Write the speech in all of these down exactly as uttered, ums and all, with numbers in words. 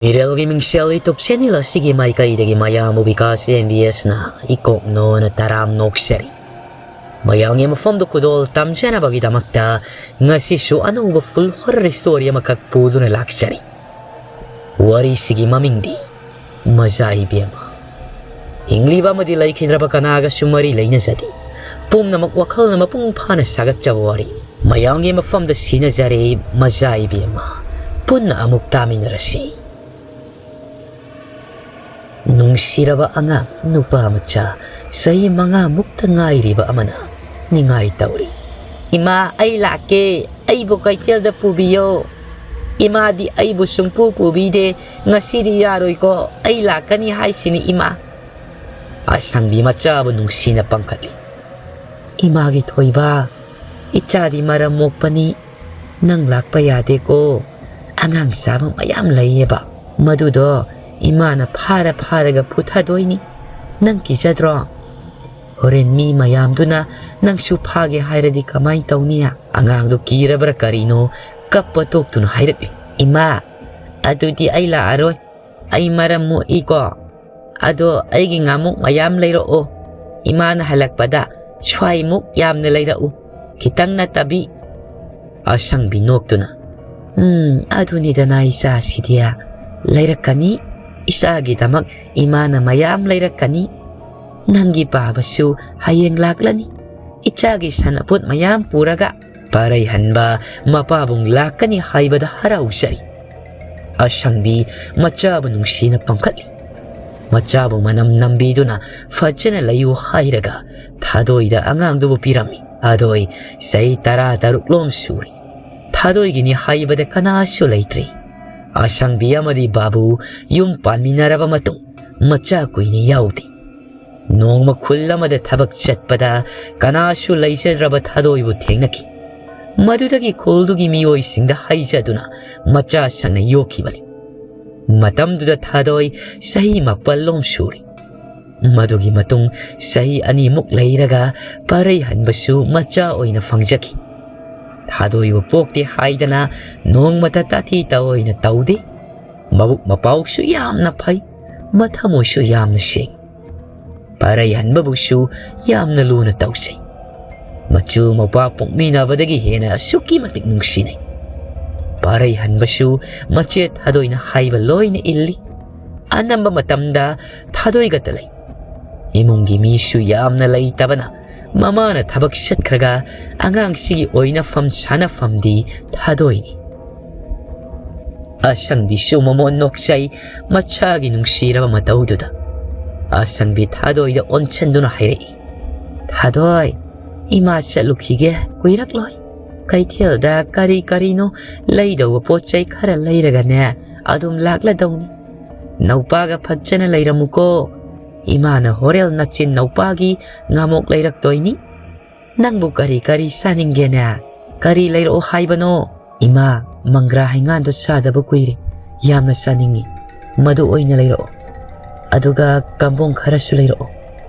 ꯃꯤꯔꯦꯜꯒꯤ ꯃꯤꯡꯁꯦꯜ YouTube channel ꯑꯁꯤꯒꯤ ꯃꯥꯏꯀꯩꯗꯒꯤ ꯃꯌꯥꯝꯕꯨ ꯕꯤꯀꯥꯁ ꯑꯦꯝ ꯕꯤ ꯑꯦꯁꯅ ꯏꯀꯣꯛ ꯅꯣꯅ ꯇꯔꯥꯝ ꯅꯣꯛꯆꯔꯤ꯫ ꯃꯌꯥꯝꯒꯤ ꯃꯐꯝꯗ ꯈꯨꯗꯣꯜ ꯇꯝꯖꯅꯕꯒꯤꯗꯃꯛꯇ ꯉꯁꯤꯁꯨ ꯑꯅꯧꯕ full horror story ꯑꯃꯈꯛ ꯄꯨꯗꯨꯅ ꯂꯥꯛꯆꯔꯤ꯫ ꯋꯥꯔꯤꯁꯤꯒꯤ ꯃꯃꯤꯡꯗꯤ ꯃꯖꯥ ꯏꯕꯦꯝꯃ꯫ ꯍꯤꯡꯂꯤꯕ ꯑꯃꯗꯤ ꯂꯩꯈꯤꯗ꯭ꯔꯕ ꯀꯅꯥꯒꯁꯨ ꯃꯔꯤ ꯂꯩꯅꯖꯗꯦ꯫ ꯄꯨꯝꯅꯃꯛ ꯋꯥꯈꯜꯅ ꯃꯄꯨꯡ ꯐꯥꯅ ꯁꯥꯒꯠꯆꯕ ꯋꯥꯔꯤꯅꯤ꯫ ꯃꯌꯥꯝꯒꯤ ꯃꯐꯝꯗ ꯁꯤꯅꯖꯔꯦ ꯃꯖꯥ ꯏꯕꯦꯝꯃ꯫ ꯄꯨꯟꯅ ꯑꯃꯨꯛ ꯇꯥꯃꯤꯟꯅꯔꯁꯤ꯫ ꯅꯨꯡꯁꯤꯔꯕ ꯑꯉꯥꯡ ꯅꯨꯄꯥ ꯃꯆꯥ ꯆꯍꯤ ꯃꯉꯥ ꯃꯨꯛꯇ ꯉꯥꯏꯔꯤꯕ ꯑꯃꯅ ꯅꯤꯡꯉꯥꯏ ꯇꯧꯔꯤ꯫ "ꯏꯃꯥ, ꯑꯩ ꯂꯥꯛꯀꯦ, ꯑꯩꯕꯨ ꯀꯩꯊꯦꯜꯗ ꯄꯨꯕꯤꯌꯣ꯫ ꯏꯃꯥꯗꯤ ꯑꯩꯕꯨ ꯁꯨꯡꯄꯨ ꯄꯨꯕꯤꯗꯦ, ꯉꯁꯤꯗꯤ ꯌꯥꯔꯣꯏꯀꯣ, ꯑꯩ ꯂꯥꯛꯀꯅꯤ ꯍꯥꯏꯁꯤꯅꯤ ꯏꯃꯥ"꯫ ꯑꯁꯪꯕꯤ ꯃꯆꯥꯕꯨ ꯅꯨꯡꯁꯤꯅ ꯄꯪꯈꯠꯂꯤ꯫ "ꯏꯃꯥꯒꯤ ꯊꯣꯏꯕ, ꯏꯆꯥꯗꯤ ꯃꯔꯝ ꯃꯣꯛꯄꯅꯤ, ꯅꯪ ꯂꯥꯛꯄ ꯌꯥꯗꯦꯀꯣ꯫ ꯑꯉꯥꯡ ꯆꯥꯕ ꯃꯌꯥꯝ ꯂꯩꯌꯦꯕ, ꯃꯗꯨꯗꯣ ꯏꯃꯥꯅ ꯐꯥꯔ ꯐꯥꯔꯒ ꯐꯨꯊꯗꯣꯏꯅꯤ꯫ ꯅꯪ ꯀꯤꯖꯗ꯭ꯔꯣ? ꯍꯣꯔꯦꯟ ꯃꯤ ꯃꯌꯥꯝꯗꯨꯅ ꯅꯪꯁꯨ ꯐꯥꯒꯦ ꯍꯥꯏꯔꯗꯤ ꯀꯃꯥꯏ ꯇꯧꯅꯤ?" ꯑꯉꯥꯡꯗꯣ ꯀꯤꯔꯕ꯭ꯔꯥ ꯀꯔꯤꯅꯣ, ꯀꯞꯄ ꯇꯣꯛꯇꯨꯅ ꯍꯥꯏꯔꯛꯂꯤ, "ꯏꯃꯥ, ꯑꯗꯨꯗꯤ ꯑꯩ ꯂꯥꯛꯑꯔꯣꯏ꯫ ꯑꯩ ꯃꯔꯝ ꯃꯣꯛꯏꯀꯣ꯫ ꯑꯗꯣ ꯑꯩꯒꯤ ꯉꯥꯃꯨꯛ ꯃꯌꯥꯝ ꯂꯩꯔꯛꯑꯣ꯫ ꯏꯃꯥꯅ ꯍꯜꯂꯛꯄꯗ ꯁ꯭ꯋꯥꯏꯃꯨꯛ ꯌꯥꯝꯅ ꯂꯩꯔꯛꯎ꯫ ꯈꯤꯇꯪ ꯅꯠꯇꯕꯤ"꯫ ꯑꯁꯪꯕꯤ ꯅꯣꯛꯇꯨꯅ, "ꯎꯝ, ꯑꯗꯨꯅꯤꯗꯅ ꯏꯆꯥꯁꯤꯗꯤ꯫ ꯂꯩꯔꯛꯀꯅꯤ꯫ ꯏꯆꯥꯒꯤꯗꯃꯛ ꯏꯃꯥꯅ ꯃꯌꯥꯝ ꯂꯩꯔꯛꯀꯅꯤ꯫ ꯅꯪꯒꯤ ꯄꯥꯕꯁꯨ ꯍꯌꯦꯡ ꯂꯥꯛꯂꯅꯤ꯫ ꯏꯆꯥꯒꯤ ꯁꯥꯟꯅꯄꯣꯠ ꯃꯌꯥꯝ ꯄꯨꯔꯒ"꯫ ꯄꯥꯔꯩꯍꯟꯕ ꯃꯄꯥꯕꯨꯡ ꯂꯥꯛꯀꯅꯤ ꯍꯥꯏꯕꯗ ꯍꯔꯥꯎꯖꯔꯤ꯫ ꯑꯁꯪꯕꯤ ꯃꯆꯥꯕꯨ ꯅꯨꯡꯁꯤꯅ ꯄꯝꯈꯠꯂꯤ꯫ ꯃꯆꯥꯕꯨ ꯃꯅꯝ ꯅꯝꯕꯤꯗꯨꯅ ꯐꯖꯅ ꯂꯩꯌꯨ ꯍꯥꯏꯔꯒ ꯊꯥꯗꯣꯏꯗ ꯑꯉꯥꯡꯗꯨꯕꯨ ꯄꯤꯔꯝꯃꯤ꯫ ꯊꯥꯗꯣꯏ ꯆꯍꯤ ꯇꯔꯥ ꯇꯔꯨꯛ ꯂꯣꯝ ꯁꯨꯔꯦ꯫ ꯊꯥꯗꯣꯏꯒꯤꯅꯤ ꯍꯥꯏꯕꯗ ꯀꯅꯥꯁꯨ ꯂꯩꯇ꯭ꯔꯦ꯫ ꯑꯁꯪꯕꯤ ꯑꯃꯗꯤ ꯕꯥꯕꯨ ꯌꯨꯝ ꯄꯥꯟꯃꯤꯟꯅꯔꯕ ꯃꯇꯨꯡ ꯃꯆꯥ ꯀꯨꯏꯅ ꯌꯥꯎꯗꯦ꯫ ꯅꯣꯡꯃ ꯈꯨꯜ ꯑꯃꯗ ꯊꯕꯛ ꯆꯠꯄꯗ ꯀꯅꯥꯁꯨ ꯂꯩꯖꯗ꯭ꯔꯕ ꯊꯥꯗꯣꯏꯕꯨ ꯊꯦꯡꯅꯈꯤ꯫ ꯃꯗꯨꯗꯒꯤ ꯈꯨꯜꯗꯨꯒꯤ ꯃꯤꯑꯣꯏꯁꯤꯡꯗ ꯍꯥꯏꯖꯗꯨꯅ ꯃꯆꯥ ꯁꯪꯅ ꯌꯣꯛꯈꯤꯕꯅꯤ꯫ ꯃꯇꯝꯗꯨꯗ ꯊꯥꯗꯣꯏ ꯆꯍꯤ ꯃꯥꯄꯜ ꯂꯣꯝ ꯁꯨꯔꯤ꯫ ꯃꯗꯨꯒꯤ ꯃꯇꯨꯡ ꯆꯍꯤ ꯑꯅꯤꯃꯨꯛ ꯂꯩꯔꯒ ꯄꯥꯔꯩꯍꯟꯕꯁꯨ ꯃꯆꯥ ꯑꯣꯏꯅ ꯐꯪꯖꯈꯤ꯫ ꯊꯥꯗꯣꯏꯕꯨ ꯄꯣꯛꯇꯦ ꯍꯥꯏꯗꯅ ꯅꯣꯡꯃꯇ ꯇꯥꯊꯤ ꯇꯥꯑꯣꯏꯅ ꯇꯧꯗꯦ꯫ ꯃꯕꯨꯛ ꯃꯄꯥꯎꯁꯨ ꯌꯥꯝꯅ ꯐꯩ, ꯃꯊꯃꯣꯏꯁꯨ ꯌꯥꯝꯅ ꯁꯦꯡꯏ꯫ ꯄꯥꯔꯩꯍꯟꯕꯕꯨꯁꯨ ꯌꯥꯝꯅ ꯂꯨꯅ ꯇꯧꯖꯩ꯫ ꯃꯆꯨ ꯃꯧꯄꯥ ꯄꯣꯛꯃꯤꯟꯅꯕꯗꯒꯤ ꯍꯦꯟꯅ ꯑꯁꯨꯛꯀꯤ ꯃꯇꯤꯛ ꯅꯨꯡꯁꯤꯅꯩ꯫ ꯄꯥꯔꯩꯍꯟꯕꯁꯨ ꯃꯆꯦ ꯊꯥꯗꯣꯏꯅ ꯍꯥꯏꯕ ꯂꯣꯏꯅ ꯏꯜꯂꯤ꯫ ꯑꯅꯝꯕ ꯃꯇꯝꯗ ꯊꯥꯗꯣꯏꯒꯇ ꯂꯩ꯫ ꯏꯃꯨꯡꯒꯤ ꯃꯤꯁꯨ ꯌꯥꯝꯅ ꯂꯩꯇꯕꯅ ꯃꯃꯥꯅ ꯊꯕꯛ ꯆꯠꯈ꯭ꯔꯒ ꯑꯉꯥꯡꯁꯤꯒꯤ ꯑꯣꯏꯅꯐꯝ ꯁꯥꯟꯅꯐꯝꯗꯤ ꯊꯥꯗꯣꯏꯅꯤ꯫ ꯑꯁꯪꯕꯤꯁꯨ ꯃꯃꯣꯟ ꯅꯣꯛꯆꯩ ꯃꯆꯥꯒꯤ ꯅꯨꯡꯁꯤꯔꯕ ꯃꯇꯧꯗꯨꯗ꯫ ꯑꯁꯪꯕꯤ ꯊꯥꯗꯣꯏꯗ ꯑꯣꯟꯁꯤꯟꯗꯨꯅ ꯍꯥꯏꯔꯛꯏ, "ꯊꯥꯗꯣꯏ, ꯏꯃꯥ ꯆꯠꯂꯨꯈꯤꯒꯦ, ꯀꯨꯏꯔꯛꯂꯣꯏ꯫ ꯀꯩꯊꯦꯜꯗ ꯀꯔꯤ ꯀꯔꯤꯅꯣ ꯂꯩꯗꯧꯕ ꯄꯣꯠ ꯆꯩ ꯈꯔ ꯂꯩꯔꯒꯅꯦ ꯑꯗꯨꯝ ꯂꯥꯛꯂꯗꯧꯅꯤ꯫ ꯅꯧꯄꯥꯒ ꯐꯖꯅ ꯂꯩꯔꯝꯃꯨꯀꯣ꯫ ꯏꯃꯥꯅ ꯍꯣꯔꯦꯜ ꯅꯆꯤꯟ ꯅꯧꯄꯥꯒꯤ ꯉꯥꯃꯣꯛ ꯂꯩꯔꯛꯇꯣꯏꯅꯤ꯫ ꯅꯪꯕꯨ ꯀꯔꯤ ꯀꯔꯤ ꯆꯥꯅꯤꯡꯒꯦꯅꯦ? ꯀꯔꯤ ꯂꯩꯔꯛꯑꯣ ꯍꯥꯏꯕꯅꯣ?" "ꯏꯃꯥ, ꯃꯪꯒ꯭ꯔꯥ ꯍꯩꯉꯥꯟꯗꯣ ꯆꯥꯗꯕ ꯀꯨꯏꯔꯦ꯫ ꯌꯥꯝꯅ ꯆꯥꯅꯤꯡꯉꯤ꯫ ꯃꯗꯨ ꯑꯣꯏꯅ ꯂꯩꯔꯛꯑꯣ꯫ ꯑꯗꯨꯒ ꯀꯝꯕꯣꯡ ꯈꯔꯁꯨ ꯂꯩꯔꯛꯑꯣ꯫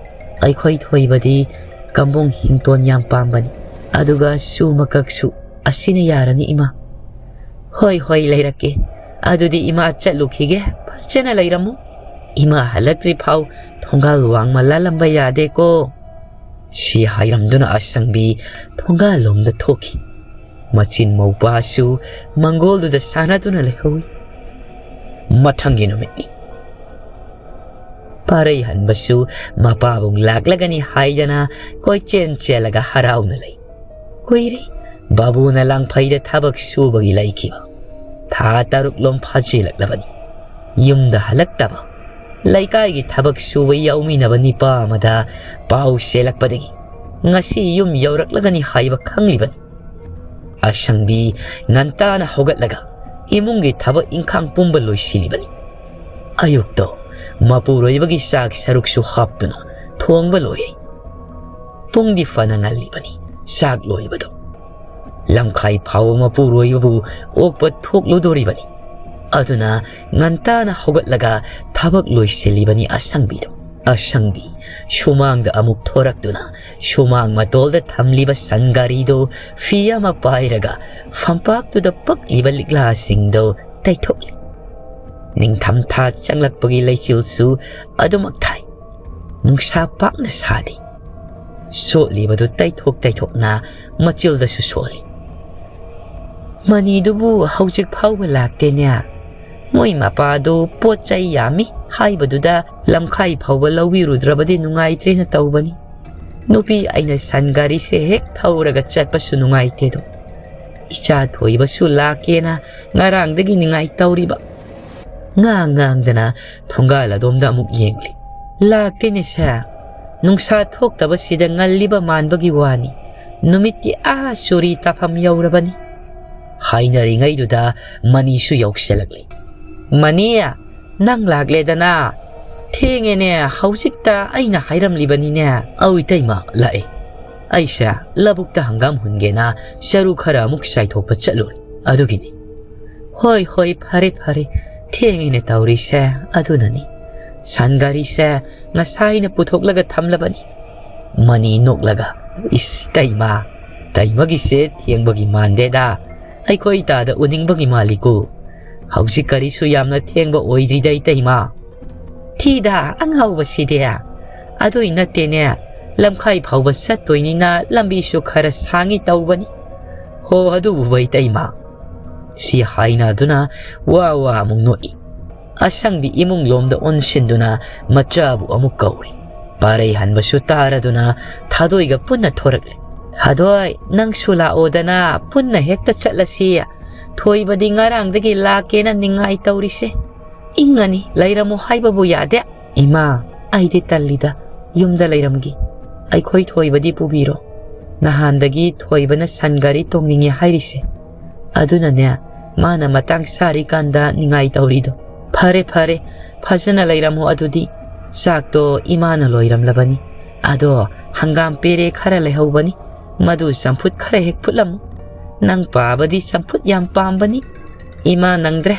ꯑꯩꯈꯣꯏ ꯊꯣꯏꯕꯗꯤ ꯀꯝꯕꯣꯡ ꯍꯤꯡꯇꯣꯟ ꯌꯥꯝ ꯄꯥꯝꯕꯅꯤ꯫ ꯑꯗꯨꯒ ꯁꯨ ꯃꯀꯛꯁꯨ꯫ ꯑꯁꯤꯅ ꯌꯥꯔꯅꯤ, ꯏꯃꯥ꯫" "ꯍꯣꯏ, ꯍꯣꯏ, ꯂꯩꯔꯛꯀꯦ꯫ ꯑꯗꯨꯗꯤ ꯏꯃꯥ ꯆꯠꯂꯨꯈꯤꯒꯦ꯫ ꯐꯖꯅ ꯂꯩꯔꯝꯃꯨ꯫ ꯏꯃꯥ ꯍꯜꯂꯛꯇ꯭ꯔꯤ ꯐꯥꯎ ꯊꯣꯡꯒꯥꯜ ꯋꯥꯡꯃ ꯂꯥꯜꯂꯝꯕ ꯌꯥꯗꯦꯀꯣ꯫" ꯁꯤ ꯍꯥꯏꯔꯝꯗꯨꯅ ꯑꯁꯪꯕꯤ ꯊꯣꯡꯒꯥꯜꯂꯣꯝꯗ ꯊꯣꯛꯈꯤ꯫ ꯃꯆꯤꯟ ꯃꯧꯄꯥꯁꯨ ꯃꯪꯒꯣꯜꯗꯨꯗ ꯁꯥꯟꯅꯗꯨꯅ ꯂꯩꯍꯧꯏ꯫ ꯃꯊꯪꯒꯤ ꯅꯨꯃꯤꯠꯅꯤ꯫ ꯄꯥꯔꯩꯍꯟꯕꯁꯨ ꯃꯄꯥꯕꯨꯡ ꯂꯥꯛꯂꯒꯅꯤ ꯍꯥꯏꯗꯅ ꯀꯣꯏꯆꯦꯟ ꯆꯦꯜꯂꯒ ꯍꯔꯥꯎꯅ ꯂꯩ꯫ ꯀꯨꯏꯔꯦ ꯕꯥꯕꯨꯅ ꯂꯥꯡꯐꯩꯗ ꯊꯕꯛ ꯁꯨꯕꯒꯤ ꯂꯩꯈꯤꯕ꯫ ꯊꯥ ꯇꯔꯨꯛꯂꯣꯝ ꯐꯥꯖꯤꯜꯂꯛꯂꯕꯅꯤ꯫ ꯌꯨꯝꯗ ꯍꯜꯂꯛꯇꯕ꯫ ꯂꯩꯀꯥꯏꯒꯤ ꯊꯕꯛ ꯁꯨꯕ ꯌꯥꯎꯃꯤꯟꯅꯕ ꯅꯤꯄꯥ ꯑꯃꯗ ꯄꯥꯎ ꯆꯦꯜꯂꯛꯄꯗꯒꯤ ꯉꯁꯤ ꯌꯨꯝ ꯌꯧꯔꯛꯂꯒꯅꯤ ꯍꯥꯏꯕ ꯈꯪꯂꯤꯕꯅꯤ꯫ ꯑꯁꯪꯕꯤ ꯉꯟꯇꯥꯅ ꯍꯧꯒꯠꯂꯒ ꯏꯃꯨꯡꯒꯤ ꯊꯕꯛ ꯏꯪꯈꯥꯡ ꯄꯨꯝꯕ ꯂꯣꯏꯁꯤꯜꯂꯤꯕꯅꯤ꯫ ꯑꯌꯨꯛꯇꯣ ꯃꯄꯨꯔꯣꯏꯕꯒꯤ ꯆꯥꯛ ꯁꯔꯨꯛꯁꯨ ꯍꯥꯞꯇꯨꯅ ꯊꯣꯡꯕ ꯂꯣꯏꯔꯦ꯫ ꯄꯨꯡꯗꯤ ꯐꯅ ꯉꯜꯂꯤꯕꯅꯤ ꯆꯥꯛ ꯂꯣꯏꯕꯗꯣ꯫ ꯂꯝꯈꯥꯏ ꯐꯥꯎꯕ ꯃꯄꯨꯔꯣꯏꯕꯕꯨ ꯑꯣꯛꯄ ꯊꯣꯛꯂꯨꯗꯣꯔꯤꯕꯅꯤ꯫ ꯑꯗꯨꯅ ꯉꯟꯇꯥꯅ ꯍꯧꯒꯠꯂꯒ ꯊꯕꯛ ꯂꯣꯏꯁꯤꯜꯂꯤꯕꯅꯤ ꯑꯁꯪꯕꯤꯗꯣ꯫ ꯑꯁꯪꯕꯤ ꯁꯨꯃꯥꯡꯗ ꯑꯃꯨꯛ ꯊꯣꯔꯛꯇꯨꯅ ꯁꯨꯃꯥꯡ ꯃꯇꯣꯜꯗ ꯊꯝꯂꯤꯕ ꯁꯟ ꯒꯥꯔꯤꯗꯨ ꯐꯤ ꯑꯃ ꯄꯥꯏꯔꯒ ꯐꯝꯄꯥꯛꯇꯨꯗ ꯄꯛꯂꯤꯕ ꯂꯤꯛꯂꯥꯁꯤꯡꯗꯨ ꯇꯩꯊꯣꯛꯂꯤ꯫ ꯅꯤꯡꯊꯝꯊꯥ ꯆꯪꯂꯛꯄꯒꯤ ꯂꯩꯆꯤꯜꯁꯨ ꯑꯗꯨꯃꯛ ꯊꯥꯏ꯫ ꯅꯨꯡꯁꯥ ꯄꯥꯛꯅ ꯁꯥꯗꯦ꯫ ꯁꯣꯠꯂꯤꯕꯗꯨ ꯇꯩꯊꯣꯛ ꯇꯩꯊꯣꯛꯅ ꯃꯆꯤꯜꯗꯁꯨ ꯁꯣꯜꯂꯤ꯫ "ꯃꯅꯤꯗꯨꯕꯨ ꯍꯧꯖꯤꯛ ꯐꯥꯎꯕ ꯂꯥꯛꯇꯦꯅꯦ꯫ ꯃꯣꯏ ꯃꯄꯥꯗꯨ ꯄꯣꯠ ꯆꯩ ꯌꯥꯝꯃꯤ ꯍꯥꯏꯕꯗꯨꯗ ꯂꯝꯈꯥꯏ ꯐꯥꯎꯕ ꯂꯧꯕꯤꯔꯨꯗ꯭ꯔꯕꯗꯤ ꯅꯨꯡꯉꯥꯏꯇ꯭ꯔꯦꯅ ꯇꯧꯕꯅꯤ꯫ ꯅꯨꯄꯤ ꯑꯩꯅ ꯁꯟ ꯒꯥꯔꯤꯁꯦ ꯍꯦꯛ ꯊꯧꯔꯒ ꯆꯠꯄꯁꯨ ꯅꯨꯡꯉꯥꯏꯇꯦꯗꯣ꯫ ꯏꯆꯥ ꯊꯣꯏꯕꯁꯨ ꯂꯥꯛꯀꯦꯅ ꯉꯔꯥꯡꯗꯒꯤ ꯅꯤꯡꯉꯥꯏ ꯇꯧꯔꯤꯕ꯫" ꯉꯥꯡ ꯉꯥꯡꯗꯅ ꯊꯣꯡꯒꯥꯜ ꯑꯗꯣꯝꯗ ꯑꯃꯨꯛ ꯌꯦꯡꯂꯤ꯫ "ꯂꯥꯛꯇꯦꯅꯦ ꯁꯦ꯫ ꯅꯨꯡꯁꯥ ꯊꯣꯛꯇꯕꯁꯤꯗ ꯉꯜꯂꯤꯕ ꯃꯥꯟꯕꯒꯤ ꯋꯥꯅꯤ꯫ ꯅꯨꯃꯤꯠꯇꯤ ꯑꯥ ꯆꯨꯔꯤ ꯇꯥꯐꯝ ꯌꯧꯔꯕꯅꯤ꯫" ꯍꯥꯏꯅꯔꯤꯉꯩꯗꯨꯗ ꯃꯅꯤꯁꯨ ꯌꯧꯁꯤꯜꯂꯛꯂꯤ꯫ "ꯃꯅꯤ, ꯅꯪ ꯂꯥꯛꯂꯦꯗꯅ꯫ ꯊꯦꯡꯉꯦꯅꯦ, ꯍꯧꯖꯤꯛꯇ ꯑꯩꯅ ꯍꯥꯏꯔꯝꯂꯤꯕꯅꯤꯅꯦ꯫" "ꯑꯧ ꯏꯇꯩꯃ, ꯂꯥꯛꯑꯦ꯫ ꯑꯩꯁꯦ ꯂꯧꯕꯨꯛꯇ ꯍꯪꯒꯥꯝ ꯍꯨꯟꯒꯦꯅ ꯆꯔꯨ ꯈꯔ ꯑꯃꯨꯛ ꯆꯥꯏꯊꯣꯛꯄ ꯆꯠꯂꯨꯔꯦ, ꯑꯗꯨꯒꯤꯅꯤ꯫" "ꯍꯣꯏ, ꯍꯣꯏ, ꯐꯔꯦ, ꯐꯔꯦ꯫ ꯊꯦꯡꯉꯦꯅꯦ ꯇꯧꯔꯤꯁꯦ, ꯑꯗꯨꯅꯅꯤ꯫ ꯁꯟ ꯒꯥꯔꯤꯁꯦ ꯉꯁꯥꯏꯅ ꯄꯨꯊꯣꯛꯂꯒ ꯊꯝꯂꯕꯅꯤ꯫" ꯃꯅꯤ ꯅꯣꯛꯂꯒ, "ꯏꯁ, ꯇꯩꯃ, ꯇꯩꯃꯒꯤꯁꯦ ꯊꯦꯡꯕꯒꯤ ꯃꯥꯟꯗꯦꯗ꯫ ꯑꯩꯈꯣꯏ ꯇꯥꯗ ꯎꯅꯤꯡꯕꯒꯤ ꯃꯥꯜꯂꯤꯀꯣ꯫ ꯍꯧꯖꯤꯛ ꯀꯔꯤꯁꯨ ꯌꯥꯝꯅ ꯊꯦꯡꯕ ꯑꯣꯏꯗ꯭ꯔꯤꯗ, ꯏꯇꯩꯃ꯫" "ꯊꯤꯗ ꯑꯉꯥꯎꯕꯁꯤꯗꯤ꯫ ꯑꯗꯨꯏ ꯅꯠꯇꯦꯅꯦ, ꯂꯝꯈꯥꯏ ꯐꯥꯎꯕ ꯆꯠꯇꯣꯏꯅꯤꯅ ꯂꯝꯕꯤꯁꯨ ꯈꯔ ꯁꯥꯡꯉꯤ ꯇꯧꯕꯅꯤ꯫" "ꯍꯣ, ꯑꯗꯨꯕꯨ ꯏꯇꯩꯃ꯫" ꯁꯤ ꯍꯥꯏꯅꯗꯨꯅ ꯋꯥ ꯋꯥ ꯑꯃꯨꯛ ꯅꯣꯛꯏ꯫ ꯑꯁꯪꯕꯤ ꯏꯃꯨꯡ ꯂꯣꯝꯗ ꯑꯣꯟꯁꯤꯟꯗꯨꯅ ꯃꯆꯥꯕꯨ ꯑꯃꯨꯛ ꯀꯧꯔꯤ꯫ ꯄꯥꯔꯩ ꯍꯟꯕꯁꯨ ꯇꯥꯔꯗꯨꯅ ꯊꯥꯗꯣꯏꯒ ꯄꯨꯟꯅ ꯊꯣꯔꯛꯂꯤ꯫ "ꯊꯥꯗꯣꯏ, ꯅꯪꯁꯨ ꯂꯥꯛꯑꯣꯗꯅ, ꯄꯨꯟꯅ ꯍꯦꯛꯇ ꯆꯠꯂꯁꯤ꯫ ꯊꯣꯏꯕꯗꯤ ꯉꯔꯥꯡꯗꯒꯤ ꯂꯥꯛꯀꯦꯅ ꯅꯤꯡꯉꯥꯏ ꯇꯧꯔꯤꯁꯦ꯫ ꯏꯪꯉꯅꯤ, ꯂꯩꯔꯝꯃꯣ ꯍꯥꯏꯕꯕꯨ ꯌꯥꯗꯦ꯫" "ꯏꯃꯥ, ꯑꯩꯗꯤ ꯇꯜꯂꯤꯗ, ꯌꯨꯝꯗ ꯂꯩꯔꯝꯒꯦ꯫ ꯑꯩꯈꯣꯏ ꯊꯣꯏꯕꯗꯤ ꯄꯨꯕꯤꯔꯣ꯫ ꯅꯍꯥꯟꯗꯒꯤ ꯊꯣꯏꯕꯅ ꯁꯟ ꯒꯥꯔꯤ ꯇꯣꯡꯅꯤꯡꯉꯦ ꯍꯥꯏꯔꯤꯁꯦ꯫ ꯑꯗꯨꯅꯅꯦ, ꯃꯥꯅ ꯃꯇꯥꯡ ꯆꯥꯔꯤꯀꯥꯟꯗ ꯅꯤꯡꯉꯥꯏ ꯇꯧꯔꯤꯗꯣ꯫ ꯐꯔꯦ, ꯐꯔꯦ, ꯐꯖꯅ ꯂꯩꯔꯝꯃꯣ ꯑꯗꯨꯗꯤ꯫ ꯆꯥꯛꯇꯣ ꯏꯃꯥꯅ ꯂꯣꯏꯔꯝꯂꯕꯅꯤ꯫ ꯑꯗꯣ ꯍꯪꯒꯥꯝ ꯄꯦꯔꯦ ꯈꯔ ꯂꯩꯍꯧꯕꯅꯤ, ꯃꯗꯨ ꯆꯝꯐꯨꯠ ꯈꯔ ꯍꯦꯛ ꯐꯨꯠꯂꯝꯃꯨ꯫ ꯅꯪ ꯄꯥꯕꯗꯤ ꯆꯝꯐꯨꯠ ꯌꯥꯝ ꯄꯥꯝꯕꯅꯤ꯫ ꯏꯃꯥ ꯅꯪꯗ꯭ꯔꯦ꯫"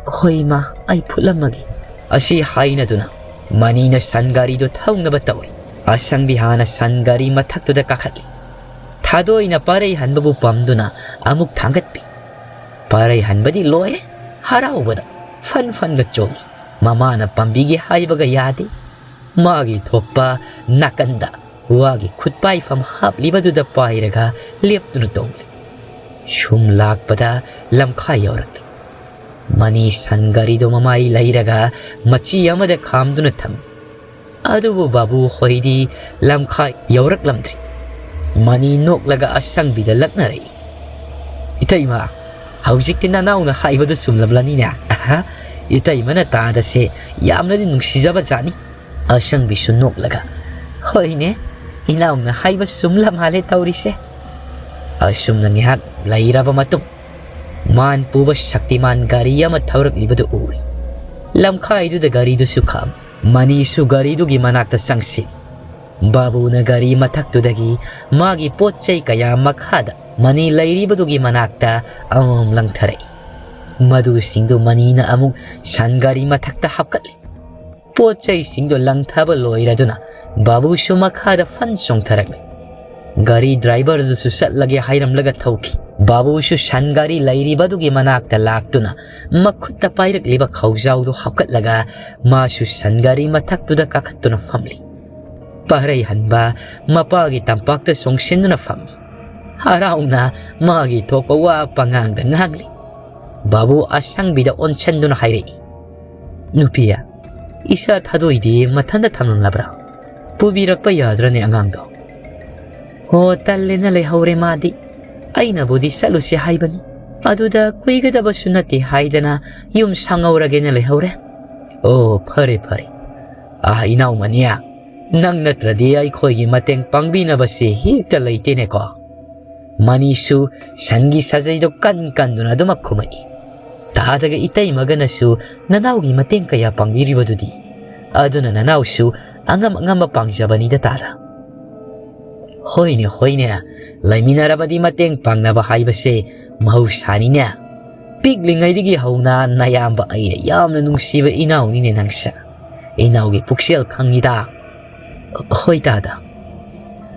"ꯍꯣꯏ ꯏꯃꯥ, ꯑꯩ ꯐꯨꯠꯂꯝꯃꯒꯦ꯫" ꯑꯁꯤ ꯍꯥꯏꯅꯗꯨꯅ ꯃꯅꯤꯅ ꯁꯟ ꯒꯥꯔꯤꯗꯨ ꯊꯧꯅꯕ ꯇꯧꯔꯤ꯫ ꯑꯁꯪꯕꯤ ꯍꯥꯟꯅ ꯁꯟ ꯒꯥꯔꯤ ꯃꯊꯛꯇꯨꯗ ꯀꯥꯈꯠꯂꯤ꯫ ꯊꯥꯗꯣꯏꯅ ꯄꯥꯔꯩ ꯍꯟꯕꯕꯨ ꯄꯝꯗꯨꯅ ꯑꯃꯨꯛ ꯊꯥꯡꯒꯠꯄꯤ꯫ ꯄꯥꯔꯩ ꯍꯟꯕꯗꯤ ꯂꯣꯏꯔꯦ ꯍꯔꯥꯎꯕꯗ꯫ ꯐꯟ ꯐꯟꯒ ꯆꯣꯡꯏ꯫ ꯃꯃꯥꯅ ꯄꯥꯝꯕꯤꯒꯦ ꯍꯥꯏꯕꯒ ꯌꯥꯗꯦ꯫ ꯃꯥꯒꯤ ꯊꯣꯛꯄ ꯅꯥꯀꯟꯗ ꯋꯥꯒꯤ ꯈꯨꯠꯄꯥꯏꯐꯝ ꯍꯥꯞꯂꯤꯕꯗꯨꯗ ꯄꯥꯏꯔꯒ ꯂꯦꯞꯇꯨꯅ ꯇꯣꯡꯂꯤ꯫ ꯁꯨꯝ ꯂꯥꯛꯄꯗ ꯂꯝꯈꯥꯏ ꯌꯧꯔꯛꯂꯤ꯫ ꯃꯅꯤ ꯁꯟ ꯒꯥꯔꯤꯗꯣ ꯃꯃꯥꯏ ꯂꯩꯔꯒ ꯃꯆꯤ ꯑꯃꯗ ꯈꯥꯝꯗꯨꯅ ꯊꯝꯃꯤ꯫ ꯑꯗꯨꯕꯨ ꯕꯥꯕꯨ ꯍꯣꯏꯗꯤ ꯂꯝꯈꯥꯏ ꯌꯧꯔꯛꯂꯝꯗ꯭ꯔꯤ꯫ ꯃꯅꯤ ꯅꯣꯛꯂꯒ ꯑꯁꯪꯕꯤꯗ ꯂꯛꯅꯔꯛꯏ꯫ "ꯏꯇꯩꯃ, ꯍꯧꯖꯤꯛꯇꯤ ꯅꯅꯥꯎꯅ ꯍꯥꯏꯕꯗꯨ ꯆꯨꯝꯂꯝꯂꯅꯤꯅꯦ꯫ ꯑꯍ, ꯏꯇꯩꯃꯅ ꯇꯥꯗꯁꯦ ꯌꯥꯝꯅꯗꯤ ꯅꯨꯡꯁꯤꯖꯕ ꯖꯥꯠꯅꯤ꯫" ꯑꯁꯪꯕꯤꯁꯨ ꯅꯣꯛꯂꯒ, "ꯍꯣꯏꯅꯦ, ꯏꯅꯥꯎꯅ ꯍꯥꯏꯕ ꯆꯨꯝꯂ ꯃꯥꯜꯂꯦ ꯇꯧꯔꯤꯁꯦ꯫" ꯑꯁꯨꯝꯅ ꯉꯥꯏꯍꯥꯛ ꯂꯩꯔꯕ ꯃꯇꯨꯡ, ꯃꯥꯟ ꯄꯨꯕ ꯁꯛꯇꯤꯃꯥꯟ ꯒꯥꯔꯤ ꯑꯃ ꯊꯧꯔꯛꯂꯤꯕꯗꯨ ꯎꯔꯤ꯫ ꯂꯝꯈꯥꯏꯗꯨꯗ ꯒꯥꯔꯤꯗꯨꯁꯨ ꯈꯥꯝꯃꯤ꯫ ꯃꯅꯤꯁꯨ ꯒꯥꯔꯤꯗꯨꯒꯤ ꯃꯅꯥꯛꯇ ꯆꯪꯁꯤꯜꯂꯤ꯫ ꯕꯥꯕꯨꯅ ꯒꯥꯔꯤ ꯃꯊꯛꯇꯨꯗꯒꯤ ꯃꯥꯒꯤ ꯄꯣꯠ ꯆꯩ ꯀꯌꯥ ꯃꯈꯥꯗ ꯃꯅꯤ ꯂꯩꯔꯤꯕꯗꯨꯒꯤ ꯃꯅꯥꯛꯇ ꯑꯃꯃꯝ ꯂꯪꯊꯔꯛꯏ꯫ ꯃꯗꯨꯁꯤꯡꯗꯨ ꯃꯅꯤꯅ ꯑꯃꯨꯛ ꯁꯟ ꯒꯥꯔꯤ ꯃꯊꯛꯇ ꯍꯥꯞꯀꯠꯂꯤ꯫ ꯄꯣꯠ ꯆꯩꯁꯤꯡꯗꯨ ꯂꯪꯊꯕ ꯂꯣꯏꯔꯗꯨꯅ ꯕꯥꯕꯨꯁꯨ ꯃꯈꯥꯗ ꯐꯟ ꯆꯣꯡꯊꯔꯛꯂꯤ꯫ ꯒꯥꯔꯤ ꯗ꯭ꯔꯥꯏꯚꯔꯗꯨꯁꯨ ꯆꯠꯂꯒꯦ ꯍꯥꯏꯔꯝꯂꯒ ꯊꯧꯈꯤ꯫ ꯕꯥꯕꯨꯁꯨ ꯁꯟ ꯒꯥꯔꯤ ꯂꯩꯔꯤꯕꯗꯨꯒꯤ ꯃꯅꯥꯛꯇ ꯂꯥꯛꯇꯨꯅ ꯃꯈꯨꯠꯇ ꯄꯥꯏꯔꯛꯂꯤꯕ ꯈꯧꯖꯥꯎꯗꯨ ꯍꯥꯞꯀꯠꯂꯒ ꯃꯥꯁꯨ ꯁꯟ ꯒꯥꯔꯤ ꯃꯊꯛꯇꯨꯗ ꯀꯥꯈꯠꯇꯨꯅ ꯐꯝꯂꯤ꯫ ꯄꯥꯔꯩ ꯍꯟꯕ ꯃꯄꯥꯒꯤ ꯇꯝꯄꯥꯛꯇ ꯆꯣꯡꯁꯤꯟꯗꯨꯅ ꯐꯝꯃꯤ꯫ ꯍꯔꯥꯎꯅ ꯃꯥꯒꯤ ꯊꯣꯛꯄ ꯋꯥ ꯄꯉꯥꯡꯗ ꯉꯥꯡꯂꯤ꯫ ꯕꯥꯕꯨ ꯑꯁꯪꯕꯤꯗ ꯑꯣꯟꯁꯤꯟꯗꯨꯅ ꯍꯥꯏꯔꯛꯏ, "ꯅꯨꯄꯤ, ꯏꯆꯥ ꯊꯥꯗꯣꯏꯗꯤ ꯃꯊꯟꯇ ꯊꯝꯂꯝꯂꯕ꯭ꯔꯥ? ꯄꯨꯕꯤꯔꯛꯄ ꯌꯥꯗ꯭ꯔꯅꯦ ꯑꯉꯥꯡꯗꯣ?" "ꯍꯣ, ꯇꯜꯂꯦꯅ ꯂꯩꯍꯧꯔꯦ ꯃꯥꯗꯤ꯫ ꯑꯩꯅꯕꯨꯗꯤ ꯆꯠꯂꯨꯁꯤ ꯍꯥꯏꯕꯅꯤ꯫ ꯑꯗꯨꯗ ꯀꯨꯏꯒꯗꯕꯁꯨ ꯅꯠꯇꯦ ꯍꯥꯏꯗꯅ ꯌꯨꯝ ꯁꯪꯍꯧꯔꯒꯦꯅ ꯂꯩꯍꯧꯔꯦ꯫" "ꯑꯣ, ꯐꯔꯦ, ꯐꯔꯦ꯫ ꯑꯥ, ꯏꯅꯥꯎ ꯃꯅꯤ, ꯅꯪ ꯅꯠꯇ꯭ꯔꯗꯤ ꯑꯩꯈꯣꯏꯒꯤ ꯃꯇꯦꯡ ꯄꯥꯡꯕꯤꯅꯕꯁꯤ ꯍꯦꯛꯇ ꯂꯩꯇꯦꯅꯦꯀꯣ꯫" ꯃꯅꯤꯁꯨ ꯁꯟꯒꯤ ꯁꯥꯖꯩꯗꯣ ꯀꯟ ꯀꯟꯗꯨꯅ ꯑꯗꯨꯃꯛ ꯈꯨꯝꯃꯛꯏ꯫ ꯇꯥꯗꯒ ꯏꯇꯩꯃꯒꯅꯁꯨ ꯅꯅꯥꯎꯒꯤ ꯃꯇꯦꯡ ꯀꯌꯥ ꯄꯥꯡꯕꯤꯔꯤꯕꯗꯨꯗꯤ꯫ ꯑꯗꯨꯅ ꯅꯅꯥꯎꯁꯨ ꯑꯉꯝ ꯑꯉꯝꯕ ꯄꯥꯡꯖꯕꯅꯤꯗ ꯇꯥꯗ꯫ "ꯍꯣꯏꯅꯦ, ꯍꯣꯏꯅꯦ, ꯂꯩꯃꯤꯟꯅꯔꯕꯗꯤ ꯃꯇꯦꯡ ꯄꯥꯡꯅꯕ ꯍꯥꯏꯕꯁꯦ ꯃꯍꯧꯁꯥꯅꯤꯅꯦ꯫ ꯄꯤꯛꯂꯤꯉꯩꯗꯒꯤ ꯍꯧꯅ ꯅꯌꯥꯝꯕ ꯑꯩꯅ ꯌꯥꯝꯅ ꯅꯨꯡꯁꯤꯕ ꯏꯅꯥꯎꯅꯤꯅꯦ ꯅꯪꯁꯦ꯫ ꯏꯅꯥꯎꯒꯤ ꯄꯨꯛꯆꯦꯜ ꯈꯪꯉꯤꯗ꯫" "ꯍꯣꯏ ꯇꯥꯗ꯫"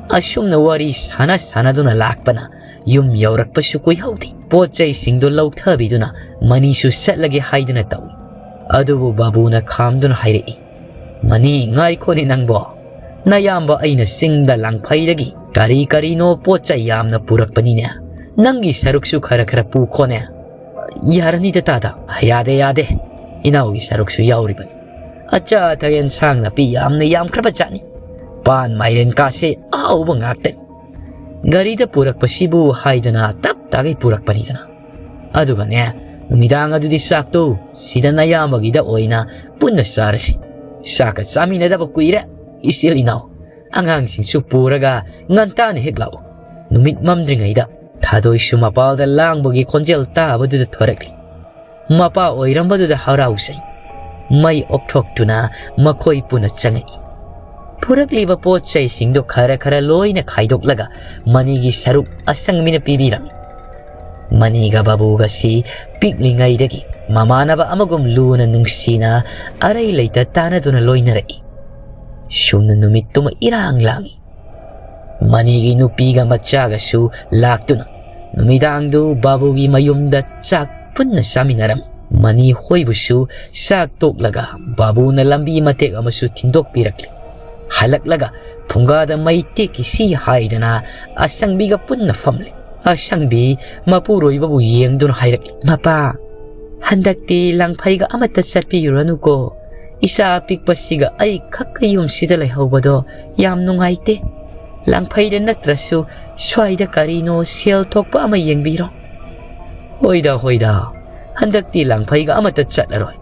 ꯑꯁꯨꯝꯅ ꯋꯥꯔꯤ ꯁꯥꯟꯅ ꯁꯥꯟꯅꯗꯨꯅ ꯂꯥꯛꯄꯅ ꯌꯨꯝ ꯌꯧꯔꯛꯄꯁꯨ ꯀꯨꯏꯍꯧꯗꯦ꯫ ꯄꯣꯠ ꯆꯩꯁꯤꯡꯗꯨ ꯂꯧꯊꯕꯤꯗꯨꯅ ꯃꯅꯤꯁꯨ ꯆꯠꯂꯒꯦ ꯍꯥꯏꯗꯨꯅ ꯇꯧꯏ꯫ ꯑꯗꯨꯕꯨ ꯕꯥꯕꯨꯅ ꯈꯥꯝꯗꯨꯅ ꯍꯥꯏꯔꯛꯏ, "ꯃꯅꯤ, ꯉꯥꯏꯈꯣꯅꯦ ꯅꯪꯕꯣ꯫ ꯅꯌꯥꯝꯕ ꯑꯩꯅ ꯆꯤꯡꯗ ꯂꯥꯡꯐꯩꯗꯒꯤ ꯀꯔꯤ ꯀꯔꯤꯅꯣ ꯄꯣꯠ ꯆꯩ ꯌꯥꯝꯅ ꯄꯨꯔꯛꯄꯅꯤꯅꯦ꯫ ꯅꯪꯒꯤ ꯁꯔꯨꯛꯁꯨ ꯈꯔ ꯈꯔ ꯄꯨꯈꯣꯅꯦ꯫" "ꯌꯥꯔꯅꯤꯗ ꯇꯥꯗ꯫" "ꯌꯥꯗꯦ, ꯌꯥꯗꯦ꯫ ꯏꯅꯥꯎꯒꯤ ꯁꯔꯨꯛꯁꯨ ꯌꯥꯎꯔꯤꯕꯅꯤ꯫ ꯑꯆꯥ ꯑꯊꯛ ꯑꯦꯟꯁꯥꯡ ꯅꯥꯄꯤ ꯌꯥꯝꯅ ꯌꯥꯝꯈ꯭ꯔꯕ ꯖꯥꯠꯅꯤ꯫ ꯄꯥꯟ ꯃꯥꯏꯔꯦꯟ ꯀꯥꯁꯦ ꯑꯍꯥꯎꯕ ꯉꯥꯛꯇꯅꯤ꯫ ꯒꯥꯔꯤꯗ ꯄꯨꯔꯛꯄꯁꯤꯕꯨ ꯍꯥꯏꯗꯅ ꯇꯞ ꯇꯥꯒꯩ ꯄꯨꯔꯛꯄꯅꯤꯗꯅ꯫ ꯑꯗꯨꯒꯅꯦ, ꯅꯨꯃꯤꯗꯥꯡ ꯑꯗꯨꯗꯤ ꯆꯥꯛꯇꯨ ꯁꯤꯗ ꯅꯌꯥꯝꯕꯒꯤꯗ ꯑꯣꯏꯅ ꯄꯨꯟꯅ ꯆꯥꯔꯁꯤ꯫ ꯆꯥꯛꯀ ꯆꯥꯃꯤꯟꯅꯗꯕ ꯀꯨꯏꯔꯦ, ꯏꯆꯤꯜ ꯏꯅꯥꯎ꯫ ꯑꯉꯥꯡꯁꯤꯡꯁꯨ ꯄꯨꯔꯒ ꯉꯟꯇꯥꯅ ꯍꯦꯛ ꯂꯥꯛꯎ꯫ ꯅꯨꯃꯤꯠ ꯃꯝꯗ꯭ꯔꯤꯉꯩꯗ ꯊꯥꯗꯣꯏꯁꯨ ꯃꯄꯥꯜꯗ ꯂꯥꯡꯕꯒꯤ ꯈꯣꯟꯖꯦꯜ ꯇꯥꯕꯗꯨꯗ ꯊꯣꯔꯛꯂꯤ꯫ ꯃꯄꯥ ꯑꯣꯏꯔꯝꯕꯗꯨꯗ ꯍꯔꯥꯎꯖꯩ꯫ ꯃꯩ ꯑꯣꯛꯊꯣꯛꯇꯨꯅ ꯃꯈꯣꯏ ꯄꯨꯟꯅ ꯆꯪꯉꯛꯏ꯫ ꯄꯨꯔꯛꯂꯤꯕ ꯄꯣꯠ ꯆꯩꯁꯤꯡꯗꯨ ꯈꯔ ꯈꯔ ꯂꯣꯏꯅ ꯈꯥꯏꯗꯣꯛꯂꯒ ꯃꯅꯤꯒꯤ ꯁꯔꯨꯛ ꯑꯁꯪꯕꯤꯅ ꯄꯤꯕꯤꯔꯝꯃꯤ꯫ ꯃꯅꯤꯒ ꯕꯥꯕꯨꯒꯁꯤ ꯄꯤꯛꯂꯤꯉꯩꯗꯒꯤ ꯃꯃꯥꯟꯅꯕ ꯑꯃꯒꯨꯝ ꯂꯨꯅ ꯅꯨꯡꯁꯤꯅ ꯑꯔꯩ ꯂꯩꯇ ꯇꯥꯟꯅꯗꯨꯅ ꯂꯣꯏꯅꯔꯛꯏ꯫ ꯁꯨꯝꯅ ꯅꯨꯃꯤꯠꯇꯨꯃ ꯏꯔꯥꯡ ꯂꯥꯡꯏ꯫ ꯃꯅꯤꯒꯤ ꯅꯨꯄꯤꯒ ꯃꯆꯥꯒꯁꯨ ꯂꯥꯛꯇꯨꯅ ꯅꯨꯃꯤꯗꯥꯡꯗꯨ ꯕꯥꯕꯨꯒꯤ ꯃꯌꯨꯝꯗ ꯆꯥꯛ ꯄꯨꯟꯅ ꯆꯥꯃꯤꯟꯅꯔꯝꯃꯤ꯫ ꯃꯅꯤ ꯍꯣꯏꯕꯨꯁꯨ ꯆꯥꯛ ꯇꯣꯛꯂꯒ ꯕꯥꯕꯨꯅ ꯂꯝꯕꯤ ꯃꯇꯦꯛ ꯑꯃꯁꯨ ꯊꯤꯟꯗꯣꯛꯄꯤꯔꯛꯂꯤ꯫ ꯍꯜꯂꯛꯂꯒ ꯐꯨꯡꯒꯥꯗ ꯃꯩ ꯇꯦꯛꯈꯤꯁꯤ ꯍꯥꯏꯗꯅ ꯑꯁꯪꯕꯤꯒ ꯄꯨꯟꯅ ꯐꯝꯂꯤ꯫ ꯑꯁꯪꯕꯤ ꯃꯄꯨꯔꯣꯏꯕꯕꯨ ꯌꯦꯡꯗꯨꯅ ꯍꯥꯏꯔꯛꯂꯤ, "ꯃꯄꯥ, ꯍꯟꯗꯛꯇꯤ ꯂꯪꯐꯩꯒ ꯑꯃꯠꯇ ꯆꯠꯄꯤꯔꯨꯔꯅꯨꯀꯣ꯫ ꯏꯆꯥ ꯑꯄꯤꯛꯄꯁꯤꯒ ꯑꯩ ꯈꯛꯀ ꯌꯨꯝꯁꯤꯗ ꯂꯩꯍꯧꯕꯗꯣ ꯌꯥꯝ ꯅꯨꯡꯉꯥꯏꯇꯦ꯫ ꯂꯪꯐꯩꯗ ꯅꯠꯇ꯭ꯔꯁꯨ ꯁ꯭ꯋꯥꯏꯗ ꯀꯔꯤꯅꯣ ꯁꯦꯜ ꯊꯣꯛꯄ ꯑꯃ ꯌꯦꯡꯕꯤꯔꯣ꯫" "ꯍꯣꯏꯗ, ꯍꯣꯏꯗ, ꯍꯟꯗꯛꯇꯤ ꯂꯪꯐꯩꯒ ꯑꯃꯠꯇ ꯆꯠꯂꯔꯣꯏ꯫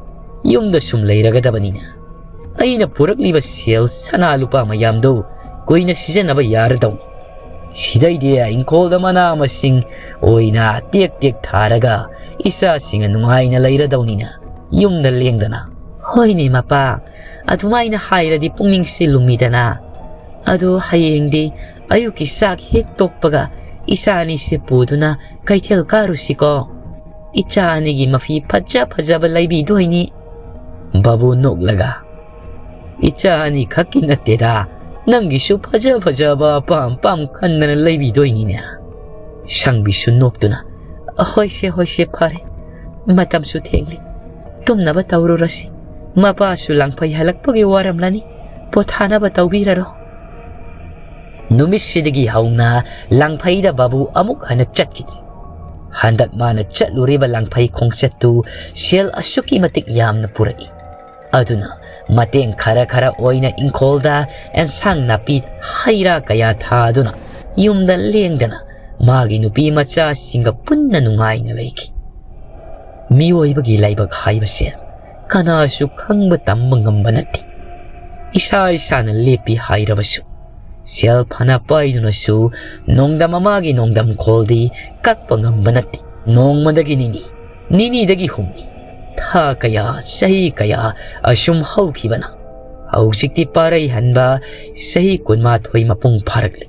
ꯌꯨꯝꯗ ꯁꯨꯝ ꯂꯩꯔꯒꯗꯕꯅꯤꯅ꯫ ꯑꯩꯅ ꯄꯨꯔꯛꯂꯤꯕ ꯁꯦꯜ ꯁꯅꯥ ꯂꯨꯄꯥ ꯃꯌꯥꯝꯗꯨ ꯀꯨꯏꯅ ꯁꯤꯖꯤꯟꯅꯕ ꯌꯥꯔꯗꯧꯅꯤ꯫ ꯁꯤꯗꯩꯗꯤ ꯏꯪꯈꯣꯜꯗ ꯃꯅꯥ ꯃꯁꯤꯡ ꯑꯣꯏꯅ ꯇꯦꯛ ꯇꯦꯛ ꯊꯥꯔꯒ ꯏꯆꯥꯁꯤꯡꯅ ꯅꯨꯡꯉꯥꯏꯅ ꯂꯩꯔꯗꯧꯅꯤꯅ ꯌꯨꯝꯗ ꯂꯦꯡꯗꯅ꯫" "ꯍꯣꯏꯅꯦ ꯃꯄꯥ, ꯑꯗꯨꯃꯥꯏꯅ ꯍꯥꯏꯔꯗꯤ ꯄꯨꯛꯅꯤꯡꯁꯤ ꯂꯨꯝꯃꯤꯗꯅ꯫ ꯑꯗꯨ ꯍꯌꯦꯡꯗꯤ ꯑꯌꯨꯛꯀꯤ ꯆꯥꯛ ꯍꯦꯛ ꯇꯣꯛꯄꯒ ꯏꯆꯥ ꯑꯅꯤꯁꯤ ꯄꯨꯗꯨꯅ ꯀꯩꯊꯦꯜ ꯀꯥꯔꯨꯁꯤꯀꯣ꯫ ꯏꯆꯥ ꯑꯅꯤꯒꯤ ꯃꯐꯤ ꯐꯖ ꯐꯖꯕ ꯂꯩꯕꯤꯗꯣꯏꯅꯤ꯫" ꯕꯥꯕꯨ ꯅꯣꯛꯂꯒ, "ꯏꯆꯥ ꯑꯅꯤꯈꯛꯀꯤ ꯅꯠꯇꯦꯗ, ꯅꯪꯒꯤꯁꯨ ꯐꯖ ꯐꯖꯕ ꯑꯄꯥꯝ ꯑꯄꯥꯝ ꯈꯟꯗꯅ ꯂꯩꯕꯤꯗꯣꯏꯅꯤꯅꯦ꯫" ꯁꯪꯕꯤꯁꯨ ꯅꯣꯛꯇꯨꯅ, "ꯍꯣꯏꯁꯦ, ꯍꯣꯏꯁꯦ, ꯐꯔꯦ, ꯃꯇꯝꯁꯨ ꯊꯦꯡꯂꯦ, ꯇꯨꯝꯅꯕ ꯇꯧꯔꯨꯔꯁꯤ꯫ ꯃꯄꯥꯁꯨ ꯂꯥꯡꯐꯩ ꯍꯜꯂꯛꯄꯒꯤ ꯋꯥꯔꯝꯂꯅꯤ꯫ ꯄꯣꯊꯥꯅꯕ ꯇꯧꯕꯤꯔꯔꯣ꯫" ꯅꯨꯃꯤꯠꯁꯤꯗꯒꯤ ꯍꯧꯅ ꯂꯥꯡꯐꯩꯗ ꯕꯥꯕꯨ ꯑꯃꯨꯛ ꯍꯟꯅ ꯆꯠꯈꯤꯗ꯭ꯔꯦ꯫ ꯍꯟꯗꯛ ꯃꯥꯅ ꯆꯠꯂꯨꯔꯤꯕ ꯂꯥꯡꯐꯩ ꯈꯣꯡꯆꯠꯇꯨ ꯁꯦꯜ ꯑꯁꯨꯛꯀꯤ ꯃꯇꯤꯛ ꯌꯥꯝꯅ ꯄꯨꯔꯛꯏ꯫ ꯑꯗꯨꯅ ꯃꯇꯦꯡ ꯈꯔ ꯈꯔ ꯑꯣꯏꯅ ꯏꯪꯈꯣꯜꯗ ꯑꯦꯟꯁꯥꯡ ꯅꯥꯄꯤ, ꯍꯩ ꯔꯥ ꯀꯌꯥ ꯊꯥꯗꯨꯅ ꯌꯨꯝꯗ ꯂꯦꯡꯗꯅ ꯃꯥꯒꯤ ꯅꯨꯄꯤ ꯃꯆꯥꯁꯤꯡꯒ ꯄꯨꯟꯅ ꯅꯨꯡꯉꯥꯏꯅ ꯂꯩꯈꯤ꯫ ꯃꯤꯑꯣꯏꯕꯒꯤ ꯂꯥꯏꯕꯛ ꯍꯥꯏꯕꯁꯦ ꯀꯅꯥꯁꯨ ꯈꯪꯕ ꯇꯝꯕ ꯉꯝꯕ ꯅꯠꯇꯦ꯫ ꯏꯁꯥ ꯏꯁꯥꯅ ꯂꯦꯞꯄꯤ ꯍꯥꯏꯔꯕꯁꯨ, ꯁꯦꯜ ꯐꯅ ꯄꯥꯏꯗꯨꯅꯁꯨ ꯅꯣꯡꯗꯝ ꯑꯃꯒꯤ ꯅꯣꯡꯗꯝ ꯈꯣꯜꯗꯤ ꯀꯛꯄ ꯉꯝꯕ ꯅꯠꯇꯦ꯫ ꯅꯣꯡꯃꯗꯒꯤ ꯅꯤꯅꯤ, ꯅꯤꯅꯤꯗꯒꯤ ꯍꯨꯝꯅꯤ, ꯊꯥ ꯀꯌꯥ, ꯆꯍꯤ ꯀꯌꯥ ꯑꯁꯨꯝ ꯍꯧꯈꯤꯕꯅ ꯍꯧꯖꯤꯛꯇꯤ ꯄꯥꯔꯩ ꯍꯟꯕ ꯆꯍꯤ ꯀꯨꯟꯃꯥꯊꯣꯏ ꯃꯄꯨꯡ ꯐꯥꯔꯛꯂꯦ꯫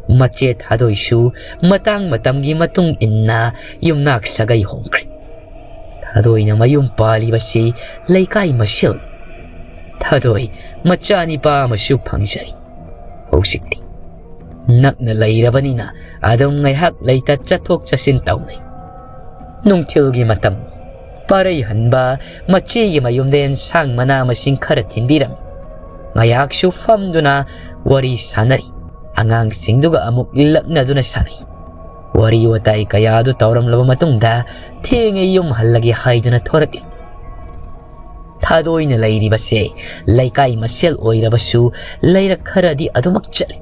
ꯃꯆꯦ ꯊꯥꯗꯣꯏꯁꯨ ꯃꯇꯥꯡ ꯃꯇꯝꯒꯤ ꯃꯇꯨꯡ ꯏꯟꯅ ꯌꯨꯝꯅꯥꯛ ꯁꯥꯒꯩ ꯍꯣꯡꯈ꯭ꯔꯦ꯫ ꯊꯥꯗꯣꯏꯅ ꯃꯌꯨꯝ ꯄꯥꯜꯂꯤꯕꯁꯤ ꯂꯩꯀꯥꯏ ꯃꯁꯦꯜꯅꯤ꯫ ꯊꯥꯗꯣꯏ ꯃꯆꯥꯅꯤꯄꯥ ꯑꯃꯁꯨ ꯐꯪꯖꯔꯤ꯫ ꯍꯧꯖꯤꯛꯇꯤ ꯅꯛꯅ ꯂꯩꯔꯕꯅꯤꯅ ꯑꯗꯨꯝ ꯉꯥꯏꯍꯥꯛ ꯂꯩꯇ ꯆꯠꯊꯣꯛ ꯆꯠꯁꯤꯟ ꯇꯧꯅꯩ꯫ ꯅꯨꯡꯊꯤꯜꯒꯤ ꯃꯇꯝ꯫ ꯄꯥꯔꯩ ꯍꯟꯕ ꯃꯆꯦꯒꯤ ꯃꯌꯨꯝꯗ ꯑꯦꯟꯁꯥꯡ ꯃꯅꯥ ꯃꯁꯤꯡ ꯈꯔ ꯊꯤꯟꯕꯤꯔꯝꯃꯤ꯫ ꯉꯥꯏꯍꯥꯛꯁꯨ ꯐꯝꯗꯨꯅ ꯋꯥꯔꯤ ꯁꯥꯟꯅꯔꯤ꯫ ꯑꯉꯥꯡꯁꯤꯡꯗꯨꯒ ꯑꯃꯨꯛ ꯂꯛꯅꯗꯨꯅ ꯁꯥꯟꯅꯩ꯫ ꯋꯥꯔꯤ ꯋꯥꯇꯥꯏ ꯀꯌꯥ ꯑꯗꯨ ꯇꯧꯔꯝꯂꯕ ꯃꯇꯨꯡꯗ ꯊꯦꯡꯉꯦ, ꯌꯨꯝ ꯍꯜꯂꯒꯦ ꯍꯥꯏꯗꯨꯅ ꯊꯣꯔꯛꯂꯤ꯫ ꯊꯥꯗꯣꯏꯅ ꯂꯩꯔꯤꯕꯁꯦ ꯂꯩꯀꯥꯏ ꯃꯁꯦꯜ ꯑꯣꯏꯔꯕꯁꯨ ꯂꯩꯔꯛ ꯈꯔꯗꯤ ꯑꯗꯨꯃꯛ ꯆꯠꯂꯤ꯫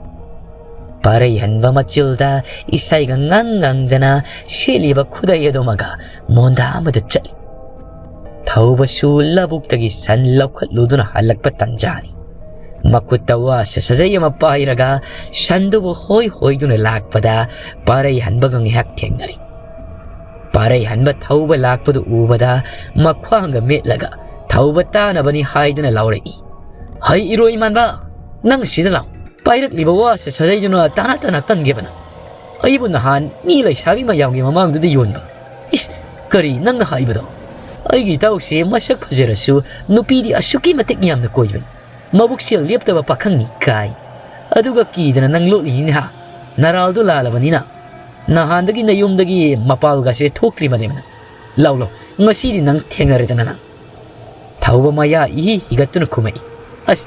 ꯄꯥꯔꯩ ꯍꯟꯕ ꯃꯆꯤꯜꯗ ꯏꯁꯩꯒ ꯉꯪ ꯉꯪꯗꯅ ꯁꯦꯠꯂꯤꯕ ꯈꯨꯗꯩ ꯑꯗꯨꯃꯒ ꯃꯣꯟꯗꯥ ꯑꯃꯗ ꯆꯠꯂꯤ꯫ ꯊꯧꯕꯁꯨ ꯂꯧꯕꯨꯛꯇꯒꯤ ꯁꯟ ꯂꯧꯈꯠꯂꯨꯗꯨꯅ ꯍꯜꯂꯛꯄ ꯇꯟꯖꯥꯅꯤ꯫ ꯃꯈꯨꯠꯇ ꯋꯥꯁ ꯁꯥꯖꯩ ꯑꯃ ꯄꯥꯏꯔꯒ ꯁꯟꯗꯨꯕꯨ ꯍꯣꯏ ꯍꯣꯏꯗꯨꯅ ꯂꯥꯛꯄꯗ ꯄꯥꯔꯩ ꯍꯟꯕꯒ ꯉꯥꯏꯍꯥꯛ ꯊꯦꯡꯅꯔꯤ꯫ ꯄꯥꯔꯩ ꯍꯟꯕ ꯊꯧꯕ ꯂꯥꯛꯄꯗꯨ ꯎꯕꯗ ꯃꯈ꯭ꯋꯥꯡꯒ ꯃꯦꯠꯂꯒ ꯊꯧꯕ ꯇꯥꯅꯕꯅꯤ ꯍꯥꯏꯗꯨꯅ ꯂꯥꯎꯔꯛꯏ꯫ "ꯍꯩ ꯏꯔꯣꯏ ꯃꯥꯟꯕ, ꯅꯪ ꯁꯤꯗ ꯂꯥꯎ꯫ ꯄꯥꯏꯔꯛꯂꯤꯕ ꯋꯥꯁ ꯁꯥꯖꯩꯗꯨꯅ ꯇꯅꯥ ꯇꯅꯥ ꯀꯟꯒꯦꯕ ꯅꯪ꯫ ꯑꯩꯕꯨ ꯅꯍꯥꯟ ꯃꯤ ꯂꯩꯁꯥꯕꯤ ꯃꯌꯥꯝꯒꯤ ꯃꯃꯥꯡꯗꯨꯗ ꯌꯣꯟꯕ꯫ ꯏꯁ, ꯀꯔꯤ ꯅꯪꯅ ꯍꯥꯏꯕꯗꯣ? ꯑꯩꯒꯤ ꯏꯇꯥꯎꯁꯦ ꯃꯁꯛ ꯐꯖꯔꯁꯨ ꯅꯨꯄꯤꯗꯤ ꯑꯁꯨꯛꯀꯤ ꯃꯇꯤꯛ ꯌꯥꯝꯅ ꯀꯣꯏꯕꯅꯤ꯫ ꯃꯕꯨꯛꯆꯦꯜ ꯂꯦꯞꯇꯕ ꯄꯥꯈꯪꯅꯤ ꯀꯥꯏ꯫ ꯑꯗꯨꯒ ꯀꯤꯗꯅ ꯅꯪ ꯂꯣꯠꯂꯤꯅꯤꯅꯦ ꯍꯥ? ꯅꯔꯥꯜꯗꯣ ꯂꯥꯜꯂꯕꯅꯤꯅ꯫ ꯅꯍꯥꯟꯗꯒꯤ ꯅꯌꯨꯝꯗꯒꯤ ꯃꯄꯥꯜꯒꯁꯦ ꯊꯣꯛꯇ꯭ꯔꯤꯕꯅꯦꯕ ꯅꯪ꯫ ꯂꯥꯎ ꯂꯥꯎ, ꯉꯁꯤꯗꯤ ꯅꯪ ꯊꯦꯡꯅꯔꯦꯗꯅ ꯅꯪ꯫ ꯊꯧꯕ ꯃꯌꯥ ꯏꯍꯤ ꯍꯤꯒꯠꯇꯨꯅ ꯈꯨꯝꯃꯛꯏ꯫ ꯑꯁ,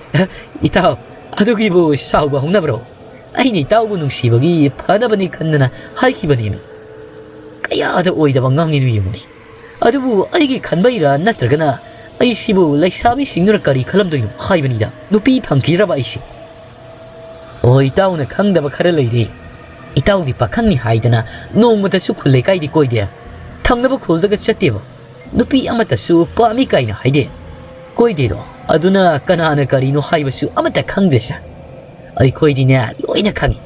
ꯏꯇꯥꯎ, ꯑꯗꯨꯒꯤꯕꯨ ꯁꯥꯎꯕ ꯍꯧꯅꯕ꯭ꯔꯣ? ꯑꯩꯅ ꯏꯇꯥꯎꯕꯨ ꯅꯨꯡꯁꯤꯕꯒꯤ ꯐꯅꯕꯅꯤ ꯈꯟꯗꯅ ꯍꯥꯏꯈꯤꯕꯅꯦꯃꯤ꯫ ꯀꯌꯥꯗ ꯑꯣꯏꯗꯕ ꯉꯥꯡꯉꯤꯅꯣ ꯌꯦꯡꯉꯨꯅꯦ꯫ ꯑꯗꯨꯕꯨ ꯑꯩꯒꯤ ꯈꯟꯕꯩꯔꯥ ꯅꯠꯇ꯭ꯔꯒꯅ ꯑꯩꯁꯤꯕꯨ ꯂꯩꯁꯥꯕꯤꯁꯤꯡꯗꯨꯅ ꯀꯔꯤ ꯈꯜꯂꯝꯗꯣꯏꯅꯣ ꯍꯥꯏꯕꯅꯤꯗ꯫ ꯅꯨꯄꯤ ꯐꯪꯈꯤꯗ꯭ꯔꯕ ꯑꯩꯁꯦ? ꯑꯣ, ꯏꯇꯥꯎꯅ ꯈꯪꯗꯕ ꯈꯔ ꯂꯩꯔꯦ꯫ ꯏꯇꯥꯎꯗꯤ ꯄꯥꯈꯪꯅꯤ ꯍꯥꯏꯗꯅ ꯅꯣꯡꯃꯇꯁꯨ ꯈꯨꯜ ꯂꯩꯀꯥꯏꯗꯤ ꯀꯣꯏꯗꯦ꯫ ꯊꯪꯅꯕ ꯈꯨꯜꯗꯒ ꯆꯠꯇꯦꯕ꯫ ꯅꯨꯄꯤ ꯑꯃꯠꯇꯁꯨ ꯄꯥꯝꯃꯤ ꯀꯥꯏꯅ ꯍꯥꯏꯗꯦ꯫ ꯀꯣꯏꯗꯦꯗꯣ꯫ ꯑꯗꯨꯅ ꯀꯅꯥꯅ ꯀꯔꯤꯅꯣ ꯍꯥꯏꯕꯁꯨ ꯑꯃꯠꯇ ꯈꯪꯗ꯭ꯔꯦ ꯁꯥꯔ꯫ ꯑꯩꯈꯣꯏꯗꯤꯅꯦ ꯂꯣꯏꯅ ꯈꯪꯉꯤ꯫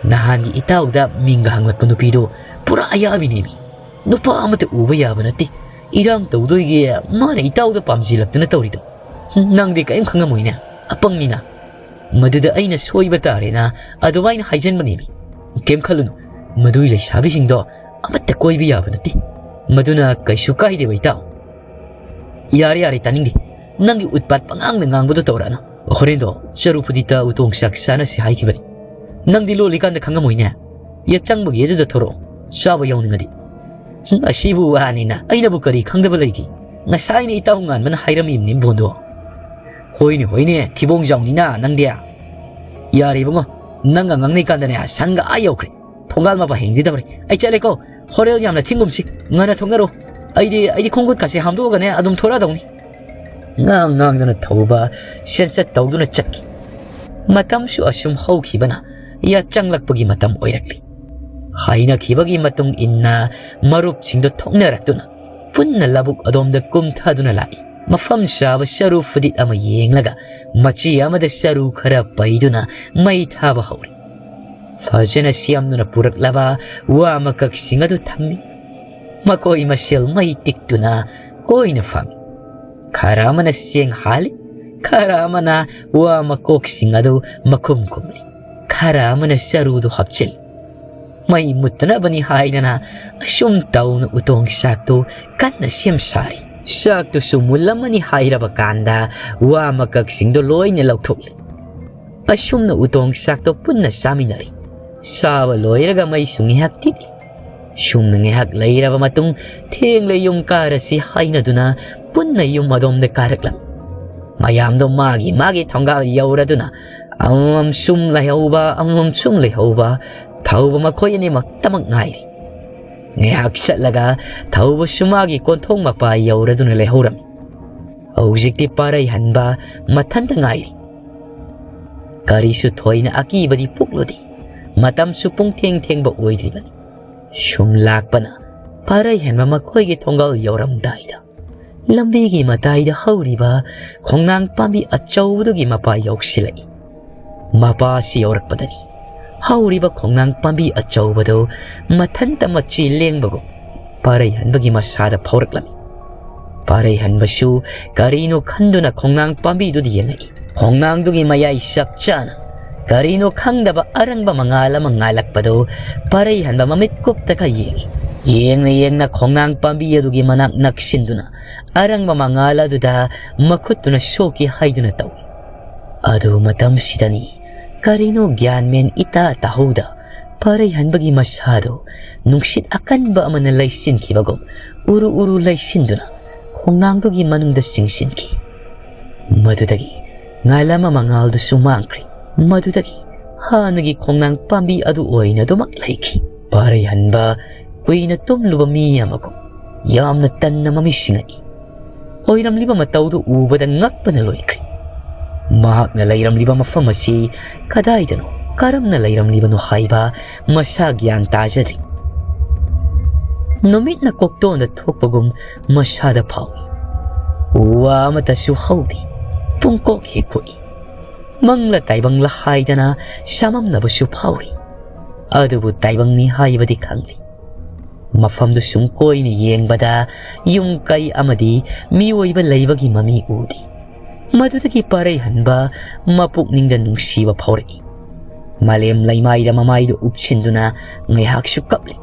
ꯅꯍꯥꯟꯒꯤ ꯏꯇꯥꯎꯗ ꯃꯤꯡꯒ ꯍꯪꯂꯛꯄ ꯅꯨꯄꯤꯗꯣ ꯄꯨꯔꯥ ꯑꯌꯥꯕꯤꯅꯦꯃꯤ꯫ ꯅꯨꯄꯥ ꯑꯃꯠꯇ ꯎꯕ ꯌꯥꯕ ꯅꯠꯇꯦ꯫ ꯏꯔꯥꯡ ꯇꯧꯗꯣꯏꯒꯤ ꯃꯥꯅ ꯏꯇꯥꯎꯗ ꯄꯥꯝꯁꯤꯜꯂꯛꯇꯅ ꯇꯧꯔꯤꯗꯣ꯫ ꯅꯪꯗꯤ ꯀꯔꯤꯝ ꯈꯪꯉꯝꯃꯣꯏꯅꯦ, ꯑꯄꯪꯅꯤꯅ꯫ ꯃꯗꯨꯗ ꯑꯩꯅ ꯁꯣꯏꯕ ꯇꯥꯔꯦꯅ ꯑꯗꯨꯃꯥꯏꯅ ꯍꯥꯏꯖꯟꯕꯅꯦꯃꯤ꯫ ꯀꯩꯝ ꯈꯜꯂꯨꯅꯨ, ꯃꯗꯨꯒꯤ ꯂꯩꯁꯥꯕꯤꯁꯤꯡꯗꯣ ꯑꯃꯠꯇ ꯀꯣꯏꯕ ꯌꯥꯕ ꯅꯠꯇꯦ꯫ ꯃꯗꯨꯅ ꯀꯩꯁꯨ ꯀꯥꯏꯗꯦꯕ ꯏꯇꯥꯎ꯫ ꯌꯥꯔꯦ, ꯌꯥꯔꯦ, ꯇꯥꯅꯤꯡꯗꯦ꯫ ꯅꯪꯒꯤ ꯎꯠꯄꯥꯠ ꯄꯉꯥꯡꯗ ꯉꯥꯡꯕꯗꯣ ꯇꯧꯔꯛꯑꯅꯨ꯫ ꯍꯣꯔꯦꯟꯗꯣ ꯆꯔꯨ ꯐꯨꯗꯤꯠꯇ ꯎꯇꯣꯡ ꯆꯥꯛ ꯆꯥꯅꯁꯤ ꯍꯥꯏꯈꯤꯕꯅꯤ꯫ ꯅꯪꯗꯤ ꯂꯣꯜꯂꯤꯀꯥꯟꯗ ꯈꯪꯉꯝꯃꯣꯏꯅꯦ꯫ ꯌꯥꯆꯪꯕꯒꯤ ꯑꯗꯨꯗ ꯊꯣꯔꯛꯑꯣ, ꯆꯥꯕ ꯌꯥꯎꯅꯤꯡꯉꯗꯤ꯫ ꯍꯨꯝ, ꯑꯁꯤꯕꯨ ꯋꯥꯅꯤꯅ ꯑꯩꯅꯕꯨ ꯀꯔꯤ ꯈꯪꯗꯕ ꯂꯩꯒꯦ? ꯉꯁꯥꯏꯅ ꯏꯇꯥꯎ ꯉꯥꯟꯕꯅ ꯍꯥꯏꯔꯝꯃꯤꯕꯅꯤ ꯕꯣꯟꯗꯣ꯫ ꯍꯣꯏꯅꯦ, ꯍꯣꯏꯅꯦ, ꯊꯤꯕꯣꯡ ꯖꯥꯎꯅꯤꯅ ꯅꯪꯗꯤ꯫ ꯌꯥꯔꯦ ꯏꯕꯨꯡꯉꯣ, ꯅꯪꯒ ꯉꯥꯡꯅꯩꯀꯥꯟꯗꯅꯦ ꯁꯪꯒ ꯑꯥ ꯌꯧꯈ꯭ꯔꯦ꯫ ꯊꯣꯡꯒꯥꯜ ꯃꯄꯥ ꯍꯦꯡꯗꯤ ꯇꯧꯔꯦ꯫ ꯑꯩ ꯆꯠꯂꯦꯀꯣ꯫ ꯍꯣꯔꯦꯜ ꯌꯥꯝꯅ ꯊꯤꯡꯒꯨꯝꯁꯤ꯫ ꯉꯟꯅ ꯊꯣꯡꯅꯔꯣ꯫ ꯑꯩꯗꯤ, ꯑꯩꯗꯤ ꯈꯣꯡꯈꯨꯠꯀꯁꯦ ꯍꯥꯝꯗꯣꯛꯑꯒꯅꯦ ꯑꯗꯨꯝ ꯊꯣꯔꯛꯑꯗꯧꯅꯤ꯫ ꯉꯥꯡ ꯉꯥꯡꯗꯨꯅ ꯊꯧꯕ ꯁꯦꯟꯁꯠ ꯇꯧꯗꯨꯅ ꯆꯠꯈꯤ꯫ ꯃꯇꯝꯁꯨ ꯑꯁꯨꯝ ꯍꯧꯈꯤꯕꯅ ꯌꯥꯆꯪꯂꯛꯄꯒꯤ ꯃꯇꯝ ꯑꯣꯏꯔꯛꯂꯤ꯫ ꯍꯥꯏꯅꯈꯤꯕꯒꯤ ꯃꯇꯨꯡ ꯏꯟꯅ ꯃꯔꯨꯞꯁꯤꯡꯗꯨ ꯊꯣꯛꯅꯔꯛꯇꯨꯅ ꯄꯨꯟꯅ ꯂꯧꯕꯨꯛ ꯑꯗꯣꯝꯗ ꯀꯨꯝꯊꯗꯨꯅ ꯂꯥꯛꯏ꯫ ꯃꯐꯝ ꯆꯥꯕ ꯆꯔꯨ ꯐꯨꯗꯤꯠ ꯑꯃ ꯌꯦꯡꯂꯒ ꯃꯆꯤ ꯑꯃꯗ ꯆꯔꯨ ꯈꯔ ꯄꯩꯗꯨꯅ ꯃꯩ ꯊꯥꯕ ꯍꯧꯔꯤ꯫ ꯐꯖꯅ ꯁꯦꯝꯗꯨꯅ ꯄꯨꯔꯛꯂꯕ ꯋꯥ ꯃꯀꯛꯁꯤꯡ ꯑꯗꯨ ꯊꯝꯃꯤ꯫ ꯃꯈꯣꯏ ꯃꯁꯦꯜ ꯃꯩ ꯇꯤꯛꯇꯨꯅ ꯀꯣꯏꯅ ꯐꯝꯃꯤ꯫ ꯈꯔ ꯑꯃꯅ ꯆꯦꯡ ꯍꯥꯜꯂꯤ, ꯈꯔ ꯑꯃꯅ ꯋꯥ ꯃꯀꯣꯛꯁꯤꯡ ꯑꯗꯨ ꯃꯈꯨꯝ ꯈꯨꯝꯂꯤ, ꯈꯔ ꯑꯃꯅ ꯆꯔꯨꯗꯨ ꯍꯥꯞꯆꯤꯜꯂꯤ꯫ ꯃꯩ ꯃꯨꯠꯇꯅꯕꯅꯤ ꯍꯥꯏꯗꯅ ꯑꯁꯨꯝ ꯇꯧꯅ ꯎꯇꯣꯡ ꯆꯥꯛꯇꯨ ꯀꯟꯅ ꯁꯦꯝ ꯁꯥꯔꯤ꯫ ꯆꯥꯛꯇꯨꯁꯨ ꯃꯨꯜꯂꯝꯃꯅꯤ ꯍꯥꯏꯔꯕ ꯀꯥꯟꯗ ꯋꯥ ꯃꯀꯛꯁꯤꯡꯗꯨ ꯂꯣꯏꯅ ꯂꯧꯊꯣꯛꯂꯤ꯫ ꯑꯁꯨꯝꯅ ꯎꯇꯣꯡ ꯆꯥꯛꯇꯣ ꯄꯨꯟꯅ ꯆꯥꯃꯤꯟꯅꯔꯤ꯫ ꯆꯥꯕ ꯂꯣꯏꯔꯒ ꯃꯩꯁꯨ ꯉꯥꯏꯍꯥꯛ ꯇꯤꯛꯂꯤ꯫ ꯁꯨꯝꯅ ꯉꯥꯏꯍꯥꯛ ꯂꯩꯔꯕ ꯃꯇꯨꯡ, ꯊꯦꯡꯂꯦ, ꯌꯨꯝ ꯀꯥꯔꯁꯤ ꯍꯥꯏꯅꯗꯨꯅ ꯄꯨꯟꯅ ꯌꯨꯝ ꯑꯗꯣꯝꯗ ꯀꯥꯔꯛꯂꯝꯃꯤ꯫ ꯃꯌꯥꯝꯗꯣ ꯃꯥꯒꯤ ꯃꯥꯒꯤ ꯊꯣꯡꯒꯥꯜ ꯌꯧꯔꯗꯨꯅ ꯑꯃꯃꯝ ꯁꯨꯝ ꯂꯩꯍꯧꯕ, ꯑꯃꯃꯝ ꯁꯨꯝ ꯂꯩꯍꯧꯕ꯫ ꯊꯧꯕ ꯃꯈꯣꯏ ꯑꯅꯤꯃꯛꯇꯃꯛ ꯉꯥꯏꯔꯤ꯫ ꯉꯥꯏꯍꯥꯛ ꯆꯠꯂꯒ ꯊꯧꯕꯁꯨ ꯃꯥꯒꯤ ꯀꯣꯟꯊꯣꯡ ꯃꯄꯥ ꯌꯧꯔꯗꯨꯅ ꯂꯩꯍꯧꯔꯝꯃꯤ꯫ ꯍꯧꯖꯤꯛꯇꯤ ꯄꯥꯔꯩꯍꯟꯕ ꯃꯊꯟꯇ ꯉꯥꯏꯔꯤ꯫ ꯀꯔꯤꯁꯨ ꯊꯣꯏꯅ ꯑꯀꯤꯕꯗꯤ ꯄꯣꯛꯂꯨꯗꯦ꯫ ꯃꯇꯝꯁꯨ ꯄꯨꯡꯊꯦꯡ ꯊꯦꯡꯕ ꯑꯣꯏꯗ꯭ꯔꯤꯕꯅꯤ꯫ ꯁꯨꯝ ꯂꯥꯛꯄꯅ ꯄꯥꯔꯩꯍꯟꯕ ꯃꯈꯣꯏꯒꯤ ꯊꯣꯡꯒꯥꯜ ꯌꯧꯔꯝꯗꯥꯏꯗ, ꯂꯝꯕꯤꯒꯤ ꯃꯇꯥꯏꯗ ꯍꯧꯔꯤꯕ ꯈꯣꯡꯅꯥꯡ ꯄꯥꯝꯕꯤ ꯑꯆꯧꯕꯗꯨꯒꯤ ꯃꯄꯥ ꯌꯧꯁꯤꯜꯂꯛꯏ꯫ ꯃꯄꯥ ꯑꯁꯤ ꯌꯧꯔꯛꯄꯗꯅꯤ ꯍꯧꯔꯤꯕ ꯈꯣꯡꯅꯥꯡ ꯄꯥꯝꯕꯤ ꯑꯆꯧꯕꯗꯨ ꯃꯊꯟꯇ ꯃꯆꯤ ꯂꯦꯡꯕꯒꯨꯝ ꯄꯥꯔꯩꯍꯟꯕꯒꯤ ꯃꯁꯥꯗ ꯐꯥꯎꯔꯛꯂꯝꯃꯤ꯫ ꯄꯥꯔꯩꯍꯟꯕꯁꯨ ꯀꯔꯤꯅꯣ ꯈꯟꯗꯨꯅ ꯈꯣꯡꯅꯥꯡ ꯄꯥꯝꯕꯤꯗꯨꯗ ꯌꯦꯡꯂꯛꯏ꯫ ꯈꯣꯡꯅꯥꯡꯗꯨꯒꯤ ꯃꯌꯥꯏ ꯆꯞ ꯆꯥꯅ ꯀꯔꯤꯅꯣ ꯈꯪꯗꯕ ꯑꯔꯪꯕ ꯃꯉꯥꯜ ꯑꯃ ꯉꯥꯜꯂꯛꯄꯗꯨ ꯄꯥꯔꯩꯍꯟꯕ ꯃꯃꯤꯠ ꯀꯨꯞꯇꯒ ꯌꯦꯡꯏ꯫ ꯌꯦꯡꯅ ꯌꯦꯡꯅ ꯈꯣꯡꯅꯥꯡ ꯄꯥꯝꯕꯤ ꯑꯗꯨꯒꯤ ꯃꯅꯥꯛ ꯅꯛꯁꯤꯟꯗꯨꯅ ꯑꯔꯪꯕ ꯃꯉꯥꯜ ꯑꯗꯨꯗ ꯃꯈꯨꯠꯇꯨꯅ ꯁꯣꯛꯀꯦ ꯍꯥꯏꯗꯨꯅ ꯇꯧꯏ꯫ ꯑꯗꯨ ꯃꯇꯝꯁꯤꯗꯅꯤ ꯀꯔꯤꯅꯣ ꯒ꯭ꯌꯥꯟ ꯃꯦꯟ ꯏꯇꯥ ꯇꯥꯍꯧꯗ ꯄꯥꯔꯩꯍꯟꯕꯒꯤ ꯃꯁꯥꯗꯨ ꯅꯨꯡꯁꯤꯠ ꯑꯀꯟꯕ ꯑꯃꯅ ꯂꯩꯁꯤꯟꯈꯤꯕꯒꯨꯝ ꯎꯔꯨ ꯎꯔꯨ ꯂꯩꯁꯤꯟꯗꯨꯅ ꯈꯣꯡꯅꯥꯡꯗꯨꯒꯤ ꯃꯅꯨꯡꯗ ꯆꯤꯡꯁꯤꯟꯈꯤ꯫ ꯃꯗꯨꯗꯒꯤ ꯉꯥꯂꯥꯃ ꯃꯉꯥꯜꯗꯨꯁꯨ ꯃꯥꯡꯈ꯭ꯔꯦ꯫ ꯃꯗꯨꯗꯒꯤ ꯍꯥꯟꯅꯒꯤ ꯈꯣꯡꯅꯥꯡ ꯄꯥꯝꯕꯤ ꯑꯗꯨ ꯑꯣꯏꯅ ꯑꯗꯨꯃꯛ ꯂꯩꯈꯤ꯫ ꯄꯥꯔꯩꯍꯟꯕ ꯀꯨꯏꯅ ꯇꯨꯝꯂꯨꯕ ꯃꯤ ꯑꯃꯒꯨꯝ ꯌꯥꯝꯅ ꯇꯟꯅ ꯃꯃꯤꯠ ꯁꯤꯡꯉꯛꯏ꯫ ꯑꯣꯏꯔꯝꯂꯤꯕ ꯃꯇꯧꯗꯨ ꯎꯕꯗ ꯉꯛꯄꯅ ꯂꯣꯏꯈ꯭ꯔꯦ꯫ ꯃꯍꯥꯛꯅ ꯂꯩꯔꯝꯂꯤꯕ ꯃꯐꯝ ꯑꯁꯤ ꯀꯗꯥꯏꯗꯅꯣ, ꯀꯔꯝꯅ ꯂꯩꯔꯝꯂꯤꯕꯅꯣ ꯍꯥꯏꯕ ꯃꯁꯥ ꯒ꯭ꯌꯥꯟ ꯇꯥꯖꯗ꯭ꯔꯤ꯫ ꯅꯨꯃꯤꯠꯅ ꯀꯣꯛꯇꯣꯟꯗ ꯊꯣꯛꯄꯒꯨꯝ ꯃꯁꯥꯗ ꯐꯥꯎꯏ꯫ ꯎ ꯋꯥ ꯑꯃꯠꯇꯁꯨ ꯍꯧꯗꯦ꯫ ꯄꯨꯡꯀꯣꯛ ꯍꯦꯛ ꯀꯣꯛꯏ꯫ ꯃꯪꯂ ꯇꯥꯏꯕꯪꯂ ꯍꯥꯏꯗꯅ ꯆꯃꯝꯅꯕꯁꯨ ꯐꯥꯎꯔꯤ꯫ ꯑꯗꯨꯕꯨ ꯇꯥꯏꯕꯪꯅꯤ ꯍꯥꯏꯕꯗꯤ ꯈꯪꯂꯤ꯫ ꯃꯐꯝꯗꯨ ꯁꯨꯝ ꯀꯣꯏꯅ ꯌꯦꯡꯕꯗ ꯌꯨꯝ ꯀꯩ ꯑꯃꯗꯤ ꯃꯤꯑꯣꯏꯕ ꯂꯩꯕꯒꯤ ꯃꯃꯤ ꯎꯗꯦ꯫ ꯃꯗꯨꯗꯒꯤ ꯄꯥꯔꯩꯍꯟꯕ ꯃꯄꯨꯛꯅꯤꯡꯗ ꯅꯨꯡꯁꯤꯕ ꯐꯥꯎꯔꯛꯏ꯫ ꯃꯥꯂꯦꯝ ꯂꯩꯃꯥꯏꯗ ꯃꯃꯥꯏꯗꯨ ꯎꯞꯁꯤꯟꯗꯨꯅ ꯉꯥꯏꯍꯥꯛꯁꯨ ꯀꯞꯂꯤ꯫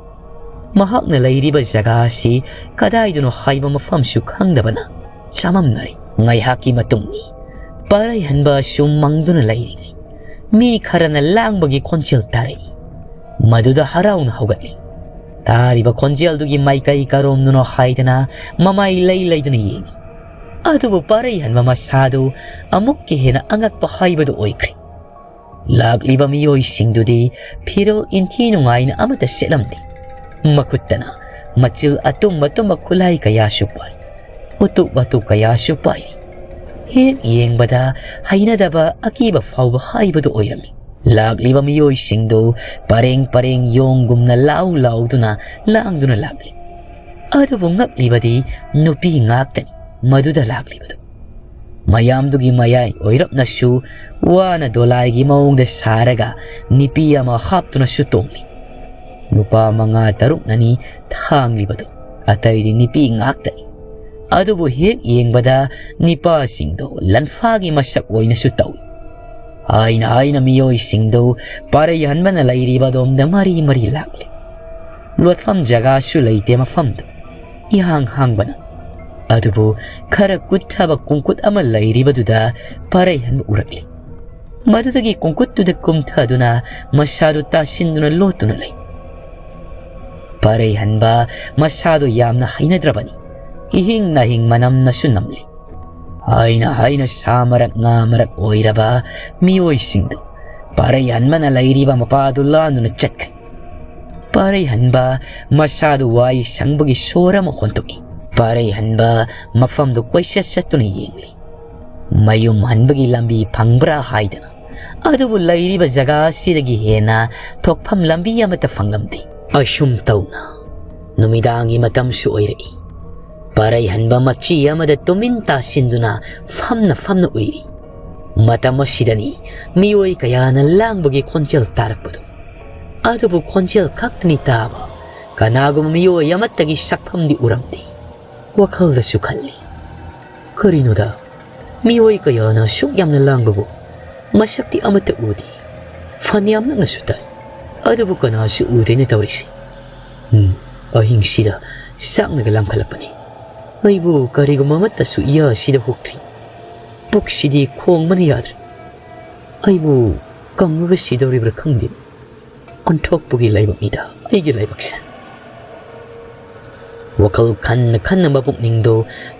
ꯃꯍꯥꯛꯅ ꯂꯩꯔꯤꯕ ꯖꯒꯥ ꯑꯁꯤ ꯀꯗꯥꯏꯗꯅꯣ ꯍꯥꯏꯕ ꯃꯐꯝꯁꯨ ꯈꯪꯗꯕꯅ ꯆꯃꯝꯅꯔꯤ꯫ ꯉꯥꯏꯍꯥꯛꯀꯤ ꯃꯇꯨꯡꯅꯤ꯫ ꯄꯥꯔꯩꯍꯟꯕ ꯑꯁꯨꯝ ꯃꯪꯗꯨꯅ ꯂꯩꯔꯤꯉꯩ ꯃꯤ ꯈꯔꯅ ꯂꯥꯡꯕꯒꯤ ꯈꯣꯟꯖꯦꯜ ꯇꯥꯔꯛꯏ꯫ ꯃꯗꯨꯗ ꯍꯔꯥꯎꯅ ꯍꯧꯒꯠꯂꯤ꯫ ꯇꯥꯔꯤꯕ ꯈꯣꯟꯖꯦꯜꯗꯨꯒꯤ ꯃꯥꯏꯀꯩ ꯀꯔꯣꯝꯗꯅꯣ ꯍꯥꯏꯗꯅ ꯃꯃꯥꯏ ꯂꯩ ꯂꯩꯗꯅ ꯌꯦꯡꯏ꯫ ꯑꯗꯨꯕꯨ ꯄꯥꯔꯩꯍꯟꯕ ꯃꯁꯥꯗꯨ ꯑꯃꯨꯛꯀ ꯍꯦꯟꯅ ꯑꯉꯛꯄ ꯍꯥꯏꯕꯗꯨ ꯑꯣꯏꯈ꯭ꯔꯦ꯫ ꯂꯥꯛꯂꯤꯕ ꯃꯤꯑꯣꯏꯁꯤꯡꯗꯨꯗꯤ ꯐꯤꯔꯣꯜ ꯏꯟꯊꯤ ꯅꯨꯡꯉꯥꯏꯅ ꯑꯃꯠꯇ ꯁꯦꯠꯂꯝꯗꯦ꯫ ꯃꯈꯨꯠꯇꯅ ꯃꯆꯤꯜ ꯑꯇꯨꯝ ꯑꯇꯨꯝꯕ ꯈꯨꯠꯂꯥꯏ ꯀꯌꯥꯁꯨ ꯄꯥꯏ꯫ ꯎꯇꯨꯞ ꯋꯥꯇꯨꯞ ꯀꯌꯥꯁꯨ ꯄꯥꯏꯔꯤ꯫ ꯍꯦꯛ ꯌꯦꯡꯕꯗ ꯍꯩꯅꯗꯕ ꯑꯀꯤꯕ ꯐꯥꯎꯕ ꯍꯥꯏꯕꯗꯨ ꯑꯣꯏꯔꯝꯃꯤ꯫ ꯂꯥꯛꯂꯤꯕ ꯃꯤꯑꯣꯏꯁꯤꯡꯗꯨ ꯄꯔꯦꯡ ꯄꯔꯦꯡ ꯌꯣꯡꯒꯨꯝꯅ ꯂꯥꯎ ꯂꯥꯎꯗꯨꯅ ꯂꯥꯡꯗꯨꯅ ꯂꯥꯛꯂꯤ꯫ ꯑꯗꯨꯕꯨ ꯉꯛꯂꯤꯕꯗꯤ ꯅꯨꯄꯤ ꯉꯥꯛꯇꯅꯤ ꯃꯗꯨꯗ ꯂꯥꯛꯂꯤꯕꯗꯨ꯫ ꯃꯌꯥꯝꯗꯨꯒꯤ ꯃꯌꯥꯏ ꯑꯣꯏꯔꯞꯅꯁꯨ ꯋꯥꯅ ꯗꯣꯂꯥꯏꯒꯤ ꯃꯑꯣꯡꯗ ꯁꯥꯔꯒ ꯅꯨꯄꯤ ꯑꯃ ꯍꯥꯞꯇꯨꯅꯁꯨ ꯇꯣꯡꯂꯤ꯫ ꯅꯨꯄꯥ ꯃꯉꯥ ꯇꯔꯨꯛꯅꯅꯤ ꯊꯥꯡꯂꯤꯕꯗꯨ, ꯑꯇꯩꯗꯤ ꯅꯨꯄꯤ ꯉꯥꯛꯇꯅꯤ꯫ ꯑꯗꯨꯕꯨ ꯍꯦꯛ ꯌꯦꯡꯕꯗ ꯅꯨꯄꯥꯁꯤꯡꯗꯨ ꯂꯟꯐꯥꯒꯤ ꯃꯁꯛ ꯑꯣꯏꯅꯁꯨ ꯇꯧꯏ꯫ ꯍꯥꯏꯅ ꯍꯥꯏꯅ ꯃꯤꯑꯣꯏꯁꯤꯡꯗꯨ ꯄꯥꯔꯩꯍꯟꯕꯅ ꯂꯩꯔꯤꯕ ꯑꯗꯣꯝꯗ ꯃꯔꯤ ꯃꯔꯤ ꯂꯥꯛꯂꯤ꯫ ꯂꯣꯠꯐꯝ ꯖꯒꯥꯁꯨ ꯂꯩꯇꯦ ꯃꯐꯝꯗꯨ꯫ ꯏꯍꯥꯡ ꯍꯥꯡꯕꯅ꯫ ꯑꯗꯨꯕꯨ ꯈꯔ ꯀꯨꯠꯊꯕ ꯀꯣꯡꯀꯨꯠ ꯑꯃ ꯂꯩꯔꯤꯕꯗꯨꯗ ꯄꯥꯔꯩꯍꯟꯕ ꯎꯔꯛꯂꯤ꯫ ꯃꯗꯨꯗꯒꯤ ꯀꯣꯡꯀꯨꯠꯇꯨꯗ ꯀꯨꯝꯊꯗꯨꯅ ꯃꯁꯥꯗꯨ ꯇꯥꯁꯤꯟꯗꯨꯅ ꯂꯣꯠꯇꯨꯅ ꯂꯩ꯫ ꯄꯥꯔꯩꯍꯟꯕ ꯃꯁꯥꯗꯨ ꯌꯥꯝꯅ ꯍꯩꯅꯗ꯭ꯔꯕꯅꯤ꯫ ꯏꯍꯤꯡ ꯅꯥꯍꯤꯡ ꯃꯅꯝꯅꯁꯨ ꯅꯝꯂꯤ꯫ ꯍꯥꯏꯅ ꯍꯥꯏꯅ ꯁꯥ ꯃꯔꯛ ꯉꯥ ꯃꯔꯛ ꯑꯣꯏꯔꯕ ꯃꯤꯑꯣꯏꯁꯤꯡꯗꯨ ꯄꯥꯔꯩꯍꯟꯕꯅ ꯂꯩꯔꯤꯕ ꯃꯄꯥꯗꯨ ꯂꯥꯟꯗꯨꯅ ꯆꯠꯈ꯭ꯔꯦ꯫ ꯄꯥꯔꯩꯍꯟꯕ ꯃꯁꯥꯗꯨ ꯋꯥꯏ ꯁꯪꯕꯒꯤ ꯁꯣꯔ ꯑꯃ ꯍꯣꯟꯗꯣꯛꯏ꯫ ꯄꯥꯔꯩꯍꯟꯕ ꯃꯐꯝꯗꯨ ꯀꯣꯏꯆꯠ ꯆꯠꯇꯨꯅ ꯌꯦꯡꯂꯤ꯫ ꯃꯌꯨꯝ ꯍꯟꯕꯒꯤ ꯂꯝꯕꯤ ꯐꯪꯕ꯭ꯔꯥ ꯍꯥꯏꯗꯅ꯫ ꯑꯗꯨꯕꯨ ꯂꯩꯔꯤꯕ ꯖꯒꯥ ꯑꯁꯤꯗꯒꯤ ꯍꯦꯟꯅ ꯊꯣꯛꯐꯝ ꯂꯝꯕꯤ ꯑꯃꯠꯇ ꯐꯪꯂꯝꯗꯦ꯫ ꯑꯁꯨꯝ ꯇꯧꯅ ꯅꯨꯃꯤꯗꯥꯡꯒꯤ ꯃꯇꯝꯁꯨ ꯑꯣꯏꯔꯛꯏ꯫ ꯄꯥꯔꯩꯍꯟꯕ ꯃꯆꯤ ꯑꯃꯗ ꯇꯨꯃꯤꯟ ꯇꯥꯁꯤꯟꯗꯨꯅ ꯐꯝꯅ ꯐꯝꯅ ꯎꯏꯔꯤ꯫ ꯃꯇꯝ ꯑꯁꯤꯗꯅꯤ ꯃꯤꯑꯣꯏ ꯀꯌꯥꯅ ꯂꯥꯡꯕꯒꯤ ꯈꯣꯟꯖꯦꯜ ꯇꯥꯔꯛꯄꯗꯨ꯫ ꯑꯗꯨꯕꯨ ꯈꯣꯟꯖꯦꯜ ꯈꯛꯇꯅꯤ ꯇꯥꯕ꯫ ꯀꯅꯥꯒꯨꯝꯕ ꯃꯤꯑꯣꯏ ꯑꯃꯠꯇꯒꯤ ꯁꯛꯐꯝꯗꯤ ꯎꯔꯝꯗꯦ꯫ ꯋꯥꯈꯜꯗꯁꯨ ꯈꯜꯂꯤ, "ꯀꯔꯤꯅꯣꯗ, ꯃꯤꯑꯣꯏ ꯀꯌꯥꯅ ꯑꯁꯨꯛ ꯌꯥꯝꯅ ꯂꯥꯡꯕꯕꯨ ꯃꯁꯛꯇꯤ ꯑꯃꯠꯇ ꯎꯗꯦ꯫ ꯐꯅꯌꯥꯝ ꯅꯛꯅꯁꯨ ꯇꯥꯏ, ꯑꯗꯨꯕꯨ ꯀꯅꯥꯁꯨ ꯎꯗꯦꯅꯦ ꯇꯧꯔꯤꯁꯤ꯫ ꯎꯝ, ꯑꯍꯤꯡꯁꯤꯗ ꯆꯥꯛꯅꯒ ꯂꯥꯝꯈꯠꯂꯛꯄꯅꯤ꯫ ꯑꯩꯕꯨ ꯀꯔꯤꯒꯨꯝꯕ ꯑꯃꯠꯇꯁꯨ ꯏꯌꯥꯁꯤꯗ ꯍꯨꯛꯇ꯭ꯔꯤ꯫ ꯄꯨꯛꯁꯤꯗꯤ ꯈꯣꯡꯕꯅ ꯌꯥꯗ꯭ꯔꯦ꯫ ꯑꯩꯕꯨ ꯀꯪꯉꯒ ꯁꯤꯗꯧꯔꯤꯕ꯭ꯔꯥ ꯈꯪꯗꯦ꯫ ꯑꯣꯟꯊꯣꯛꯄꯒꯤ ꯂꯥꯏꯕꯛꯅꯤꯗ ꯑꯩꯒꯤ ꯂꯥꯏꯕꯛꯁꯦ"꯫ ꯋꯥꯈꯜ ꯈꯟꯅ ꯈꯟꯅ ꯃꯄꯨꯛꯅꯤꯡꯗꯨ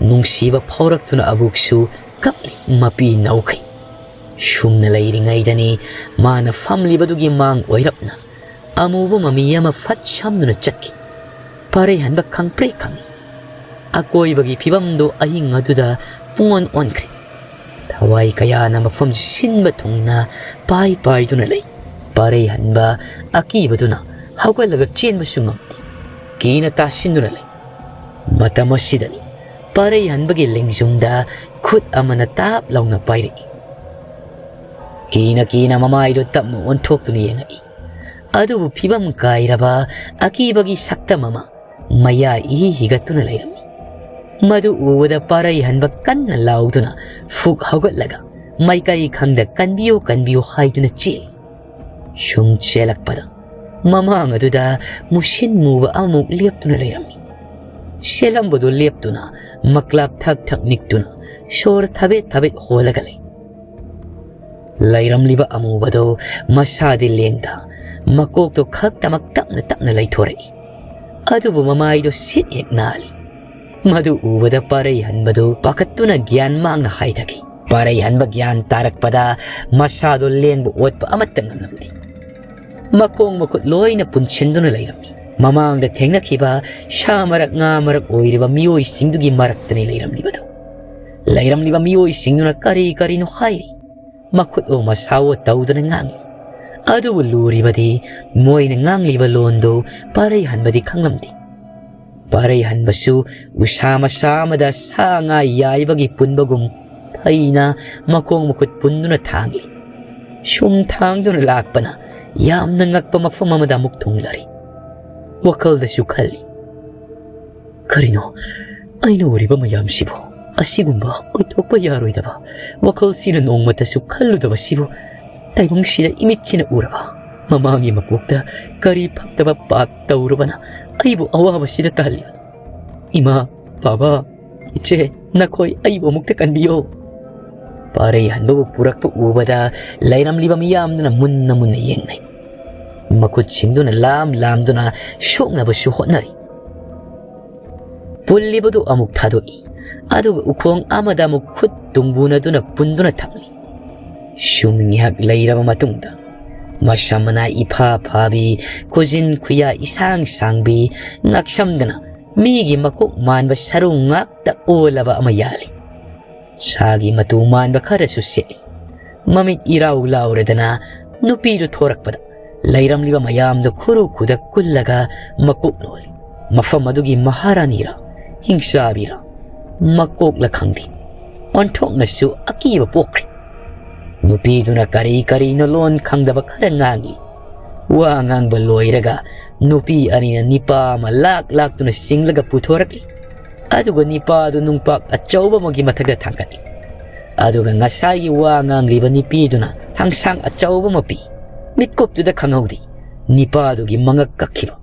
ꯅꯨꯡꯁꯤꯕ ꯐꯥꯎꯔꯛꯇꯨꯅ ꯑꯕꯨꯛꯁꯨ ꯀꯞꯂꯤ, ꯃꯄꯤ ꯅꯧꯈꯩ꯫ ꯁꯨꯝꯅ ꯂꯩꯔꯤꯉꯩꯗꯅꯤ ꯃꯥꯅ ꯐꯝꯂꯤꯕꯗꯨꯒꯤ ꯃꯥꯡ ꯑꯣꯏꯔꯞꯅ ꯑꯃꯨꯕ ꯃꯃꯤ ꯑꯃ ꯐꯠ ꯁꯝꯗꯨꯅ ꯆꯠꯈꯤ꯫ ꯄꯥꯔꯩꯍꯟꯕ ꯈꯪꯄ꯭ꯔꯦꯛ ꯈꯪꯏ꯫ ꯑꯀꯣꯏꯕꯒꯤ ꯐꯤꯕꯝꯗꯨ ꯑꯍꯤꯡ ꯑꯗꯨꯗ ꯄꯨꯡꯑꯣꯟ ꯑꯣꯟꯈ꯭ꯔꯦ꯫ ꯊꯋꯥꯏ ꯀꯌꯥꯅ ꯃꯐꯝ ꯁꯤꯟꯕ ꯊꯨꯡꯅ ꯄꯥꯏ ꯄꯥꯏꯗꯨꯅ ꯂꯩ꯫ ꯄꯥꯔꯩꯍꯟꯕ ꯑꯀꯤꯕꯗꯨꯅ ꯍꯧꯒꯠꯂꯒ ꯆꯦꯟꯕꯁꯨ ꯉꯝꯗꯦ꯫ ꯀꯤꯅ ꯇꯥꯁꯤꯟꯗꯨꯅ ꯂꯩ꯫ ꯃꯇꯝ ꯑꯁꯤꯗꯅꯤ ꯄꯥꯔꯩꯍꯟꯕꯒꯤ ꯂꯦꯡꯖꯨꯝꯗ ꯈꯨꯠ ꯑꯃꯅ ꯇꯥꯞ ꯂꯥꯎꯅ ꯄꯥꯏꯔꯛꯏ꯫ ꯀꯤꯅ ꯀꯤꯅ ꯃꯃꯥꯏꯗꯨ ꯇꯞꯅ ꯑꯣꯟꯊꯣꯛꯇꯨꯅ ꯌꯦꯡꯉꯛꯏ꯫ ꯑꯗꯨꯕꯨ ꯐꯤꯕꯝ ꯀꯥꯏꯔꯕ ꯑꯀꯤꯕꯒꯤ ꯁꯛꯇꯝ ꯑꯃ ꯃꯌꯥ ꯏꯍꯤ ꯍꯤꯒꯠꯇꯨꯅ ꯂꯩꯔꯝꯃꯤ꯫ ꯃꯗꯨ ꯎꯕꯗ ꯄꯥꯔꯩꯍꯟꯕ ꯀꯟꯅ ꯂꯥꯎꯗꯨꯅ ꯐꯨꯛ ꯍꯧꯒꯠꯂꯒ ꯃꯥꯏꯀꯩ ꯈꯪꯗ "ꯀꯟꯕꯤꯌꯨ, ꯀꯟꯕꯤꯌꯨ" ꯍꯥꯏꯗꯨꯅ ꯆꯦꯜꯂꯤ꯫ ꯁꯨꯝ ꯆꯦꯜꯂꯛꯄꯗ ꯃꯃꯥꯡ ꯑꯗꯨꯗ ꯃꯨꯁꯤꯟ ꯃꯨꯕ ꯑꯃꯃꯨꯛ ꯂꯦꯞꯇꯨꯅ ꯂꯩꯔꯝꯃꯤ꯫ ꯆꯦꯜꯂꯝꯕꯗꯨ ꯂꯦꯞꯇꯨꯅ ꯃꯀ꯭ꯂꯥꯞ ꯊꯛ ꯊꯛ ꯅꯤꯛꯇꯨꯅ ꯁꯣꯔ ꯊꯕꯦꯠ ꯊꯕꯦꯠ ꯍꯣꯜꯂꯒ ꯂꯩ꯫ ꯂꯩꯔꯝꯂꯤꯕ ꯑꯃꯨꯕꯗꯨ ꯃꯁꯥꯗꯤ ꯂꯦꯡꯗ, ꯃꯀꯣꯛꯇꯣ ꯈꯛꯇꯃꯛ ꯇꯞꯅ ꯇꯞꯅ ꯂꯩꯊꯣꯔꯛꯏ꯫ ꯑꯗꯨꯕꯨ ꯃꯃꯥꯏꯗꯣ ꯁꯤꯠ ꯍꯦꯛ ꯅꯥꯜꯂꯤ꯫ ꯃꯗꯨ ꯎꯕꯗ ꯄꯥꯔꯩꯍꯟꯕꯗꯨ ꯄꯥꯈꯠꯇꯨꯅ ꯒ꯭ꯌꯥꯟ ꯃꯥꯡꯅ ꯍꯥꯏꯊꯈꯤ꯫ ꯄꯥꯔꯩꯍꯟꯕ ꯒ꯭ꯌꯥꯟ ꯇꯥꯔꯛꯄꯗ ꯃꯁꯥꯗꯣ ꯂꯦꯡꯕ ꯑꯣꯠꯄ ꯑꯃꯠꯇ ꯉꯝꯂꯝꯗꯦ꯫ ꯃꯈꯣꯡ ꯃꯈꯨꯠ ꯂꯣꯏꯅ ꯄꯨꯟꯁꯤꯟꯗꯨꯅ ꯂꯩꯔꯝꯃꯤ꯫ ꯃꯃꯥꯡꯗ ꯊꯦꯡꯅꯈꯤꯕ ꯁꯥ ꯃꯔꯛ, ꯉꯥ ꯃꯔꯛ ꯑꯣꯏꯔꯤꯕ ꯃꯤꯑꯣꯏꯁꯤꯡꯗꯨꯒꯤ ꯃꯔꯛꯇꯅꯤ ꯂꯩꯔꯝꯂꯤꯕꯗꯨ꯫ ꯂꯩꯔꯝꯂꯤꯕ ꯃꯤꯑꯣꯏꯁꯤꯡꯗꯨꯅ ꯀꯔꯤ ꯀꯔꯤꯅꯣ ꯍꯥꯏꯔꯤ꯫ ꯃꯈꯨꯠ ꯑꯣ ꯃꯁꯥ ꯑꯣ ꯇꯧꯗꯨꯅ ꯉꯥꯡꯂꯤ꯫ ꯑꯗꯨꯕꯨ ꯂꯨꯔꯤꯕꯗꯤ ꯃꯣꯏꯅ ꯉꯥꯡꯂꯤꯕ ꯂꯣꯟꯗꯨ ꯄꯥꯔꯩꯍꯟꯕꯗꯤ ꯈꯪꯂꯝꯗꯦ꯫ ꯄꯥꯔꯩꯍꯟꯕꯁꯨ ꯎꯁꯥ ꯃꯁꯥ ꯑꯃꯗ ꯁꯥ ꯉꯥ ꯌꯥꯏꯕꯒꯤ ꯄꯨꯟꯕꯒꯨꯝ ꯐꯩꯅ ꯃꯈꯣꯡ ꯃꯈꯨꯠ ꯄꯨꯟꯗꯨꯅ ꯊꯥꯡꯂꯤ꯫ ꯁꯨꯝ ꯊꯥꯡꯗꯨꯅ ꯂꯥꯛꯄꯅ ꯌꯥꯝꯅ ꯉꯛꯄ ꯃꯐꯝ ꯑꯃꯗ ꯑꯃꯨꯛ ꯊꯨꯡꯂꯔꯦ꯫ ꯋꯥꯈꯜꯗꯁꯨ ꯈꯜꯂꯤ, "ꯀꯔꯤꯅꯣ ꯑꯩꯅ ꯎꯔꯤꯕ ꯃꯌꯥꯝꯁꯤꯕꯨ? ꯑꯁꯤꯒꯨꯝꯕ ꯑꯣꯏꯊꯣꯛꯄ ꯌꯥꯔꯣꯏꯗꯕ ꯋꯥꯈꯜꯁꯤꯅ ꯅꯣꯡꯃꯇꯁꯨ ꯈꯜꯂꯨꯗꯕꯁꯤꯕꯨ ꯇꯥꯏꯕꯪꯁꯤꯗ ꯏꯃꯤꯠꯁꯤꯅ ꯎꯔꯕ? ꯃꯃꯥꯡꯒꯤ ꯃꯄꯣꯛꯇ ꯀꯔꯤ ꯐꯠꯇꯕ ꯄꯥꯞ ꯇꯧꯔꯨꯕꯅ ꯑꯩꯕꯨ ꯑꯋꯥꯕꯁꯤꯗ ꯇꯥꯍꯜꯂꯤꯕꯅꯣ? ꯏꯃꯥ, ꯕꯥꯕꯥ, ꯏꯆꯦ, ꯅꯈꯣꯏ ꯑꯩꯕꯨ ꯑꯃꯨꯛꯇ ꯀꯟꯕꯤꯌꯣ"꯫ ꯄꯥꯔꯩꯍꯟꯕꯕꯨ ꯄꯨꯔꯛꯄ ꯎꯕꯗ ꯂꯩꯔꯝꯂꯤꯕ ꯃꯤꯌꯥꯝꯗꯨꯅ ꯃꯨꯟꯅ ꯃꯨꯟꯅ ꯌꯦꯡꯅꯩ꯫ ꯃꯈꯨꯠꯁꯤꯡꯗꯨꯅ ꯂꯥꯝ ꯂꯥꯝꯗꯨꯅ ꯁꯣꯛꯅꯕꯁꯨ ꯍꯣꯠꯅꯔꯤ꯫ ꯄꯨꯜꯂꯤꯕꯗꯨ ꯑꯃꯨꯛ ꯊꯥꯗꯣꯛꯏ꯫ ꯑꯗꯨꯒ ꯎꯈꯣꯡ ꯑꯃꯗ ꯑꯃꯨꯛ ꯈꯨꯠ ꯇꯨꯡꯕꯨꯅꯗꯨꯅ ꯄꯨꯟꯗꯨꯅ ꯊꯝꯂꯤ꯫ ꯁꯨꯝ ꯉꯥꯏꯍꯥꯛ ꯂꯩꯔꯕ ꯃꯇꯨꯡꯗ ꯃꯁꯝ ꯃꯅꯥ ꯏꯐꯥ ꯐꯥꯕꯤ, ꯈꯨꯖꯤꯟ ꯈꯨꯌꯥ ꯏꯁꯥꯡ ꯁꯥꯡꯕꯤ, ꯉꯛꯁꯝꯗꯅ ꯃꯤꯒꯤ ꯃꯀꯣꯛ ꯃꯥꯟꯕ ꯁꯔꯨ ꯉꯥꯛꯇ ꯑꯣꯜꯂꯕ ꯑꯃ ꯌꯥꯜꯂꯤ꯫ ꯁꯥꯒꯤ ꯃꯇꯨ ꯃꯥꯟꯕ ꯈꯔꯁꯨ ꯁꯦꯠꯂꯤ꯫ ꯃꯃꯤꯠ ꯏꯔꯥꯎ ꯂꯥꯎꯔꯗꯅ ꯅꯨꯄꯤꯗꯨ ꯊꯣꯔꯛꯄꯗ ꯂꯩꯔꯝꯂꯤꯕ ꯃꯌꯥꯝꯗꯨ ꯈꯨꯔꯨ ꯈꯨꯗꯛ ꯀꯨꯜꯂꯒ ꯃꯀꯣꯛ ꯅꯣꯜꯂꯤ꯫ ꯃꯐꯝ ꯑꯗꯨꯒꯤ ꯃꯍꯥꯔꯥꯅꯤꯔ, ꯍꯤꯡꯆꯥꯕꯤꯔ, ꯃꯀꯣꯛꯂ ꯈꯪꯗꯦ, ꯑꯣꯟꯊꯣꯛꯅꯁꯨ ꯑꯀꯤꯕ ꯄꯣꯛꯈ꯭ꯔꯦ꯫ ꯅꯨꯄꯤꯗꯨꯅ ꯀꯔꯤ ꯀꯔꯤꯅꯣ ꯂꯣꯟ ꯈꯪꯗꯕ ꯈꯔ ꯉꯥꯡꯂꯤ꯫ ꯋꯥ ꯉꯥꯡꯕ ꯂꯣꯏꯔꯒ ꯅꯨꯄꯤ ꯑꯅꯤꯅ ꯅꯤꯄꯥ ꯑꯃ ꯂꯥꯛ ꯂꯥꯛꯇꯨꯅ ꯆꯤꯡꯂꯒ ꯄꯨꯊꯣꯔꯛꯂꯤ꯫ ꯑꯗꯨꯒ ꯅꯤꯄꯥꯗꯨ ꯅꯨꯡꯄꯥꯛ ꯑꯆꯧꯕ ꯑꯃꯒꯤ ꯃꯊꯛꯇ ꯊꯥꯡꯒꯠꯂꯤ꯫ ꯑꯗꯨꯒ ꯉꯁꯥꯏꯒꯤ ꯋꯥ ꯉꯥꯡꯂꯤꯕ ꯅꯨꯄꯤꯗꯨꯅ ꯊꯥꯡꯁꯥꯡ ꯑꯆꯧꯕ ꯑꯃ ꯄꯤ꯫ ꯃꯤꯠꯀꯨꯞꯇꯨꯗ ꯈꯪꯍꯧꯗꯦ ꯅꯤꯄꯥꯗꯨꯒꯤ ꯃꯉꯛ ꯀꯛꯈꯤꯕ꯫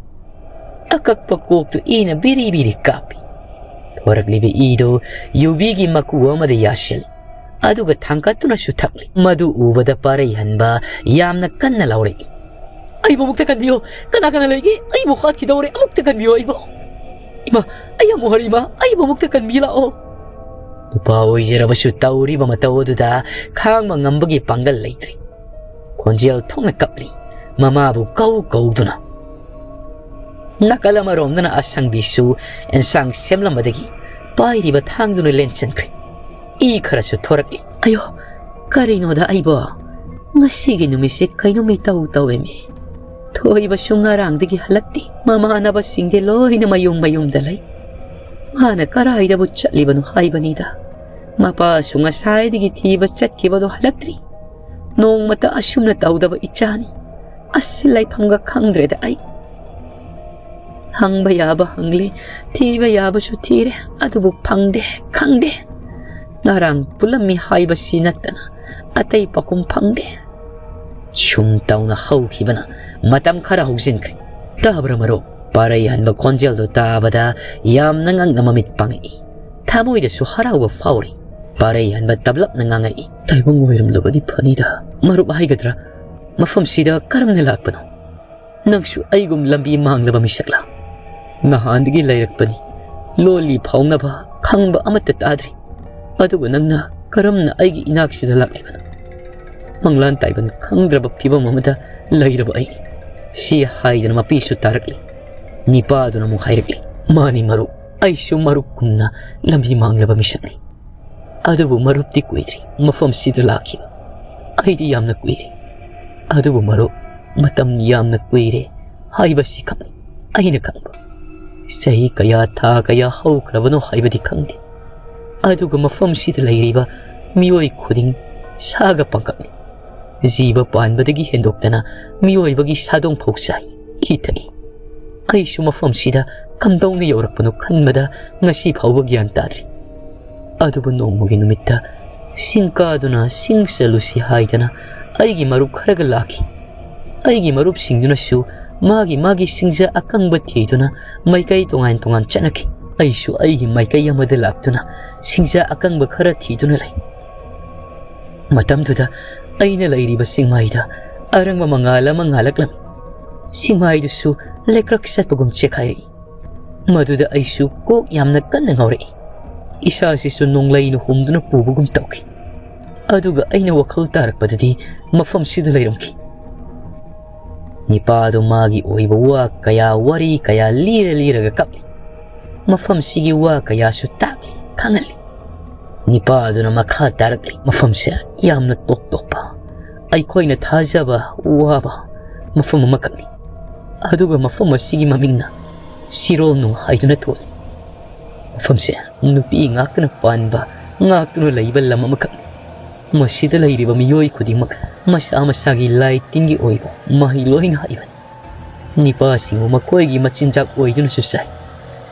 ꯑꯀꯛꯄ ꯀꯣꯛꯇꯨ ꯏꯅ ꯕꯤꯔꯤ ꯕꯤꯔꯤ ꯀꯥꯞꯄꯤ꯫ ꯊꯣꯔꯛꯂꯤꯕ ꯏꯗꯨ ꯌꯨꯕꯤꯒꯤ ꯃꯀꯨ ꯑꯃꯗ ꯌꯥꯁꯤꯜꯂꯤ꯫ ꯑꯗꯨꯒ ꯊꯥꯡꯒꯠꯇꯨꯅꯁꯨ ꯊꯛꯂꯤ꯫ ꯃꯗꯨ ꯎꯕꯗ ꯄꯥꯔꯩꯍꯟꯕ ꯌꯥꯝꯅ ꯀꯟꯅ ꯂꯥꯎꯔꯛꯏ꯫ "ꯑꯩꯕꯨ ꯑꯃꯨꯛꯇ ꯀꯟꯕꯤꯌꯨ! ꯀꯅꯥ ꯀꯅꯥ ꯂꯩꯒꯦ? ꯑꯩꯕꯨ ꯍꯥꯠꯈꯤꯗꯧꯔꯦ! ꯑꯃꯨꯛꯇ ꯀꯟꯕꯤꯌꯨ ꯑꯩꯕꯨ! ꯏꯃꯥ, ꯑꯩ ꯌꯥꯝ ꯋꯥꯔꯦ ꯏꯃꯥ! ꯑꯩꯕꯨ ꯑꯃꯨꯛꯇ ꯀꯟꯕꯤ ꯂꯥꯛꯑꯣ!" ꯅꯨꯄꯥ ꯑꯣꯏꯖꯔꯕꯁꯨ ꯇꯧꯔꯤꯕ ꯃꯇꯧ ꯑꯗꯨꯗ ꯈꯥꯡꯕ ꯉꯝꯕꯒꯤ ꯄꯥꯡꯒꯜ ꯂꯩꯇ꯭ꯔꯦ꯫ ꯈꯣꯟꯖꯦꯜ ꯊꯣꯛꯅ ꯀꯞꯂꯤ, ꯃꯃꯥꯕꯨ ꯀꯧ ꯀꯧꯗꯨꯅ꯫ ꯅꯥꯀꯜ ꯑꯃꯔꯣꯝꯗꯅ ꯑꯁꯪꯕꯤꯁꯨ ꯑꯦꯟꯁꯥꯡ ꯁꯦꯝꯂꯝꯕꯗꯒꯤ ꯄꯥꯏꯔꯤꯕ ꯊꯥꯡꯗꯨꯅ ꯂꯦꯟꯁꯤꯟꯈ꯭ꯔꯦ꯫ ꯏ ꯈꯔꯁꯨ ꯊꯣꯔꯛꯂꯤ꯫ "ꯑꯌꯣ, ꯀꯔꯤꯅꯣꯗ ꯑꯩꯕꯣ? ꯉꯁꯤꯒꯤ ꯅꯨꯃꯤꯠꯁꯤ ꯀꯩꯅꯣꯝ ꯏꯇꯧ ꯇꯧꯋꯦꯃꯤ꯫ ꯊꯣꯏꯕꯁꯨ ꯉꯔꯥꯡꯗꯒꯤ ꯍꯜꯂꯛꯇꯦ꯫ ꯃꯃꯥꯟꯅꯕꯁꯤꯡꯗꯤ ꯂꯣꯏꯅ ꯃꯌꯨꯝ ꯃꯌꯨꯝꯗ ꯂꯩ꯫ ꯃꯥꯅ ꯀꯔꯥꯏꯗꯕꯨ ꯆꯠꯂꯤꯕꯅꯣ ꯍꯥꯏꯕꯅꯤꯗ꯫ ꯃꯄꯥꯁꯨ ꯉꯁꯥꯏꯗꯒꯤ ꯊꯤꯕ ꯆꯠꯈꯤꯕꯗꯣ ꯍꯜꯂꯛꯇ꯭ꯔꯤ꯫ ꯅꯣꯡꯃꯇ ꯑꯁꯨꯝꯅ ꯇꯧꯗꯕ ꯏꯆꯥꯅꯤ꯫ ꯑꯁ, ꯂꯩꯐꯝꯒ ꯈꯪꯗ꯭ꯔꯦꯗ ꯑꯩ꯫ ꯍꯪꯕ ꯌꯥꯕ ꯍꯪꯂꯦ, ꯊꯤꯕ ꯌꯥꯕꯁꯨ ꯊꯤꯔꯦ, ꯑꯗꯨꯕꯨ ꯐꯪꯗꯦ, ꯈꯪꯗꯦ꯫ ꯉꯔꯥꯡ ꯄꯨꯜꯂꯝꯃꯤ ꯍꯥꯏꯕꯁꯤ ꯅꯠꯇꯅ ꯑꯇꯩ ꯄꯥꯎꯈꯨꯝ ꯐꯪꯗꯦ꯫" ꯁꯨꯝ ꯇꯧꯅ ꯍꯧꯈꯤꯕꯅ ꯃꯇꯝ ꯈꯔ ꯍꯧꯖꯤꯟꯈ꯭ꯔꯦ꯫ "ꯇꯥꯕ꯭ꯔꯥ ꯃꯔꯨꯞ?" ꯄꯥꯔꯩꯍꯟꯕ ꯈꯣꯟꯖꯦꯜꯗꯨ ꯇꯥꯕꯗ ꯌꯥꯝꯅ ꯉꯛꯅ ꯃꯃꯤꯠ ꯄꯥꯡꯉꯛꯏ꯫ ꯊꯃꯣꯏꯗꯁꯨ ꯍꯔꯥꯎꯕ ꯐꯥꯎꯔꯤ꯫ ꯄꯥꯔꯩꯍꯟꯕ ꯇꯞꯂꯞꯅ ꯉꯥꯡꯉꯛꯏ꯫ "ꯇꯥꯏꯕꯪ ꯑꯣꯏꯔꯝꯂꯕꯗꯤ ꯐꯅꯤꯗ꯫ ꯃꯔꯨꯞ ꯍꯥꯏꯒꯗ꯭ꯔꯥ? ꯃꯐꯝꯁꯤꯗ ꯀꯔꯝꯅ ꯂꯥꯛꯄꯅꯣ? ꯅꯪꯁꯨ ꯑꯩꯒꯨꯝ ꯂꯝꯕꯤ ꯃꯥꯡꯂꯕ ꯃꯤꯁꯛꯂꯥ?" "ꯅꯍꯥꯟꯗꯒꯤ ꯂꯩꯔꯛꯄꯅꯤ꯫ ꯂꯣꯜꯂꯤ ꯐꯥꯎꯅꯕ ꯈꯪꯕ ꯑꯃꯠꯇ ꯇꯥꯗ꯭ꯔꯤ꯫ ꯑꯗꯨꯕꯨ ꯅꯪꯅ ꯀꯔꯝꯅ ꯑꯩꯒꯤ ꯏꯅꯥꯛꯁꯤꯗ ꯂꯥꯛꯂꯤꯕꯅꯣ? ꯃꯪꯂꯥꯟ ꯇꯥꯏꯕꯟ ꯈꯪꯗ꯭ꯔꯕ ꯐꯤꯕꯝ ꯑꯃꯗ ꯂꯩꯔꯕ ꯑꯩ ꯁꯤ ꯍꯥꯏꯗꯅ ꯃꯄꯤꯁꯨ ꯇꯥꯔꯛꯂꯤ꯫ ꯅꯤꯄꯥꯗꯨꯅ ꯑꯃꯨꯛ ꯍꯥꯏꯔꯛꯂꯤ, "ꯃꯥꯅꯤ ꯃꯔꯨꯞ, ꯑꯩꯁꯨ ꯃꯔꯨꯞꯀꯨꯝꯅ ꯂꯝꯕꯤ ꯃꯥꯡꯂꯕ ꯃꯤꯁꯛꯅꯤ꯫ ꯑꯗꯨꯕꯨ ꯃꯔꯨꯞꯇꯤ ꯀꯨꯏꯗ꯭ꯔꯤ ꯃꯐꯝꯁꯤꯗ ꯂꯥꯛꯈꯤꯕ꯫ ꯑꯩꯗꯤ ꯌꯥꯝꯅ ꯀꯨꯏꯔꯦ꯫ ꯑꯗꯨꯕꯨ ꯃꯔꯨꯞ, ꯃꯇꯝ ꯌꯥꯝꯅ ꯀꯨꯏꯔꯦ ꯍꯥꯏꯕꯁꯤ ꯈꯛꯅꯤ ꯑꯩꯅ ꯈꯪꯕ꯫ ꯆꯍꯤ ꯀꯌꯥ, ꯊꯥ ꯀꯌꯥ ꯍꯧꯈ꯭ꯔꯕꯅꯣ ꯍꯥꯏꯕꯗꯤ ꯈꯪꯗꯦ꯫ ꯑꯗꯨꯒ ꯃꯐꯝꯁꯤꯗ ꯂꯩꯔꯤꯕ ꯃꯤꯑꯣꯏ ꯈꯨꯗꯤꯡ ꯁꯥꯒ ꯄꯪꯀꯛꯅꯤ꯫ ꯖꯤꯕ ꯄꯥꯟꯕꯗꯒꯤ ꯍꯦꯟꯗꯣꯛꯇꯅ ꯃꯤꯑꯣꯏꯕꯒꯤ ꯁꯥꯗꯣꯡ ꯐꯥꯎ ꯆꯥꯏ, ꯏ ꯊꯛꯏ꯫ ꯑꯩꯁꯨ ꯃꯐꯝꯁꯤꯗ ꯀꯝꯗꯧꯅ ꯌꯧꯔꯛꯄꯅꯣ ꯈꯟꯕꯗ ꯉꯁꯤ ꯐꯥꯎꯕ ꯒ꯭ꯌꯥꯟ ꯇꯥꯗ꯭ꯔꯤ꯫ ꯑꯗꯨꯕꯨ ꯅꯣꯡꯃꯒꯤ ꯅꯨꯃꯤꯠꯇ ꯆꯤꯡ ꯀꯥꯗꯨꯅ ꯆꯤꯡ ꯆꯠꯂꯨꯁꯤ ꯍꯥꯏꯗꯅ ꯑꯩꯒꯤ ꯃꯔꯨꯞ ꯈꯔꯒ ꯂꯥꯛꯈꯤ꯫ ꯑꯩꯒꯤ ꯃꯔꯨꯞꯁꯤꯡꯗꯨꯅꯁꯨ ꯃꯥꯒꯤ ꯃꯥꯒꯤ ꯆꯤꯡꯖꯥ ꯑꯀꯪꯕ ꯊꯤꯗꯨꯅ ꯃꯥꯏꯀꯩ ꯇꯣꯉꯥꯟ ꯇꯣꯉꯥꯟ ꯆꯠꯅꯈꯤ꯫ ꯑꯩꯁꯨ ꯑꯩꯒꯤ ꯃꯥꯏꯀꯩ ꯑꯃꯗ ꯂꯥꯛꯇꯨꯅ ꯆꯤꯡꯖꯥ ꯑꯀꯪꯕ ꯈꯔ ꯊꯤꯗꯨꯅ ꯂꯩ꯫ ꯃꯇꯝꯗꯨꯗ ꯑꯩꯅ ꯂꯩꯔꯤꯕ ꯆꯤꯡꯃꯥꯏꯗ ꯑꯔꯪꯕ ꯃꯉꯥꯜ ꯑꯃ ꯉꯥꯜꯂꯛꯂꯝꯃꯤ꯫ ꯆꯤꯡꯃꯥꯏꯗꯨꯁꯨ ꯂꯩꯀ꯭ꯔꯛ ꯆꯠꯄꯒꯨꯝ ꯆꯦꯛꯈꯥꯏꯔꯛꯏ꯫ ꯃꯗꯨꯗ ꯑꯩꯁꯨ ꯀꯣꯛ ꯌꯥꯝꯅ ꯀꯟꯅ ꯉꯥꯎꯔꯛꯏ꯫ ꯏꯁꯥꯁꯤꯁꯨ ꯅꯣꯡꯂꯩꯅ ꯍꯨꯝꯗꯨꯅ ꯄꯨꯕꯒꯨꯝ ꯇꯧꯈꯤ꯫ ꯑꯗꯨꯒ ꯑꯩꯅ ꯋꯥꯈꯜ ꯇꯥꯔꯛꯄꯗꯗꯤ ꯃꯐꯝꯁꯤꯗ ꯂꯩꯔꯝꯈꯤ꯫ ꯅꯤꯄꯥꯗꯣ ꯃꯥꯒꯤ ꯑꯣꯏꯕ ꯋꯥ ꯀꯌꯥ, ꯋꯥꯔꯤ ꯀꯌꯥ ꯂꯤꯔ ꯂꯤꯔꯒ ꯀꯞꯂꯤ꯫ ꯃꯐꯝꯁꯤꯒꯤ ꯋꯥ ꯀꯌꯥꯁꯨ ꯇꯥꯛꯂꯤ, ꯈꯪꯍꯜꯂꯤ꯫ ꯅꯤꯄꯥꯗꯨꯅ ꯃꯈꯥ ꯇꯥꯔꯛꯂꯤ, "ꯃꯐꯝꯁꯦ ꯌꯥꯝꯅ ꯇꯣꯞ ꯇꯣꯞꯄ, ꯑꯩꯈꯣꯏꯅ ꯊꯥꯖꯕ ꯋꯥꯕ ꯃꯐꯝ ꯑꯃꯈꯛꯅꯤ꯫ ꯑꯗꯨꯒ ꯃꯐꯝ ꯑꯁꯤꯒꯤ ꯃꯃꯤꯡꯅ ꯁꯤꯔꯣꯜꯅꯨ ꯍꯥꯏꯗꯨꯅ ꯊꯣꯜꯂꯤ꯫ ꯃꯐꯝꯁꯦ ꯅꯨꯄꯤ ꯉꯥꯛꯇꯅ ꯄꯥꯟꯕ, ꯉꯥꯛꯇꯨꯅ ꯂꯩꯕ ꯂꯝ ꯑꯃꯈꯛꯅꯤ꯫ ꯃꯁꯤꯗ ꯂꯩꯔꯤꯕ ꯃꯤꯑꯣꯏ ꯈꯨꯗꯤꯡꯃꯛ ꯃꯁꯥ ꯃꯁꯥꯒꯤ ꯂꯥꯏ ꯇꯤꯟꯒꯤ ꯑꯣꯏꯕ ꯃꯍꯩ ꯂꯣꯏꯅ ꯍꯩꯕꯅꯤ꯫ ꯅꯤꯄꯥꯁꯤꯡꯕꯨ ꯃꯈꯣꯏꯒꯤ ꯃꯆꯤꯟꯖꯥꯛ ꯑꯣꯏꯗꯨꯅꯁꯨ ꯆꯥꯏ꯫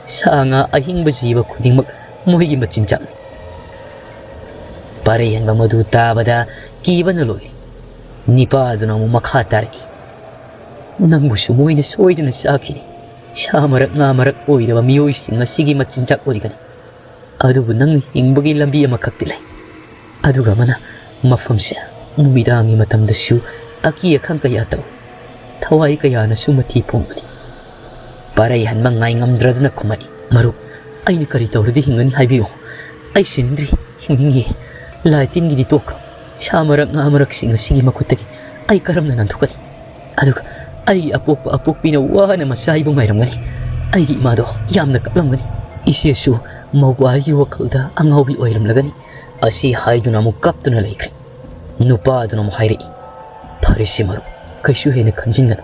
ꯁꯥ ꯉꯥ ꯑꯍꯤꯡꯕ ꯖꯤꯕ ꯈꯨꯗꯤꯡꯃꯛ ꯃꯣꯏꯒꯤ ꯃꯆꯤꯟꯖꯥꯛꯅꯤ꯫" ꯄꯥꯔꯩꯍꯟꯕ ꯃꯗꯨ ꯇꯥꯕꯗ ꯀꯤꯕꯅ ꯂꯣꯏꯔꯦ꯫ ꯅꯤꯄꯥꯗꯨꯅ ꯑꯃꯨꯛ ꯃꯈꯥ ꯇꯥꯔꯛꯏ, "ꯅꯪꯕꯨꯁꯨ ꯃꯣꯏꯅ ꯁꯣꯏꯗꯅ ꯆꯥꯈꯤꯅꯤ꯫ ꯁꯥ ꯃꯔꯛ, ꯉꯥ ꯃꯔꯛ ꯑꯣꯏꯔꯕ ꯃꯤꯑꯣꯏꯁꯤꯡ ꯑꯁꯤꯒꯤ ꯃꯆꯤꯟꯖꯥꯛ ꯑꯣꯏꯒꯅꯤ꯫ ꯑꯗꯨꯕꯨ ꯅꯪꯅ ꯍꯤꯡꯕꯒꯤ ꯂꯝꯕꯤ ꯑꯃꯈꯛꯇꯤ ꯂꯩ꯫" ꯑꯗꯨꯒ ꯑꯃꯅ, "ꯃꯐꯝꯁꯦ ꯅꯨꯃꯤꯗꯥꯡꯒꯤ ꯃꯇꯝꯗꯁꯨ ꯑꯀꯤ ꯑꯈꯪ ꯀꯌꯥ ꯇꯧꯏ꯫ ꯊꯋꯥꯏ ꯀꯌꯥꯅꯁꯨ ꯃꯊꯤ ꯐꯣꯡꯕꯅꯤ꯫" ꯄꯥꯔꯩꯍꯟꯕ ꯉꯥꯏꯉꯝꯗ꯭ꯔꯗꯨꯅ ꯈꯨꯝꯃꯛꯏ, "ꯃꯔꯨꯞ, ꯑꯩꯅ ꯀꯔꯤ ꯇꯧꯔꯗꯤ ꯍꯤꯡꯒꯅꯤ ꯍꯥꯏꯕꯤꯌꯨ? ꯑꯩ ꯁꯤꯅꯤꯡꯗ꯭ꯔꯤ, ꯍꯤꯡꯅꯤꯡꯉꯤ꯫ ꯂꯥꯏ ꯇꯤꯟꯒꯤꯗꯤ ꯇꯣꯛꯈ꯭ꯔꯣ꯫ ꯁꯥ ꯃꯔꯛ, ꯉꯥ ꯃꯔꯛꯁꯤꯡ ꯑꯁꯤꯒꯤ ꯃꯈꯨꯠꯇꯒꯤ ꯑꯩ ꯀꯔꯝꯅ ꯅꯥꯟꯊꯣꯛꯀꯅꯤ? ꯑꯗꯨꯒ ꯑꯩꯒꯤ ꯑꯄꯣꯛꯄ ꯑꯄꯣꯛꯄꯤꯅ ꯋꯥꯅ ꯃꯆꯥ ꯑꯩꯕꯨ ꯉꯥꯏꯔꯝꯒꯅꯤ꯫ ꯑꯩꯒꯤ ꯏꯃꯥꯗꯣ ꯌꯥꯝꯅ ꯀꯞꯂꯝꯒꯅꯤ꯫ ꯏꯆꯦꯁꯨ ꯃꯧꯄ꯭ꯋꯥꯒꯤ ꯋꯥꯈꯜꯗ ꯑꯉꯥꯎꯕꯤ ꯑꯣꯏꯔꯝꯂꯒꯅꯤ꯫ ꯑꯁꯤ ꯍꯥꯏꯗꯨꯅ ꯑꯃꯨꯛ ꯀꯞꯇꯨꯅ ꯂꯩꯈ꯭ꯔꯦ꯫ ꯅꯨꯄꯥꯗꯨꯅ ꯑꯃꯨꯛ ꯍꯥꯏꯔꯛꯏ, "ꯐꯔꯦꯁꯦ ꯃꯔꯨꯞ, ꯀꯩꯁꯨ ꯍꯦꯟꯅ ꯈꯟꯖꯤꯟꯒꯅꯨ꯫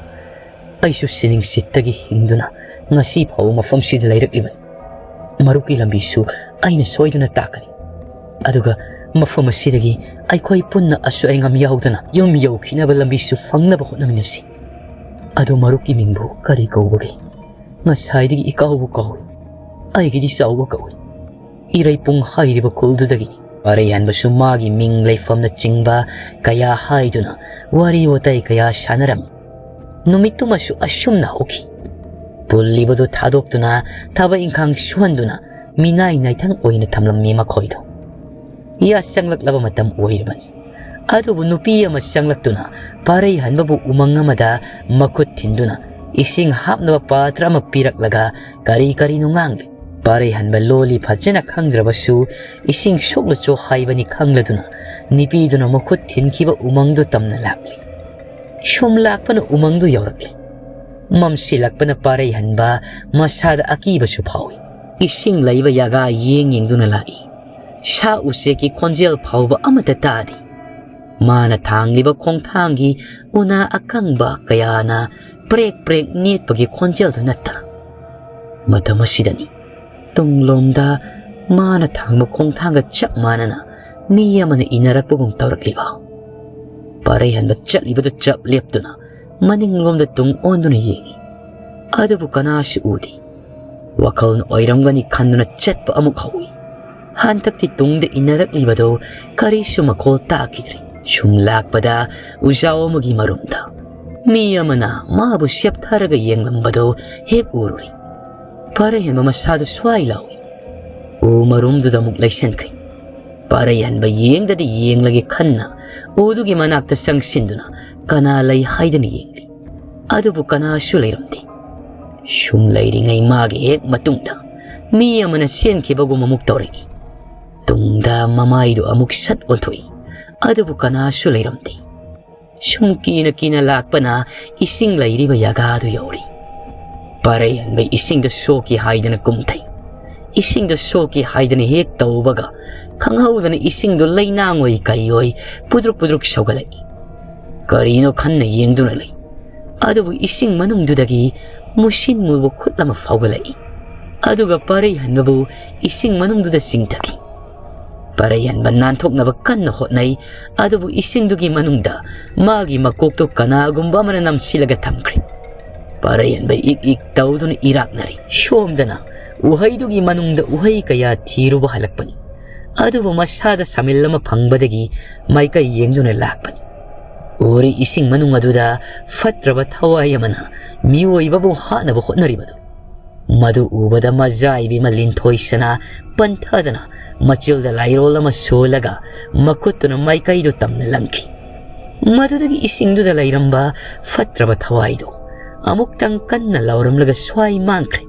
ꯑꯩꯁꯨ ꯁꯤꯅꯤꯡꯁꯤꯠꯇꯒꯤ ꯍꯤꯡꯗꯨꯅ ꯉꯁꯤ ꯐꯥꯎꯕ ꯃꯐꯝꯁꯤꯗ ꯂꯩꯔꯛꯂꯤꯕꯅꯤ꯫ ꯃꯔꯨꯞꯀꯤ ꯂꯝꯕꯤꯁꯨ ꯑꯩꯅ ꯁꯣꯏꯗꯅ ꯇꯥꯛꯀꯅꯤ꯫ ꯑꯗꯨꯒ ꯃꯐꯝ ꯑꯁꯤꯗꯒꯤ ꯑꯩꯈꯣꯏ ꯄꯨꯟꯅ ꯑꯁꯣꯏ ꯑꯉꯥꯝ ꯌꯥꯎꯗꯅ ꯌꯨꯝ ꯌꯧꯈꯤꯅꯕ ꯂꯝꯕꯤꯁꯨ ꯐꯪꯅꯕ ꯍꯣꯠꯅꯃꯤꯟꯅꯁꯤ꯫ ꯑꯗꯨ ꯃꯔꯨꯞꯀꯤ ꯃꯤꯡꯕꯨ ꯀꯔꯤ ꯀꯧꯕꯒꯦ? ꯉꯁꯥꯏꯗꯒꯤ ꯏꯀꯥꯎꯕꯨ ꯀꯥꯎꯏ꯫ ꯑꯩꯒꯤꯗꯤ ꯆꯥꯎꯕ ꯀꯧꯏ꯫ ꯏꯔꯩꯄꯨꯡ ꯍꯥꯏꯔꯤꯕ ꯈꯨꯜꯗꯨꯗꯒꯤꯅꯤ꯫" ꯄꯥꯔꯩꯍꯟꯕꯁꯨ ꯃꯥꯒꯤ ꯃꯤꯡ ꯂꯩꯐꯝꯅꯆꯤꯡꯕ ꯀꯌꯥ ꯍꯥꯏꯗꯨꯅ ꯋꯥꯔꯤ ꯋꯥꯇꯥꯏ ꯀꯌꯥ ꯁꯥꯟꯅꯔꯝꯃꯤ꯫ ꯅꯨꯃꯤꯠꯇꯨꯃꯁꯨ ꯑꯁꯨꯝꯅ ꯍꯧꯈꯤ꯫ ꯄꯨꯜꯂꯤꯕꯗꯨ ꯊꯥꯗꯣꯛꯇꯨꯅ ꯊꯕꯛ ꯏꯪꯈꯥꯡ ꯁꯨꯍꯟꯗꯨꯅ ꯃꯤꯅꯥꯏ ꯅꯥꯏꯊꯪ ꯑꯣꯏꯅ ꯊꯝꯂꯝꯃꯤ ꯃꯈꯣꯏꯗꯣ꯫ ꯌꯥꯆꯪꯂꯛꯂꯕ ꯃꯇꯝ ꯑꯣꯏꯔꯕꯅꯤ꯫ ꯑꯗꯨꯕꯨ ꯅꯨꯄꯤ ꯑꯃ ꯆꯪꯂꯛꯇꯨꯅ ꯄꯥꯔꯩꯍꯟꯕꯕꯨ ꯎꯃꯪ ꯑꯃꯗ ꯃꯈꯨꯠ ꯊꯤꯟꯗꯨꯅ ꯏꯁꯤꯡ ꯍꯥꯞꯅꯕ ꯄꯥꯇ꯭ꯔ ꯑꯃ ꯄꯤꯔꯛꯂꯒ ꯀꯔꯤ ꯀꯔꯤꯅꯣ ꯉꯥꯡꯂꯤ꯫ ꯄꯥꯔꯩꯍꯟꯕ ꯂꯣꯜꯂꯤ ꯐꯖꯅ ꯈꯪꯗ꯭ꯔꯕꯁꯨ ꯏꯁꯤꯡ ꯁꯣꯛꯂꯨꯆꯣ ꯍꯥꯏꯕꯅꯤ ꯈꯪꯂꯗꯨꯅ ꯅꯨꯄꯤꯗꯨꯅ ꯃꯈꯨꯠ ꯊꯤꯟꯈꯤꯕ ꯎꯃꯪꯗꯨ ꯇꯝꯅ ꯂꯥꯛꯂꯤ꯫ ꯁꯨꯝ ꯂꯥꯛꯄꯅ ꯎꯃꯪꯗꯨ ꯌꯧꯔꯛꯂꯤ꯫ ꯃꯝꯁꯤꯜꯂꯛꯄꯅ ꯄꯥꯔꯩꯍꯟꯕ ꯃꯁꯥꯗ ꯑꯀꯤꯕꯁꯨ ꯐꯥꯎꯏ꯫ ꯏꯁꯤꯡ ꯂꯩꯕ ꯌꯥꯒꯥ ꯌꯦꯡ ꯌꯦꯡꯗꯨꯅ ꯂꯥꯛꯏ꯫ ꯁꯥ ꯎꯆꯦꯛꯀꯤ ꯈꯣꯟꯖꯦꯜ ꯐꯥꯎꯕ ꯑꯃꯠꯇ ꯇꯥꯗꯦ꯫ ꯃꯥꯅ ꯊꯥꯡꯂꯤꯕ ꯈꯣꯡꯊꯥꯡꯒꯤ ꯎꯅꯥ ꯑꯀꯪꯕ ꯀꯌꯥꯅ ꯄ꯭ꯔꯦꯛ ꯄ꯭ꯔꯦꯛ ꯅꯦꯠꯄꯒꯤ ꯈꯣꯟꯖꯦꯜꯗꯨ ꯅꯠꯇꯅ꯫ ꯃꯇꯝ ꯑꯁꯤꯗꯅꯤ ꯇꯨꯡꯂꯣꯝꯗ ꯃꯥꯅ ꯊꯥꯡꯕ ꯈꯣꯡꯊꯥꯡꯒ ꯆꯞ ꯃꯥꯟꯅꯅ ꯃꯤ ꯑꯃꯅ ꯏꯟꯅꯔꯛꯄꯒꯨꯝ ꯇꯧꯔꯛꯂꯤꯕ꯫ ꯄꯥꯔꯩꯍꯟꯕ ꯆꯠꯂꯤꯕꯗꯨ ꯆꯞ ꯂꯦꯞꯇꯨꯅ ꯃꯅꯤꯡꯂꯣꯝꯗ ꯇꯨꯡ ꯑꯣꯟꯗꯨꯅ ꯌꯦꯡꯏ꯫ ꯑꯗꯨꯕꯨ ꯀꯅꯥꯁꯨ ꯎꯗꯦ꯫ ꯋꯥꯈꯜꯅ ꯑꯣꯏꯔꯝꯒꯅꯤ ꯈꯟꯗꯨꯅ ꯆꯠꯄ ꯑꯃꯨꯛ ꯍꯧꯏ꯫ ꯍꯟꯗꯛꯇꯤ ꯇꯨꯡꯗ ꯏꯟꯅꯔꯛꯂꯤꯕꯗꯨ ꯀꯔꯤꯁꯨ ꯃꯈꯣꯜ ꯇꯥꯈꯤꯗ꯭ꯔꯦ꯫ ꯁꯨꯝ ꯂꯥꯛꯄꯗ ꯎꯖꯥꯎ ꯑꯃꯒꯤ ꯃꯔꯨꯝꯗ ꯃꯤ ꯑꯃꯅ ꯃꯥꯕꯨ ꯁꯦꯞꯊꯔꯒ ꯌꯦꯡꯂꯝꯕꯗꯨ ꯍꯦꯛ ꯎꯔꯨꯔꯦ꯫ ꯄꯥꯔꯩꯍꯟꯕ ꯃꯁꯥꯗꯨ ꯁ꯭ꯋꯥꯏ ꯂꯥꯎꯏ꯫ ꯎ ꯃꯔꯨꯝꯗꯨꯗ ꯑꯃꯨꯛ ꯂꯩꯁꯟꯈ꯭ꯔꯦ꯫ ꯄꯥꯔꯩꯍꯟꯕ ꯌꯦꯡꯗꯗꯤ ꯌꯦꯡꯂꯒꯦ ꯈꯟꯅ ꯎꯗꯨꯒꯤ ꯃꯅꯥꯛꯇ ꯆꯪꯁꯤꯟꯗꯨꯅ ꯀꯅꯥ ꯂꯩ ꯍꯥꯏꯗꯅ ꯌꯦꯡꯂꯤ꯫ ꯑꯗꯨꯕꯨ ꯀꯅꯥꯁꯨ ꯂꯩꯔꯝꯗꯦ꯫ ꯁꯨꯝ ꯂꯩꯔꯤꯉꯩ ꯃꯥꯒꯤ ꯍꯦꯛ ꯃꯇꯨꯡꯗ ꯃꯤ ꯑꯃꯅ ꯆꯦꯟꯈꯤꯕꯒꯨꯝ ꯑꯃꯨꯛ ꯇꯧꯔꯛꯏ꯫ ꯇꯨꯡꯗ ꯃꯃꯥꯏꯗꯨ ꯑꯃꯨꯛ ꯁꯠ ꯑꯣꯟꯊꯣꯛꯏ꯫ ꯑꯗꯨꯕꯨ ꯀꯅꯥꯁꯨ ꯂꯩꯔꯝꯗꯦ꯫ ꯁꯨꯝ ꯀꯤꯅ ꯀꯤꯅ ꯂꯥꯛꯄꯅ ꯏꯁꯤꯡ ꯂꯩꯔꯤꯕ ꯖꯒꯥꯗꯨ ꯌꯧꯔꯦ꯫ ꯄꯥꯔꯩꯍꯟꯕ ꯏꯁꯤꯡꯗ ꯁꯣꯛꯀꯦ ꯍꯥꯏꯗꯅ ꯀꯨꯝꯊꯩ꯫ ꯏꯁꯤꯡꯗ ꯁꯣꯛꯀꯦ ꯍꯥꯏꯗꯅ ꯍꯦꯛ ꯇꯧꯕꯒ, ꯈꯪꯍꯧꯗꯅ ꯏꯁꯤꯡꯗꯨ ꯂꯩꯅꯥꯡ ꯑꯣꯏ ꯀꯔꯤ ꯑꯣꯏ ꯄꯨꯗ꯭ꯔꯨꯛ ꯄꯨꯗ꯭ꯔꯨꯛ ꯁꯧꯒꯠꯂꯛꯏ꯫ ꯀꯔꯤꯅꯣ ꯈꯟꯅ ꯌꯦꯡꯗꯨꯅ ꯂꯩ꯫ ꯑꯗꯨꯕꯨ ꯏꯁꯤꯡ ꯃꯅꯨꯡꯗꯨꯗꯒꯤ ꯃꯨꯁꯤꯟ ꯃꯨꯕ ꯈꯨꯠ ꯑꯃ ꯐꯥꯎꯒꯠꯂꯛꯏ꯫ ꯑꯗꯨꯒ ꯄꯥꯔꯩꯍꯟꯕꯕꯨ ꯏꯁꯤꯡ ꯃꯅꯨꯡꯗꯨꯗ ꯆꯤꯡꯊꯈꯤ꯫ ꯄꯥꯔꯩꯍꯟꯕ ꯅꯥꯟꯊꯣꯛꯅꯕ ꯀꯟꯅ ꯍꯣꯠꯅꯩ, ꯑꯗꯨꯕꯨ ꯏꯁꯤꯡꯗꯨꯒꯤ ꯃꯅꯨꯡꯗ ꯃꯥꯒꯤ ꯃꯀꯣꯛꯇꯨ ꯀꯅꯥꯒꯨꯝꯕ ꯑꯃꯅ ꯅꯝꯁꯤꯜꯂꯒ ꯊꯝꯈ꯭ꯔꯦ꯫ ꯄꯥꯔꯩꯍꯟꯕ ꯏꯛ ꯏꯛ ꯇꯧꯗꯨꯅ ꯏꯔꯥꯛꯅꯔꯤ꯫ ꯁꯣꯝꯗꯅ ꯎꯍꯩꯗꯨꯒꯤ ꯃꯅꯨꯡꯗ ꯎꯍꯩ ꯀꯌꯥ ꯊꯤꯔꯨꯕ ꯍꯜꯂꯛꯄꯅꯤ꯫ ꯑꯗꯨꯕꯨ ꯃꯁꯥꯗ ꯁꯥꯃꯤꯜ ꯑꯃ ꯐꯪꯕꯗꯒꯤ ꯃꯥꯏꯀꯩ ꯌꯦꯡꯗꯨꯅ ꯂꯥꯛꯄꯅꯤ꯫ ꯎꯔꯤ ꯏꯁꯤꯡ ꯃꯅꯨꯡ ꯑꯗꯨꯗ ꯐꯠꯇ꯭ꯔꯕ ꯊꯋꯥꯏ ꯑꯃꯅ ꯃꯤꯑꯣꯏꯕꯕꯨ ꯍꯥꯠꯅꯕ ꯍꯣꯠꯅꯔꯤꯕꯗꯨ꯫ ꯃꯗꯨ ꯎꯕꯗ ꯃꯖꯥ ꯏꯕꯦꯝꯃ ꯂꯤꯟꯊꯣꯏ ꯁꯅꯥ ꯄꯟꯊꯗꯅ ꯃꯆꯤꯜꯗ ꯂꯥꯏꯔꯣꯜ ꯑꯃ ꯁꯣꯜꯂꯒ ꯃꯈꯨꯠꯇꯨꯅ ꯃꯥꯏꯀꯩꯗꯨ ꯇꯝꯅ ꯂꯪꯈꯤ꯫ ꯃꯗꯨꯗꯒꯤ ꯏꯁꯤꯡꯗꯨꯗ ꯂꯩꯔꯝꯕ ꯐꯠꯇ꯭ꯔꯕ ꯊꯋꯥꯏꯗꯨ ꯑꯃꯨꯛꯇꯪ ꯀꯟꯅ ꯂꯥꯎꯔꯝꯂꯒ ꯁ꯭ꯋꯥꯏ ꯃꯥꯡꯈ꯭ꯔꯦ꯫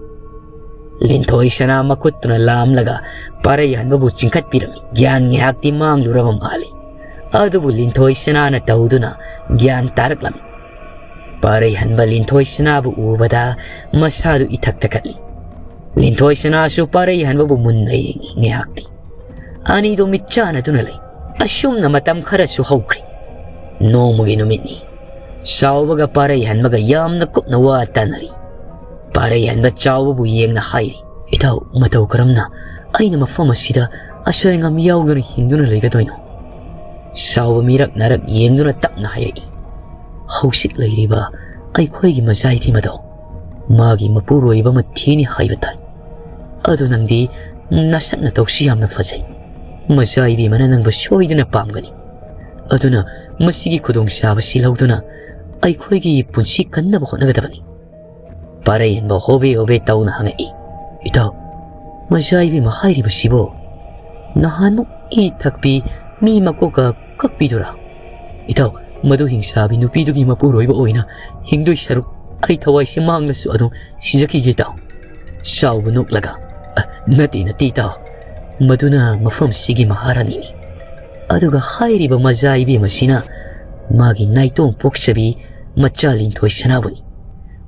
ꯂꯤꯟꯊꯣꯏ ꯁꯅꯥ ꯃꯈꯨꯠꯇꯨꯅ ꯂꯥꯝꯂꯒ ꯄꯥꯔꯩꯍꯟꯕꯕꯨ ꯆꯤꯡꯈꯠꯄꯤꯔꯝꯃꯤ꯫ ꯒ꯭ꯌꯥꯟ ꯉꯥꯏꯍꯥꯛꯇꯤ ꯃꯥꯡꯂꯨꯔꯕ ꯃꯥꯜꯂꯤ꯫ ꯑꯗꯨꯕꯨ ꯂꯤꯟꯊꯣꯏ ꯁꯅꯥꯅ ꯇꯧꯗꯨꯅ ꯒ꯭ꯌꯥꯟ ꯇꯥꯔꯛꯂꯝꯃꯤ꯫ ꯄꯥꯔꯩꯍꯟꯕ ꯂꯤꯟꯊꯣꯏ ꯁꯅꯥꯕꯨ ꯎꯕꯗ ꯃꯁꯥꯗꯨ ꯏꯊꯛ ꯊꯛꯀꯠꯂꯤ꯫ ꯂꯤꯟꯊꯣꯏ ꯁꯅꯥꯁꯨ ꯄꯥꯔꯩꯍꯟꯕꯕꯨ ꯃꯨꯟꯅ ꯌꯦꯡꯉꯤ ꯉꯥꯏꯍꯥꯛꯇꯤ꯫ ꯑꯅꯤꯗꯨ ꯃꯤꯠ ꯆꯥꯟꯅꯗꯨꯅ ꯂꯩ꯫ ꯑꯁꯨꯝꯅ ꯃꯇꯝ ꯈꯔꯁꯨ ꯍꯧꯈ꯭ꯔꯦ꯫ ꯅꯣꯡꯃꯒꯤ ꯅꯨꯃꯤꯠꯅꯤ꯫ ꯆꯥꯎꯕꯒ ꯄꯥꯔꯩꯍꯟꯕꯒ ꯌꯥꯝꯅ ꯀꯨꯞꯅ ꯋꯥ ꯇꯥꯅꯔꯤ꯫ ꯄꯥꯔꯩꯍꯟꯕ ꯆꯥꯎꯕꯕꯨ ꯌꯦꯡꯅ ꯍꯥꯏꯔꯤ, "ꯏꯇꯥꯎ, ꯃꯇꯧ ꯀꯔꯝꯅ ꯑꯩꯅ ꯃꯐꯝ ꯑꯁꯤꯗ ꯑꯁꯣꯏ ꯑꯉꯥꯝ ꯌꯥꯎꯗꯅ ꯍꯤꯡꯗꯨꯅ ꯂꯩꯒꯗꯣꯏꯅꯣ?" ꯆꯥꯎꯕ ꯃꯤꯔꯛ ꯅꯥꯔꯛ ꯌꯦꯡꯗꯨꯅ ꯇꯞꯅ ꯍꯥꯏꯔꯛꯏ, "ꯍꯧꯖꯤꯛ ꯂꯩꯔꯤꯕ ꯑꯩꯈꯣꯏꯒꯤ ꯃꯆꯥ ꯏꯕꯦꯝ ꯑꯗꯣ ꯃꯥꯒꯤ ꯃꯄꯨꯔꯣꯏꯕ ꯑꯃ ꯊꯤꯅꯤ ꯍꯥꯏꯕ ꯇꯥꯏ꯫ ꯑꯗꯨ ꯅꯪꯗꯤ ꯅꯁꯛ ꯅꯇꯧꯁꯨ ꯌꯥꯝꯅ ꯐꯖꯩ꯫ ꯃꯆꯥ ꯏꯕꯦꯝꯃꯅ ꯅꯪꯕꯨ ꯁꯣꯏꯗꯅ ꯄꯥꯝꯒꯅꯤ꯫ ꯑꯗꯨꯅ ꯃꯁꯤꯒꯤ ꯈꯨꯗꯣꯡꯆꯥꯕꯁꯤ ꯂꯧꯗꯨꯅ ꯑꯩꯈꯣꯏꯒꯤ ꯄꯨꯟꯁꯤ ꯀꯟꯅꯕ ꯍꯣꯠꯅꯒꯗꯕꯅꯤ꯫" ꯄꯥꯔꯩꯍꯟꯕ ꯍꯣꯕꯦ ꯍꯣꯕꯦ ꯇꯧꯅ ꯍꯪꯉꯛꯏ, "ꯏꯇꯥꯎ, ꯃꯆꯥ ꯏꯕꯦꯝꯃ ꯍꯥꯏꯔꯤꯕꯁꯤꯕꯣ ꯅꯍꯥꯟꯃꯨꯛ ꯏ ꯊꯛꯄꯤ ꯃꯤ ꯃꯀꯣꯛꯀ ꯀꯛꯄꯤꯗꯨꯔꯥ? ꯏꯇꯥꯎ, ꯃꯗꯨ ꯍꯤꯡꯁꯥꯕꯤ ꯅꯨꯄꯤꯗꯨꯒꯤ ꯃꯄꯨꯔꯣꯏꯕ ꯑꯣꯏꯅ ꯍꯤꯡꯗꯣꯏ ꯁꯔꯨꯛ ꯑꯩ ꯊꯋꯥꯏꯁꯤ ꯃꯥꯡꯂꯁꯨ ꯑꯗꯨꯝ ꯁꯤꯖꯈꯤꯒꯦ ꯏꯇꯥꯎ꯫" ꯆꯥꯎꯕ ꯅꯣꯛꯂꯒ, "ꯅꯠꯇꯦ, ꯅꯠꯇꯦ, ꯏꯇꯥꯎ꯫ ꯃꯗꯨꯅ ꯃꯐꯝꯁꯤꯒꯤ ꯃꯍꯥꯔꯥꯅꯤꯅꯤ꯫ ꯑꯗꯨꯒ ꯍꯥꯏꯔꯤꯕ ꯃꯖꯥ ꯏꯕꯦꯝ ꯑꯁꯤꯅ ꯃꯥꯒꯤ ꯅꯥꯏꯇꯣꯝ ꯄꯣꯛꯆꯕꯤ ꯃꯆꯥ ꯂꯤꯟꯊꯣꯏ ꯁꯅꯥꯕꯨꯅꯤ꯫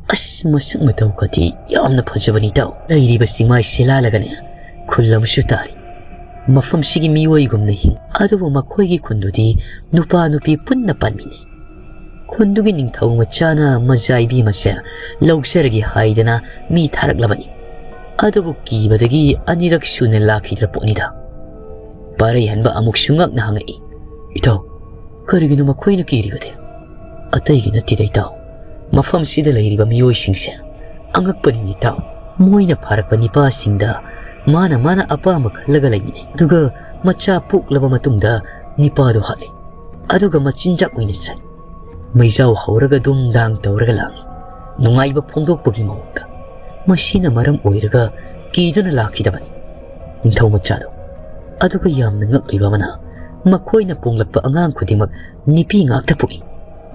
ꯑꯁ, ꯃꯁꯛ ꯃꯇꯧꯒꯗꯤ ꯌꯥꯝꯅ ꯐꯖꯕꯅꯤ, ꯏꯇꯥꯎ꯫ ꯂꯩꯔꯤꯕ ꯆꯤꯡꯃꯥꯏ ꯁꯦꯂꯥꯜꯂꯒꯅꯦ, ꯈꯨꯜ ꯑꯃꯁꯨ ꯇꯥꯔꯤ꯫ ꯃꯐꯝꯁꯤꯒꯤ ꯃꯤꯑꯣꯏꯒꯨꯝꯅ ꯍꯤꯡ, ꯑꯗꯨꯕꯨ ꯃꯈꯣꯏꯒꯤ ꯈꯨꯟꯗꯨꯗꯤ ꯅꯨꯄꯥ ꯅꯨꯄꯤ ꯄꯨꯟꯅ ꯄꯥꯟꯃꯤꯟꯅꯩ꯫ ꯈꯨꯟꯗꯨꯒꯤ ꯅꯤꯡꯊꯧ ꯃꯆꯥꯅ ꯃꯖꯥ ꯏꯕꯦꯝ ꯑꯁꯦ ꯂꯧꯖꯔꯒꯦ ꯍꯥꯏꯗꯅ ꯃꯤ ꯊꯥꯔꯛꯂꯕꯅꯤ꯫ ꯑꯗꯨꯕꯨ ꯀꯤꯕꯗꯒꯤ ꯑꯅꯤꯔꯛ ꯁꯨꯅ ꯂꯥꯛꯈꯤꯗ꯭ꯔ ꯄꯣꯠꯅꯤꯗ꯫" ꯄꯥꯔꯩꯍꯟꯕ ꯑꯃꯨꯛꯁꯨ ꯉꯛꯅ ꯍꯪꯉꯛꯏ, "ꯏꯇꯥꯎ, ꯀꯔꯤꯒꯤꯅꯣ ꯃꯈꯣꯏꯅ ꯀꯤꯔꯤꯕꯗꯤ?" "ꯑꯇꯩꯒꯤ ꯅꯠꯇꯦꯗ, ꯏꯇꯥꯎ꯫ ꯃꯐꯝꯁꯤꯗ ꯂꯩꯔꯤꯕ ꯃꯤꯑꯣꯏꯁꯤꯡꯁꯦ ꯑꯉꯛꯄꯅꯤꯅꯦ, ꯏꯇꯥꯎ꯫ ꯃꯣꯏꯅ ꯐꯥꯔꯛꯄ ꯅꯤꯄꯥꯁꯤꯡꯗ ꯃꯥꯅ ꯃꯥꯅ ꯑꯄꯥꯝꯕ ꯈꯜꯂꯒ ꯂꯩꯃꯤꯟꯅꯩ꯫ ꯑꯗꯨꯒ ꯃꯆꯥ ꯄꯣꯛꯂꯕ ꯃꯇꯨꯡꯗ ꯅꯤꯄꯥꯗꯣ ꯍꯥꯠꯂꯤ꯫ ꯑꯗꯨꯒ ꯃꯆꯤꯟꯖꯥꯛ ꯑꯣꯏꯅ ꯆꯥꯏ꯫ ꯃꯩꯖꯥꯎ ꯍꯧꯔꯒ ꯗꯨꯝ ꯗꯥꯡ ꯇꯧꯔꯒ ꯂꯥꯡꯏ, ꯅꯨꯡꯉꯥꯏꯕ ꯐꯣꯡꯗꯣꯛꯄꯒꯤ ꯃꯑꯣꯡꯗ꯫ ꯃꯁꯤꯅ ꯃꯔꯝ ꯑꯣꯏꯔꯒ ꯀꯤꯗꯨꯅ ꯂꯥꯛꯈꯤꯗꯕꯅꯤ ꯅꯤꯡꯊꯧ ꯃꯆꯥꯗꯣ꯫ ꯑꯗꯨꯒ ꯌꯥꯝꯅ ꯉꯛꯂꯤꯕ ꯑꯃꯅ, ꯃꯈꯣꯏꯅ ꯄꯣꯡꯂꯛꯄ ꯑꯉꯥꯡ ꯈꯨꯗꯤꯡꯃꯛ ꯅꯨꯄꯤ ꯉꯥꯛꯇ ꯄꯣꯛꯏ꯫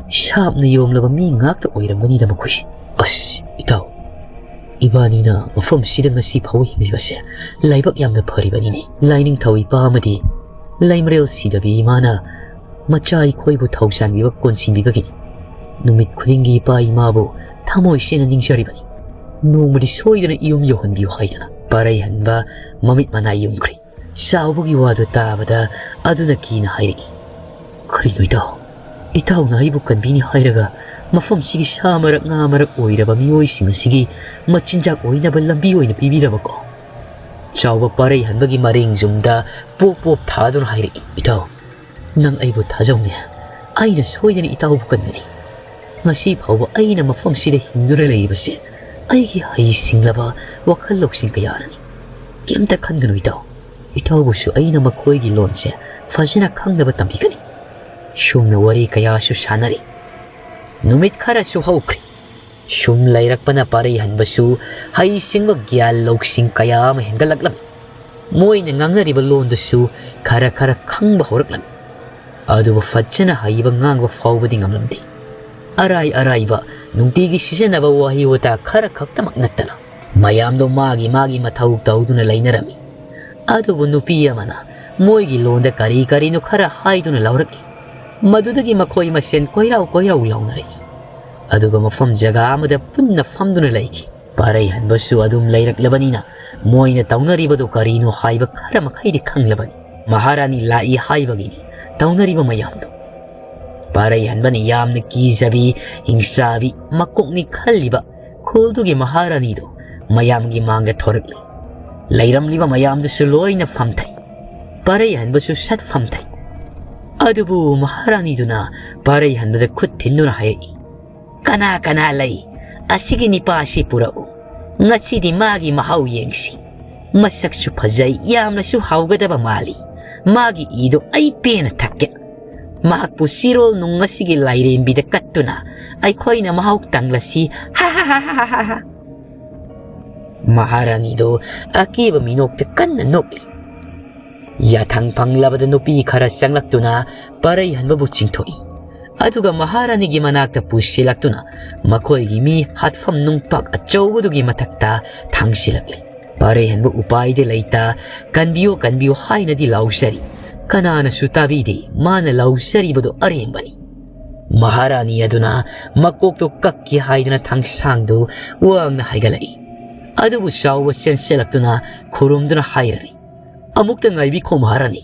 ꯁꯥꯞꯅ ꯌꯣꯝꯂꯕ ꯃꯤ ꯉꯥꯛꯇ ꯑꯣꯏꯔꯝꯒꯅꯤꯗ ꯃꯈꯣꯏꯁꯦ꯫ ꯑꯁ, ꯏꯇꯥꯎ, ꯏꯕꯥꯅꯤꯅ ꯃꯐꯝꯁꯤꯗ ꯉꯁꯤ ꯐꯥꯎꯕ ꯍꯤꯡꯂꯤꯕꯁꯦ ꯂꯥꯏꯕꯛ ꯌꯥꯝꯅ ꯐꯔꯤꯕꯅꯤꯅꯦ꯫ ꯂꯥꯏꯅꯤꯡꯊꯧ ꯏꯄꯥ ꯑꯃꯗꯤ ꯂꯩꯃꯔꯦꯜ ꯁꯤꯗꯕꯤ ꯏꯃꯥꯅ ꯃꯆꯥ ꯑꯩꯈꯣꯏꯕꯨ ꯊꯧꯖꯥꯟꯕꯤꯕ ꯀꯣꯟꯁꯤꯟꯕꯤꯕꯒꯤꯅꯤ꯫ ꯅꯨꯃꯤꯠ ꯈꯨꯗꯤꯡꯒꯤ ꯏꯄꯥ ꯏꯃꯥꯕꯨ ꯊꯃꯣꯏ ꯁꯦꯡꯅ ꯅꯤꯡꯖꯔꯤꯕꯅꯤ꯫ ꯅꯣꯡꯃꯗꯤ ꯁꯣꯏꯗꯅ ꯏꯌꯨꯝ ꯌꯧꯍꯟꯕꯤꯌꯨ ꯍꯥꯏꯗꯅ꯫" ꯄꯥꯔꯩꯍꯟꯕ ꯃꯃꯤꯠ ꯃꯅꯥ ꯌꯨꯝꯈ꯭ꯔꯦ꯫ ꯆꯥꯎꯕꯒꯤ ꯋꯥꯗꯨ ꯇꯥꯕꯗ ꯑꯗꯨꯅ ꯀꯤꯅ ꯍꯥꯏꯔꯛꯏ, "ꯀꯔꯤꯅꯣ ꯏꯇꯥꯎ? ꯏꯇꯥꯎꯅ ꯑꯩꯕꯨ ꯀꯟꯕꯤꯅꯤ ꯍꯥꯏꯔꯒ ꯃꯐꯝꯁꯤꯒꯤ ꯁꯥ ꯃꯔꯛ ꯉꯥ ꯃꯔꯛ ꯑꯣꯏꯔꯕ ꯃꯤꯑꯣꯏꯁꯤꯡ ꯑꯁꯤꯒꯤ ꯃꯆꯤꯟꯖꯥꯛ ꯑꯣꯏꯅꯕ ꯂꯝꯕꯤ ꯑꯣꯏꯅ ꯄꯤꯕꯤꯔꯕꯀꯣ?" ꯆꯥꯎꯕ ꯄꯥꯔꯩꯍꯟꯕꯒꯤ ꯃꯔꯦꯡ ꯌꯨꯝꯗ ꯄꯣꯞ ꯄꯣꯞ ꯊꯥꯗꯨꯅ ꯍꯥꯏꯔꯛꯏ, "ꯏꯇꯥꯎ, ꯅꯪ ꯑꯩꯕꯨ ꯊꯥꯖꯧꯅꯦ꯫ ꯑꯩꯅ ꯁꯣꯏꯗꯅ ꯏꯇꯥꯎꯕꯨ ꯀꯟꯒꯅꯤ꯫ ꯉꯁꯤ ꯐꯥꯎꯕ ꯑꯩꯅ ꯃꯐꯝꯁꯤꯗ ꯍꯤꯡꯗꯨꯅ ꯂꯩꯔꯤꯕꯁꯦ ꯑꯩꯒꯤ ꯍꯩꯁꯤꯡꯂꯕ ꯋꯥꯈꯜ ꯂꯧꯁꯤꯡ ꯀꯌꯥꯅꯅꯤ꯫ ꯀꯩꯝꯇ ꯈꯟꯒꯅꯨ ꯏꯇꯥꯎ꯫ ꯏꯇꯥꯎꯕꯨꯁꯨ ꯑꯩꯅ ꯃꯈꯣꯏꯒꯤ ꯂꯣꯟꯁꯦ ꯐꯖꯅ ꯈꯪꯅꯕ ꯇꯝꯕꯤꯒꯅꯤ꯫" ꯁꯨꯝꯅ ꯋꯥꯔꯤ ꯀꯌꯥꯁꯨ ꯁꯥꯟꯅꯔꯤ꯫ ꯅꯨꯃꯤꯠ ꯈꯔꯁꯨ ꯍꯧꯈ꯭ꯔꯦ꯫ ꯁꯨꯝ ꯂꯩꯔꯛꯄꯅ ꯄꯥꯔꯩꯍꯟꯕꯁꯨ ꯍꯩꯁꯤꯡꯕ ꯒ꯭ꯌꯥꯟ ꯂꯧꯁꯤꯡ ꯀꯌꯥ ꯑꯃ ꯍꯦꯟꯒꯠꯂꯛꯂꯝꯃꯤ꯫ ꯃꯣꯏꯅ ꯉꯥꯡꯅꯔꯤꯕ ꯂꯣꯟꯗꯨꯁꯨ ꯈꯔ ꯈꯔ ꯈꯪꯕ ꯍꯧꯔꯛꯂꯝꯃꯤ꯫ ꯑꯗꯨꯕꯨ ꯐꯖꯅ ꯍꯩꯕ ꯉꯥꯡꯕ ꯐꯥꯎꯕꯗꯤ ꯉꯝꯂꯝꯗꯦ꯫ ꯑꯔꯥꯏ ꯑꯔꯥꯏꯕ ꯅꯨꯡꯇꯤꯒꯤ ꯁꯤꯖꯤꯟꯅꯕ ꯋꯥꯍꯩ ꯋꯥꯇꯥ ꯈꯔ ꯈꯛꯇꯃꯛ ꯅꯠꯇꯅ ꯃꯌꯥꯝꯗꯣ ꯃꯥꯒꯤ ꯃꯥꯒꯤ ꯃꯊꯧ ꯇꯧꯗꯨꯅ ꯂꯩꯅꯔꯝꯃꯤ꯫ ꯑꯗꯨꯕꯨ ꯅꯨꯄꯤ ꯑꯃꯅ ꯃꯣꯏꯒꯤ ꯂꯣꯟꯗ ꯀꯔꯤ ꯀꯔꯤꯅꯣ ꯈꯔ ꯍꯥꯏꯗꯨꯅ ꯂꯧꯔꯛꯏ꯫ ꯃꯗꯨꯗꯒꯤ ꯃꯈꯣꯏ ꯃꯁꯦꯟ ꯀꯣꯏꯔꯥꯎ ꯀꯣꯏꯔꯥꯎ ꯂꯥꯎꯅꯔꯛꯏ꯫ ꯑꯗꯨꯒ ꯃꯐꯝ ꯖꯒꯥ ꯑꯃꯗ ꯄꯨꯟꯅ ꯐꯝꯗꯨꯅ ꯂꯩꯈꯤ꯫ ꯄꯥꯔꯩꯍꯟꯕꯁꯨ ꯑꯗꯨꯝ ꯂꯩꯔꯛꯂꯕꯅꯤꯅ ꯃꯣꯏꯅ ꯇꯧꯅꯔꯤꯕꯗꯨ ꯀꯔꯤꯅꯣ ꯍꯥꯏꯕ ꯈꯔ ꯃꯈꯩꯗꯤ ꯈꯪꯂꯕꯅꯤ꯫ ꯃꯍꯥꯔꯥꯅꯤ ꯂꯥꯛꯏ ꯍꯥꯏꯕꯒꯤꯅꯤ ꯇꯧꯅꯔꯤꯕ ꯃꯌꯥꯝꯗꯨ꯫ ꯄꯥꯔꯩꯍꯟꯕꯅ ꯌꯥꯝꯅ ꯀꯤꯖꯕꯤ, ꯍꯤꯡꯁꯥꯕꯤ, ꯃꯀꯣꯛꯅꯤ ꯈꯜꯂꯤꯕ ꯈꯨꯜꯗꯨꯒꯤ ꯃꯍꯥꯔꯥꯅꯤꯗꯨ ꯃꯌꯥꯝꯒꯤ ꯃꯥꯡꯗ ꯊꯣꯔꯛꯂꯤ꯫ ꯂꯩꯔꯝꯂꯤꯕ ꯃꯌꯥꯝꯗꯨꯁꯨ ꯂꯣꯏꯅ ꯐꯝꯊꯩ꯫ ꯄꯥꯔꯩꯍꯟꯕꯁꯨ ꯁꯠ ꯐꯝꯊꯩ꯫ ꯑꯗꯨꯕꯨ ꯃꯍꯥꯔꯥꯅꯤꯗꯨꯅ ꯄꯥꯔꯩꯍꯟꯕꯗ ꯈꯨꯠ ꯊꯤꯟꯗꯨꯅ ꯍꯥꯏꯔꯛꯏ, "ꯀꯅꯥ ꯀꯅꯥ ꯂꯩ? ꯑꯁꯤꯒꯤ ꯅꯤꯄꯥ ꯑꯁꯤ ꯄꯨꯔꯛꯎ꯫ ꯉꯁꯤꯗꯤ ꯃꯥꯒꯤ ꯃꯍꯥꯎ ꯌꯦꯡꯁꯤ꯫ ꯃꯁꯛꯁꯨ ꯐꯖꯩ, ꯌꯥꯝꯅꯁꯨ ꯍꯥꯎꯒꯗꯕ ꯃꯥꯜꯂꯤ꯫ ꯃꯥꯒꯤ ꯏꯗꯨ ꯑꯩ ꯄꯦꯟꯅ ꯊꯛꯀꯦ꯫ ꯃꯍꯥꯛꯄꯨ ꯆꯤꯔꯣꯜ ꯅꯨꯡ ꯑꯁꯤꯒꯤ ꯂꯥꯏꯔꯦꯝꯕꯤꯗ ꯀꯠꯇꯨꯅ ꯑꯩꯈꯣꯏꯅ ꯃꯍꯥꯎ ꯇꯪꯂꯁꯤ꯫ ꯍꯥ ꯍꯥ ꯍꯥ ꯍꯥ ꯍꯥ ꯍꯥ!" ꯃꯍꯥꯔꯥꯅꯤꯗꯨ ꯑꯀꯤꯕ ꯃꯤꯅꯣꯛꯇ ꯀꯟꯅ ꯅꯣꯛꯂꯤ꯫ ꯌꯥꯊꯪ ꯐꯪꯂꯕꯗ ꯅꯨꯄꯤ ꯈꯔ ꯆꯪꯂꯛꯇꯨꯅ ꯄꯥꯔꯩꯍꯟꯕꯕꯨ ꯆꯤꯡꯊꯣꯛꯏ꯫ ꯑꯗꯨꯒ ꯃꯍꯥꯔꯥꯅꯤꯒꯤ ꯃꯅꯥꯛꯇ ꯄꯨꯁꯤꯜꯂꯛꯇꯨꯅ ꯃꯈꯣꯏꯒꯤ ꯃꯤ ꯍꯥꯠꯐꯝ ꯅꯨꯡꯄꯥꯛ ꯑꯆꯧꯕꯗꯨꯒꯤ ꯃꯊꯛꯇ ꯊꯥꯡꯁꯤꯜꯂꯛꯂꯤ꯫ ꯄꯥꯔꯩꯍꯟꯕ ꯎꯄꯥꯏꯗꯤ ꯂꯩꯇ, "ꯀꯟꯕꯤꯌꯨ, ꯀꯟꯕꯤꯌꯨ" ꯍꯥꯏꯅꯗꯤ ꯂꯥꯎꯖꯔꯤ꯫ ꯀꯅꯥꯅꯁꯨ ꯇꯥꯕꯤꯗꯦ꯫ ꯃꯥꯅ ꯂꯥꯎꯖꯔꯤꯕꯗꯨ ꯑꯔꯦꯝꯕꯅꯤ꯫ ꯃꯍꯥꯔꯥꯅꯤ ꯑꯗꯨꯅ ꯃꯀꯣꯛꯇꯨ ꯀꯛꯀꯦ ꯍꯥꯏꯗꯨꯅ ꯊꯥꯡꯁꯥꯡꯗꯨ ꯋꯥꯡꯅ ꯍꯥꯏꯒꯠꯂꯛꯏ꯫ ꯑꯗꯨꯕꯨ ꯆꯥꯎꯕ ꯆꯦꯟꯁꯤꯜꯂꯛꯇꯨꯅ ꯈꯨꯔꯨꯝꯗꯨꯅ ꯍꯥꯏꯔꯔꯤ, "ꯑꯃꯨꯛꯇ ꯉꯥꯏꯕꯤꯈꯣ ꯃꯍꯥꯔꯥꯅꯤ꯫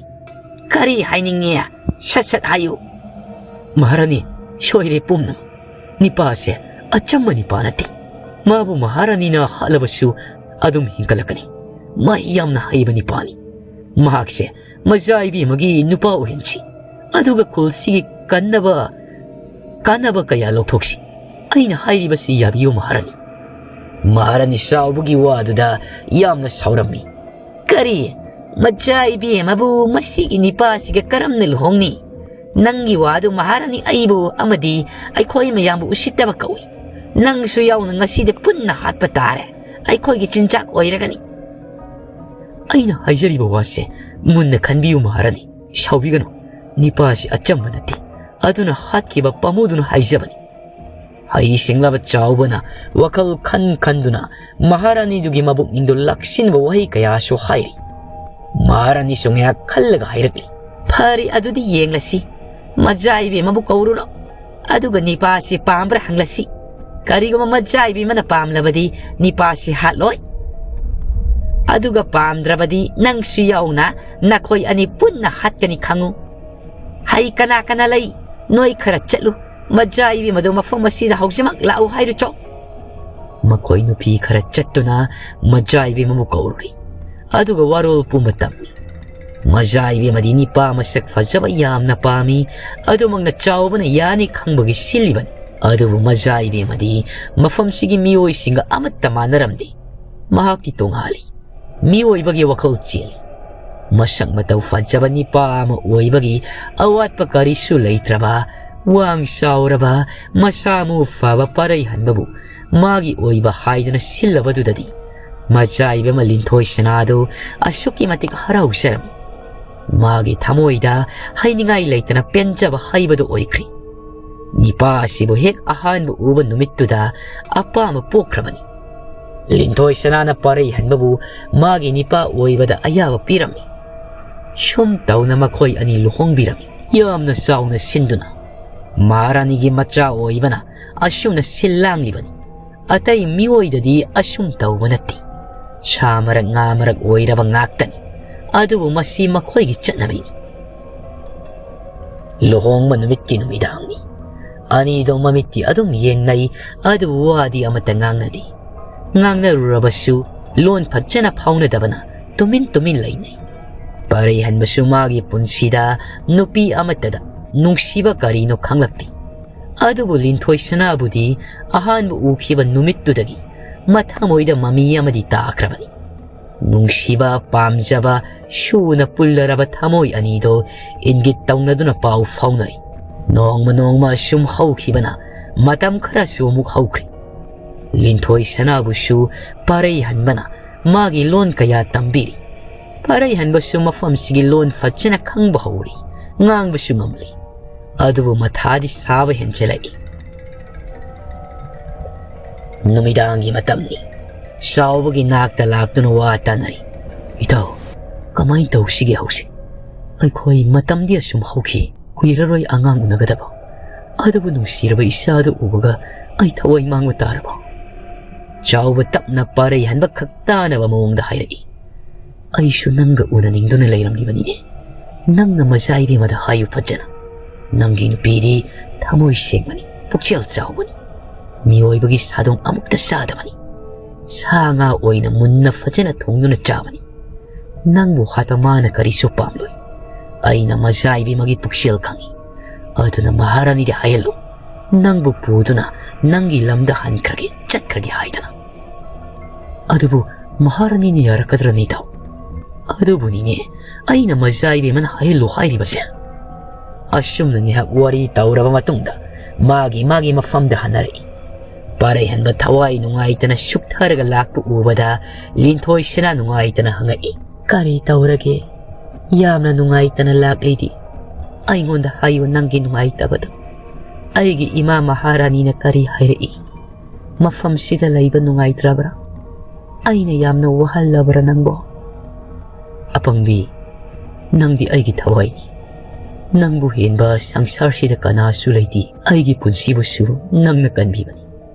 ꯀꯔꯤ ꯍꯥꯏꯅꯤꯡꯉꯤ? ꯁꯠ ꯁꯠ ꯍꯥꯏꯌꯨ꯫" "ꯃꯍꯥꯔꯥꯅꯤ, ꯁꯣꯏꯔꯦ ꯄꯨꯝꯅꯃꯛ꯫ ꯅꯤꯄꯥꯁꯦ ꯑꯆꯝꯕ ꯅꯤꯄꯥ ꯅꯠꯇꯦ꯫ ꯃꯥꯕꯨ ꯃꯍꯥꯔꯥꯅꯤꯅ ꯍꯥꯠꯂꯕꯁꯨ ꯑꯗꯨꯝ ꯍꯤꯡꯒꯠꯂꯛꯀꯅꯤ꯫ ꯃꯍꯩ ꯌꯥꯝꯅ ꯍꯩꯕ ꯅꯤꯄꯥꯅꯤ꯫ ꯃꯍꯥꯛꯁꯦ ꯃꯆꯥ ꯏꯕꯦꯝꯃꯒꯤ ꯅꯨꯄꯥ ꯑꯣꯏꯍꯟꯁꯤ꯫ ꯑꯗꯨꯒ ꯈꯨꯜꯁꯤꯒꯤ ꯀꯟꯅꯕ, ꯀꯥꯟꯅꯕ ꯀꯌꯥ ꯂꯧꯊꯣꯛꯁꯤ꯫ ꯑꯩꯅ ꯍꯥꯏꯔꯤꯕꯁꯤ ꯌꯥꯕꯤꯌꯨ ꯃꯍꯥꯔꯥꯅꯤ꯫" ꯃꯍꯥꯔꯥꯅꯤ ꯆꯥꯎꯕꯒꯤ ꯋꯥꯗꯨꯗ ꯌꯥꯝꯅ ꯁꯥꯎꯔꯝꯃꯤ꯫ "ꯀꯔꯤ? ꯃꯆꯥ ꯏꯕꯦꯝꯃꯕꯨ ꯃꯁꯤꯒꯤ ꯅꯤꯄꯥꯁꯤꯒ ꯀꯔꯝꯅ ꯂꯨꯍꯣꯡꯅꯤ? ꯅꯪꯒꯤ ꯋꯥꯗꯨ ꯃꯍꯥꯔꯥꯅꯤ ꯑꯩꯕꯨ ꯑꯃꯗꯤ ꯑꯩꯈꯣꯏ ꯃꯌꯥꯝꯕꯨ ꯎꯁꯤꯠꯇꯕ ꯀꯧꯏ꯫ ꯅꯪꯁꯨ ꯌꯥꯎꯅ ꯉꯁꯤꯗꯤ ꯄꯨꯟꯅ ꯍꯥꯠꯄ ꯇꯥꯔꯦ꯫ ꯑꯩꯈꯣꯏꯒꯤ ꯆꯤꯟꯖꯥꯛ ꯑꯣꯏꯔꯒꯅꯤ꯫" "ꯑꯩꯅ ꯍꯥꯏꯖꯔꯤꯕ ꯋꯥꯁꯦ ꯃꯨꯟꯅ ꯈꯟꯕꯤꯌꯨ ꯃꯍꯥꯔꯥꯅꯤ, ꯁꯥꯎꯕꯤꯒꯅꯨ꯫ ꯅꯤꯄꯥꯁꯤ ꯑꯆꯝꯕ ꯅꯠꯇꯦ꯫ ꯑꯗꯨꯅ ꯍꯥꯠꯈꯤꯕ ꯄꯥꯃꯨꯗꯨꯅ ꯍꯥꯏꯖꯕꯅꯤ꯫" ꯍꯩ ꯁꯤꯡꯂꯕ ꯆꯥꯎꯕꯅ ꯋꯥꯈꯜ ꯈꯟ ꯈꯟꯗꯨꯅ ꯃꯍꯥꯔꯥꯅꯤꯗꯨꯒꯤ ꯃꯕꯨꯛꯅꯤꯡꯗꯨ ꯂꯥꯛꯁꯤꯟꯕ ꯋꯥꯍꯩ ꯀꯌꯥꯁꯨ ꯍꯥꯏꯔꯤ꯫ ꯃꯍꯥꯔꯥꯅꯤꯁꯨ ꯉꯥꯏꯍꯥꯛ ꯈꯜꯂꯒ ꯍꯥꯏꯔꯛꯂꯤ, "ꯐꯔꯦ, ꯑꯗꯨꯗꯤ ꯌꯦꯡꯂꯁꯤ꯫ ꯃꯖꯥ ꯏꯕꯦꯝꯃꯕꯨ ꯀꯧꯔꯨꯔꯣ꯫ ꯑꯗꯨꯒ ꯅꯤꯄꯥꯁꯤ ꯄꯥꯝꯕ꯭ꯔꯥ ꯍꯪꯂꯁꯤ꯫ ꯀꯔꯤꯒꯨꯝꯕ ꯃꯖꯥ ꯏꯕꯦꯝꯃꯅ ꯄꯥꯝꯂꯕꯗꯤ ꯅꯤꯄꯥꯁꯤ ꯍꯥꯠꯂꯣꯏ꯫ ꯑꯗꯨꯒ ꯄꯥꯝꯗ꯭ꯔꯕꯗꯤ ꯅꯪꯁꯨ ꯌꯥꯎꯅ ꯅꯈꯣꯏ ꯑꯅꯤ ꯄꯨꯟꯅ ꯍꯥꯠꯀꯅꯤ ꯈꯪꯉꯨ꯫ ꯍꯩ ꯀꯅꯥ ꯀꯅꯥ ꯂꯩ? ꯅꯣꯏ ꯈꯔ ꯆꯠꯂꯨ꯫ ꯃꯖꯥ ꯏꯕꯦꯝꯃꯗꯨ ꯃꯐꯝ ꯑꯁꯤꯗ ꯍꯧꯖꯤꯛꯃꯛ ꯂꯥꯛꯎ ꯍꯥꯏꯔꯨꯆꯣ꯫" ꯃꯈꯣꯏ ꯅꯨꯄꯤ ꯈꯔ ꯆꯠꯇꯨꯅ ꯃꯖꯥ ꯏꯕꯦꯝꯃꯕꯨ ꯀꯧꯔꯨꯔꯤ꯫ ꯑꯗꯨꯒ ꯋꯥꯔꯣꯜ ꯄꯨꯝꯕ ꯇꯝꯃꯤ꯫ ꯃꯖꯥ ꯏꯕꯦꯝꯃꯗꯤ ꯅꯤꯄꯥ ꯃꯁꯛ ꯐꯖꯕ ꯌꯥꯝꯅ ꯄꯥꯝꯃꯤ꯫ ꯑꯗꯨꯃꯛꯅ ꯆꯥꯎꯕꯅ ꯌꯥꯅꯤ ꯈꯪꯕꯒꯤ ꯁꯤꯜꯂꯤꯕꯅꯤ꯫ ꯑꯗꯨꯕꯨ ꯃꯖꯥ ꯏꯕꯦꯝꯃꯗꯤ ꯃꯐꯝꯁꯤꯒꯤ ꯃꯤꯑꯣꯏꯁꯤꯡꯒ ꯑꯃꯠꯇ ꯃꯥꯟꯅꯔꯝꯗꯦ꯫ ꯃꯍꯥꯛꯇꯤ ꯇꯣꯉꯥꯜꯂꯤ꯫ ꯃꯤꯑꯣꯏꯕꯒꯤ ꯋꯥꯈꯜ ꯆꯦꯜꯂꯤ꯫ ꯃꯁꯛ ꯃꯇꯧ ꯐꯖꯕ ꯅꯤꯄꯥ ꯑꯃ ꯑꯣꯏꯕꯒꯤ ꯑꯋꯥꯠꯄ ꯀꯔꯤꯁꯨ ꯂꯩꯇ꯭ꯔꯕ, ꯋꯥꯡ ꯆꯥꯎꯔꯕ, ꯃꯁꯥ ꯃꯎ ꯐꯕ ꯄꯔꯩ ꯍꯟꯕꯕꯨ ꯃꯥꯒꯤ ꯑꯣꯏꯕ ꯍꯥꯏꯗꯨꯅ ꯁꯤꯜꯂꯕꯗꯨꯗꯗꯤ ꯃꯆꯥ ꯏꯕꯦꯝꯃ ꯂꯤꯟꯊꯣꯏ ꯁꯅꯥꯗꯨ ꯑꯁꯨꯛꯀꯤ ꯃꯇꯤꯛ ꯍꯔꯥꯎꯖꯔꯝꯃꯤ꯫ ꯃꯥꯒꯤ ꯊꯃꯣꯏꯗ ꯍꯥꯏꯅꯤꯡꯉꯥꯏ ꯂꯩꯇꯅ ꯄꯦꯟꯖꯕ ꯍꯩꯕꯗꯨ ꯑꯣꯏꯈ꯭ꯔꯦ꯫ ꯅꯤꯄꯥ ꯑꯁꯤꯕꯨ ꯍꯦꯛ ꯑꯍꯥꯟꯕ ꯎꯕ ꯅꯨꯃꯤꯠꯇꯨꯗ ꯑꯄꯥꯝꯕ ꯄꯣꯛꯈ꯭ꯔꯕꯅꯤ꯫ ꯂꯤꯟꯊꯣꯏ ꯁꯅꯥꯅ ꯄꯔꯩ ꯍꯟꯕꯕꯨ ꯃꯥꯒꯤ ꯅꯤꯄꯥ ꯑꯣꯏꯕꯗ ꯑꯌꯥꯕ ꯄꯤꯔꯝꯃꯤ꯫ ꯁꯨꯝ ꯇꯧꯅ ꯃꯈꯣꯏ ꯑꯅꯤ ꯂꯨꯍꯣꯡꯕꯤꯔꯝꯃꯤ꯫ ꯌꯥꯝꯅ ꯆꯥꯎꯅ ꯁꯤꯟꯗꯨꯅ꯫ ꯃꯍꯥꯔꯥꯅꯤꯒꯤ ꯃꯆꯥ ꯑꯣꯏꯕꯅ ꯑꯁꯨꯝꯅ ꯁꯤꯜ ꯂꯥꯡꯂꯤꯕꯅꯤ꯫ ꯑꯇꯩ ꯃꯤꯑꯣꯏꯗꯗꯤ ꯑꯁꯨꯝ ꯇꯧꯕ ꯅꯠꯇꯦ꯫ ꯁꯥ ꯃꯔꯛ ꯉꯥ ꯃꯔꯛ ꯑꯣꯏꯔꯕ ꯉꯥꯛꯇꯅꯤ꯫ ꯑꯗꯨꯕꯨ ꯃꯁꯤ ꯃꯈꯣꯏꯒꯤ ꯆꯠꯅꯕꯤꯅꯤ꯫ ꯂꯨꯍꯣꯡꯕ ꯅꯨꯃꯤꯠꯀꯤ ꯅꯨꯃꯤꯗꯥꯡꯅꯤ꯫ ꯑꯅꯤꯗꯣ ꯃꯃꯤꯠꯇꯤ ꯑꯗꯨꯝ ꯌꯦꯡꯅꯩ, ꯑꯗꯨꯕꯨ ꯋꯥꯗꯤ ꯑꯃꯠꯇ ꯉꯥꯡꯅꯗꯦ꯫ ꯉꯥꯡꯅꯔꯨꯔꯕꯁꯨ ꯂꯣꯟ ꯐꯖꯅ ꯐꯥꯎꯅꯗꯕꯅ ꯇꯨꯃꯤꯟ ꯇꯨꯃꯤꯟ ꯂꯩꯅꯩ꯫ ꯄꯔꯩꯍꯟꯕꯁꯨ ꯃꯥꯒꯤ ꯄꯨꯟꯁꯤꯗ ꯅꯨꯄꯤ ꯑꯃꯠꯇꯗ ꯅꯨꯡꯁꯤꯕ ꯀꯔꯤꯅꯣ ꯈꯪꯂꯛꯇꯦ꯫ ꯑꯗꯨꯕꯨ ꯂꯤꯟꯊꯣꯏ ꯁꯅꯥꯕꯨꯗꯤ ꯑꯍꯥꯟꯕ ꯎꯈꯤꯕ ꯅꯨꯃꯤꯠꯇꯨꯗꯒꯤ ꯃꯊꯃꯣꯏꯗ ꯃꯃꯤ ꯑꯃꯗꯤ ꯇꯥꯈ꯭ꯔꯕꯅꯤ꯫ ꯅꯨꯡꯁꯤꯕ, ꯄꯥꯝꯖꯕ, ꯁꯨꯅ ꯄꯨꯜꯂꯔꯕ ꯊꯃꯣꯏ ꯑꯅꯤꯗꯣ ꯏꯪꯒꯤꯠ ꯇꯧꯅꯗꯨꯅ ꯄꯥꯎ ꯐꯥꯎꯅꯔꯤ꯫ ꯅꯣꯡꯃ ꯅꯣꯡꯃ ꯁꯨꯝ ꯍꯧꯈꯤꯕꯅ ꯃꯇꯝ ꯈꯔꯁꯨ ꯑꯃꯨꯛ ꯍꯧꯈ꯭ꯔꯦ꯫ ꯂꯤꯟꯊꯣꯏ ꯁꯅꯥꯕꯨꯁꯨ ꯄꯔꯩ ꯍꯟꯕꯅ ꯃꯥꯒꯤ ꯂꯣꯟ ꯀꯌꯥ ꯇꯝꯕꯤꯔꯤ꯫ ꯄꯔꯩ ꯍꯟꯕꯁꯨ ꯃꯐꯝꯁꯤꯒꯤ ꯂꯣꯟ ꯐꯖꯅ ꯈꯪꯕ ꯍꯧꯔꯤ, ꯉꯥꯡꯕꯁꯨ ꯉꯝꯂꯤ꯫ ꯑꯗꯨꯕꯨ ꯃꯊꯥꯗꯤ ꯁꯥꯕ ꯍꯦꯟꯖꯜꯂꯛꯏ꯫ ꯅꯨꯃꯤꯗꯥꯡꯒꯤ ꯃꯇꯝꯅꯤ꯫ ꯆꯥꯎꯕꯒꯤ ꯅꯥꯛꯇ ꯂꯥꯛꯇꯨꯅ ꯋꯥ ꯇꯥꯅꯔꯤ꯫ "ꯏꯇꯥꯎ, ꯀꯃꯥꯏꯅ ꯇꯧꯁꯤꯒꯦ ꯍꯧꯖꯤꯛ? ꯑꯩꯈꯣꯏ ꯃꯇꯝꯗꯤ ꯑꯁꯨꯝ ꯍꯧꯈꯤ, ꯀꯨꯏꯔꯔꯣꯏ ꯑꯉꯥꯡ ꯎꯅꯒꯗꯕ꯫ ꯑꯗꯨꯕꯨ ꯅꯨꯡꯁꯤꯔꯕ ꯏꯆꯥꯗꯨ ꯎꯕꯒ ꯑꯩ ꯊꯋꯥꯏ ꯃꯥꯡꯕ ꯇꯥꯔꯕ?" ꯆꯥꯎꯕ ꯇꯞꯅ ꯄꯥꯔꯩ ꯍꯟꯕ ꯈꯛ ꯇꯥꯅꯕ ꯃꯑꯣꯡꯗ ꯍꯥꯏꯔꯛꯏ꯫ "ꯑꯩꯁꯨ ꯅꯪꯒ ꯎꯅꯅꯤꯡꯗꯨꯅ ꯂꯩꯔꯝꯂꯤꯕꯅꯤꯅꯦ꯫ ꯅꯪꯅ ꯃꯆꯥ ꯏꯕꯦꯝꯃꯗ ꯍꯥꯏꯌꯨ ꯐꯖꯅ꯫ ꯅꯪꯒꯤ ꯅꯨꯄꯤꯗꯤ ꯊꯃꯣꯏ ꯁꯦꯡꯕꯅꯤ, ꯄꯨꯛꯆꯦꯜ ꯆꯥꯎꯕꯅꯤ꯫ ꯃꯤꯑꯣꯏꯕꯒꯤ ꯁꯥꯗꯣꯡ ꯑꯃꯨꯛꯇ ꯆꯥꯗꯕꯅꯤ꯫ ꯁꯥ ꯉꯥ ꯑꯣꯏꯅ ꯃꯨꯟꯅ ꯐꯖꯅ ꯊꯣꯡꯗꯨꯅ ꯆꯥꯕꯅꯤ꯫ ꯅꯪꯕꯨ ꯍꯥꯠꯄ ꯃꯥꯅ ꯀꯔꯤꯁꯨ ꯄꯥꯝꯂꯣꯏ꯫ ꯑꯩꯅ ꯃꯆꯥ ꯏꯕꯦꯝꯃꯒꯤ ꯄꯨꯛꯆꯦꯜ ꯈꯪꯏ꯫ ꯑꯗꯨꯅ ꯃꯍꯥꯔꯥꯅꯤꯗ ꯍꯥꯏꯍꯜꯂꯨ, ꯅꯪꯕꯨ ꯄꯨꯗꯨꯅ ꯅꯪꯒꯤ ꯂꯝꯗ ꯍꯟꯈ꯭ꯔꯒꯦ, ꯆꯠꯈ꯭ꯔꯒꯦ ꯍꯥꯏꯗꯅ꯫" "ꯑꯗꯨꯕꯨ ꯃꯍꯥꯔꯥꯅꯤꯅ ꯌꯥꯔꯛꯀꯗ꯭ꯔꯅꯦ, ꯏꯇꯥꯎ?" "ꯑꯗꯨꯕꯨꯅꯤꯅꯦ ꯑꯩꯅ ꯃꯆꯥ ꯏꯕꯦꯝꯃꯅ ꯍꯥꯏꯍꯜꯂꯨ ꯍꯥꯏꯔꯤꯕꯁꯦ꯫" ꯑꯁꯨꯝꯅ ꯉꯥꯏꯍꯥꯛ ꯋꯥꯔꯤ ꯇꯧꯔꯕ ꯃꯇꯨꯡꯗ ꯃꯥꯒꯤ ꯃꯥꯒꯤ ꯃꯐꯝꯗ ꯍꯟꯅꯔꯛꯏ꯫ ꯄꯥꯔꯩꯍꯟꯕ ꯊꯋꯥꯏ ꯅꯨꯡꯉꯥꯏꯇꯅ ꯁꯨꯛꯊꯔꯒ ꯂꯥꯛꯄ ꯎꯕꯗ ꯂꯤꯟꯊꯣꯏ ꯁꯅꯥ ꯅꯨꯡꯉꯥꯏꯇꯅ ꯍꯪꯉꯛꯏ꯫ "ꯀꯔꯤ ꯇꯧꯔꯒꯦ? ꯌꯥꯝꯅ ꯅꯨꯡꯉꯥꯏꯇꯅ ꯂꯥꯛꯂꯤꯗꯤ꯫ ꯑꯩꯉꯣꯟꯗ ꯍꯥꯏꯌꯨ ꯅꯪꯒꯤ ꯅꯨꯡꯉꯥꯏꯇꯕꯗꯣ꯫ ꯑꯩꯒꯤ ꯏꯃꯥ ꯃꯍꯥꯔꯥꯅꯤꯅ ꯀꯔꯤ ꯍꯥꯏꯔꯛꯏ? ꯃꯐꯝꯁꯤꯗ ꯂꯩꯕ ꯅꯨꯡꯉꯥꯏꯇ꯭ꯔꯕ꯭ꯔꯥ? ꯑꯩꯅ ꯌꯥꯝꯅ ꯋꯥꯍꯜꯂꯕ꯭ꯔꯥ ꯅꯪꯕꯣ?" "ꯑꯄꯪꯕꯤ, ꯅꯪꯗꯤ ꯑꯩꯒꯤ ꯊꯋꯥꯏꯅꯤ꯫ ꯅꯪꯕꯨ ꯍꯦꯟꯕ ꯁꯪꯁꯥꯔꯁꯤꯗ ꯀꯅꯥꯁꯨ ꯂꯩꯇꯦ꯫ ꯑꯩꯒꯤ ꯄꯨꯟꯁꯤꯕꯨꯁꯨ ꯅꯪꯅ ꯀꯟꯕꯤꯕꯅꯤ꯫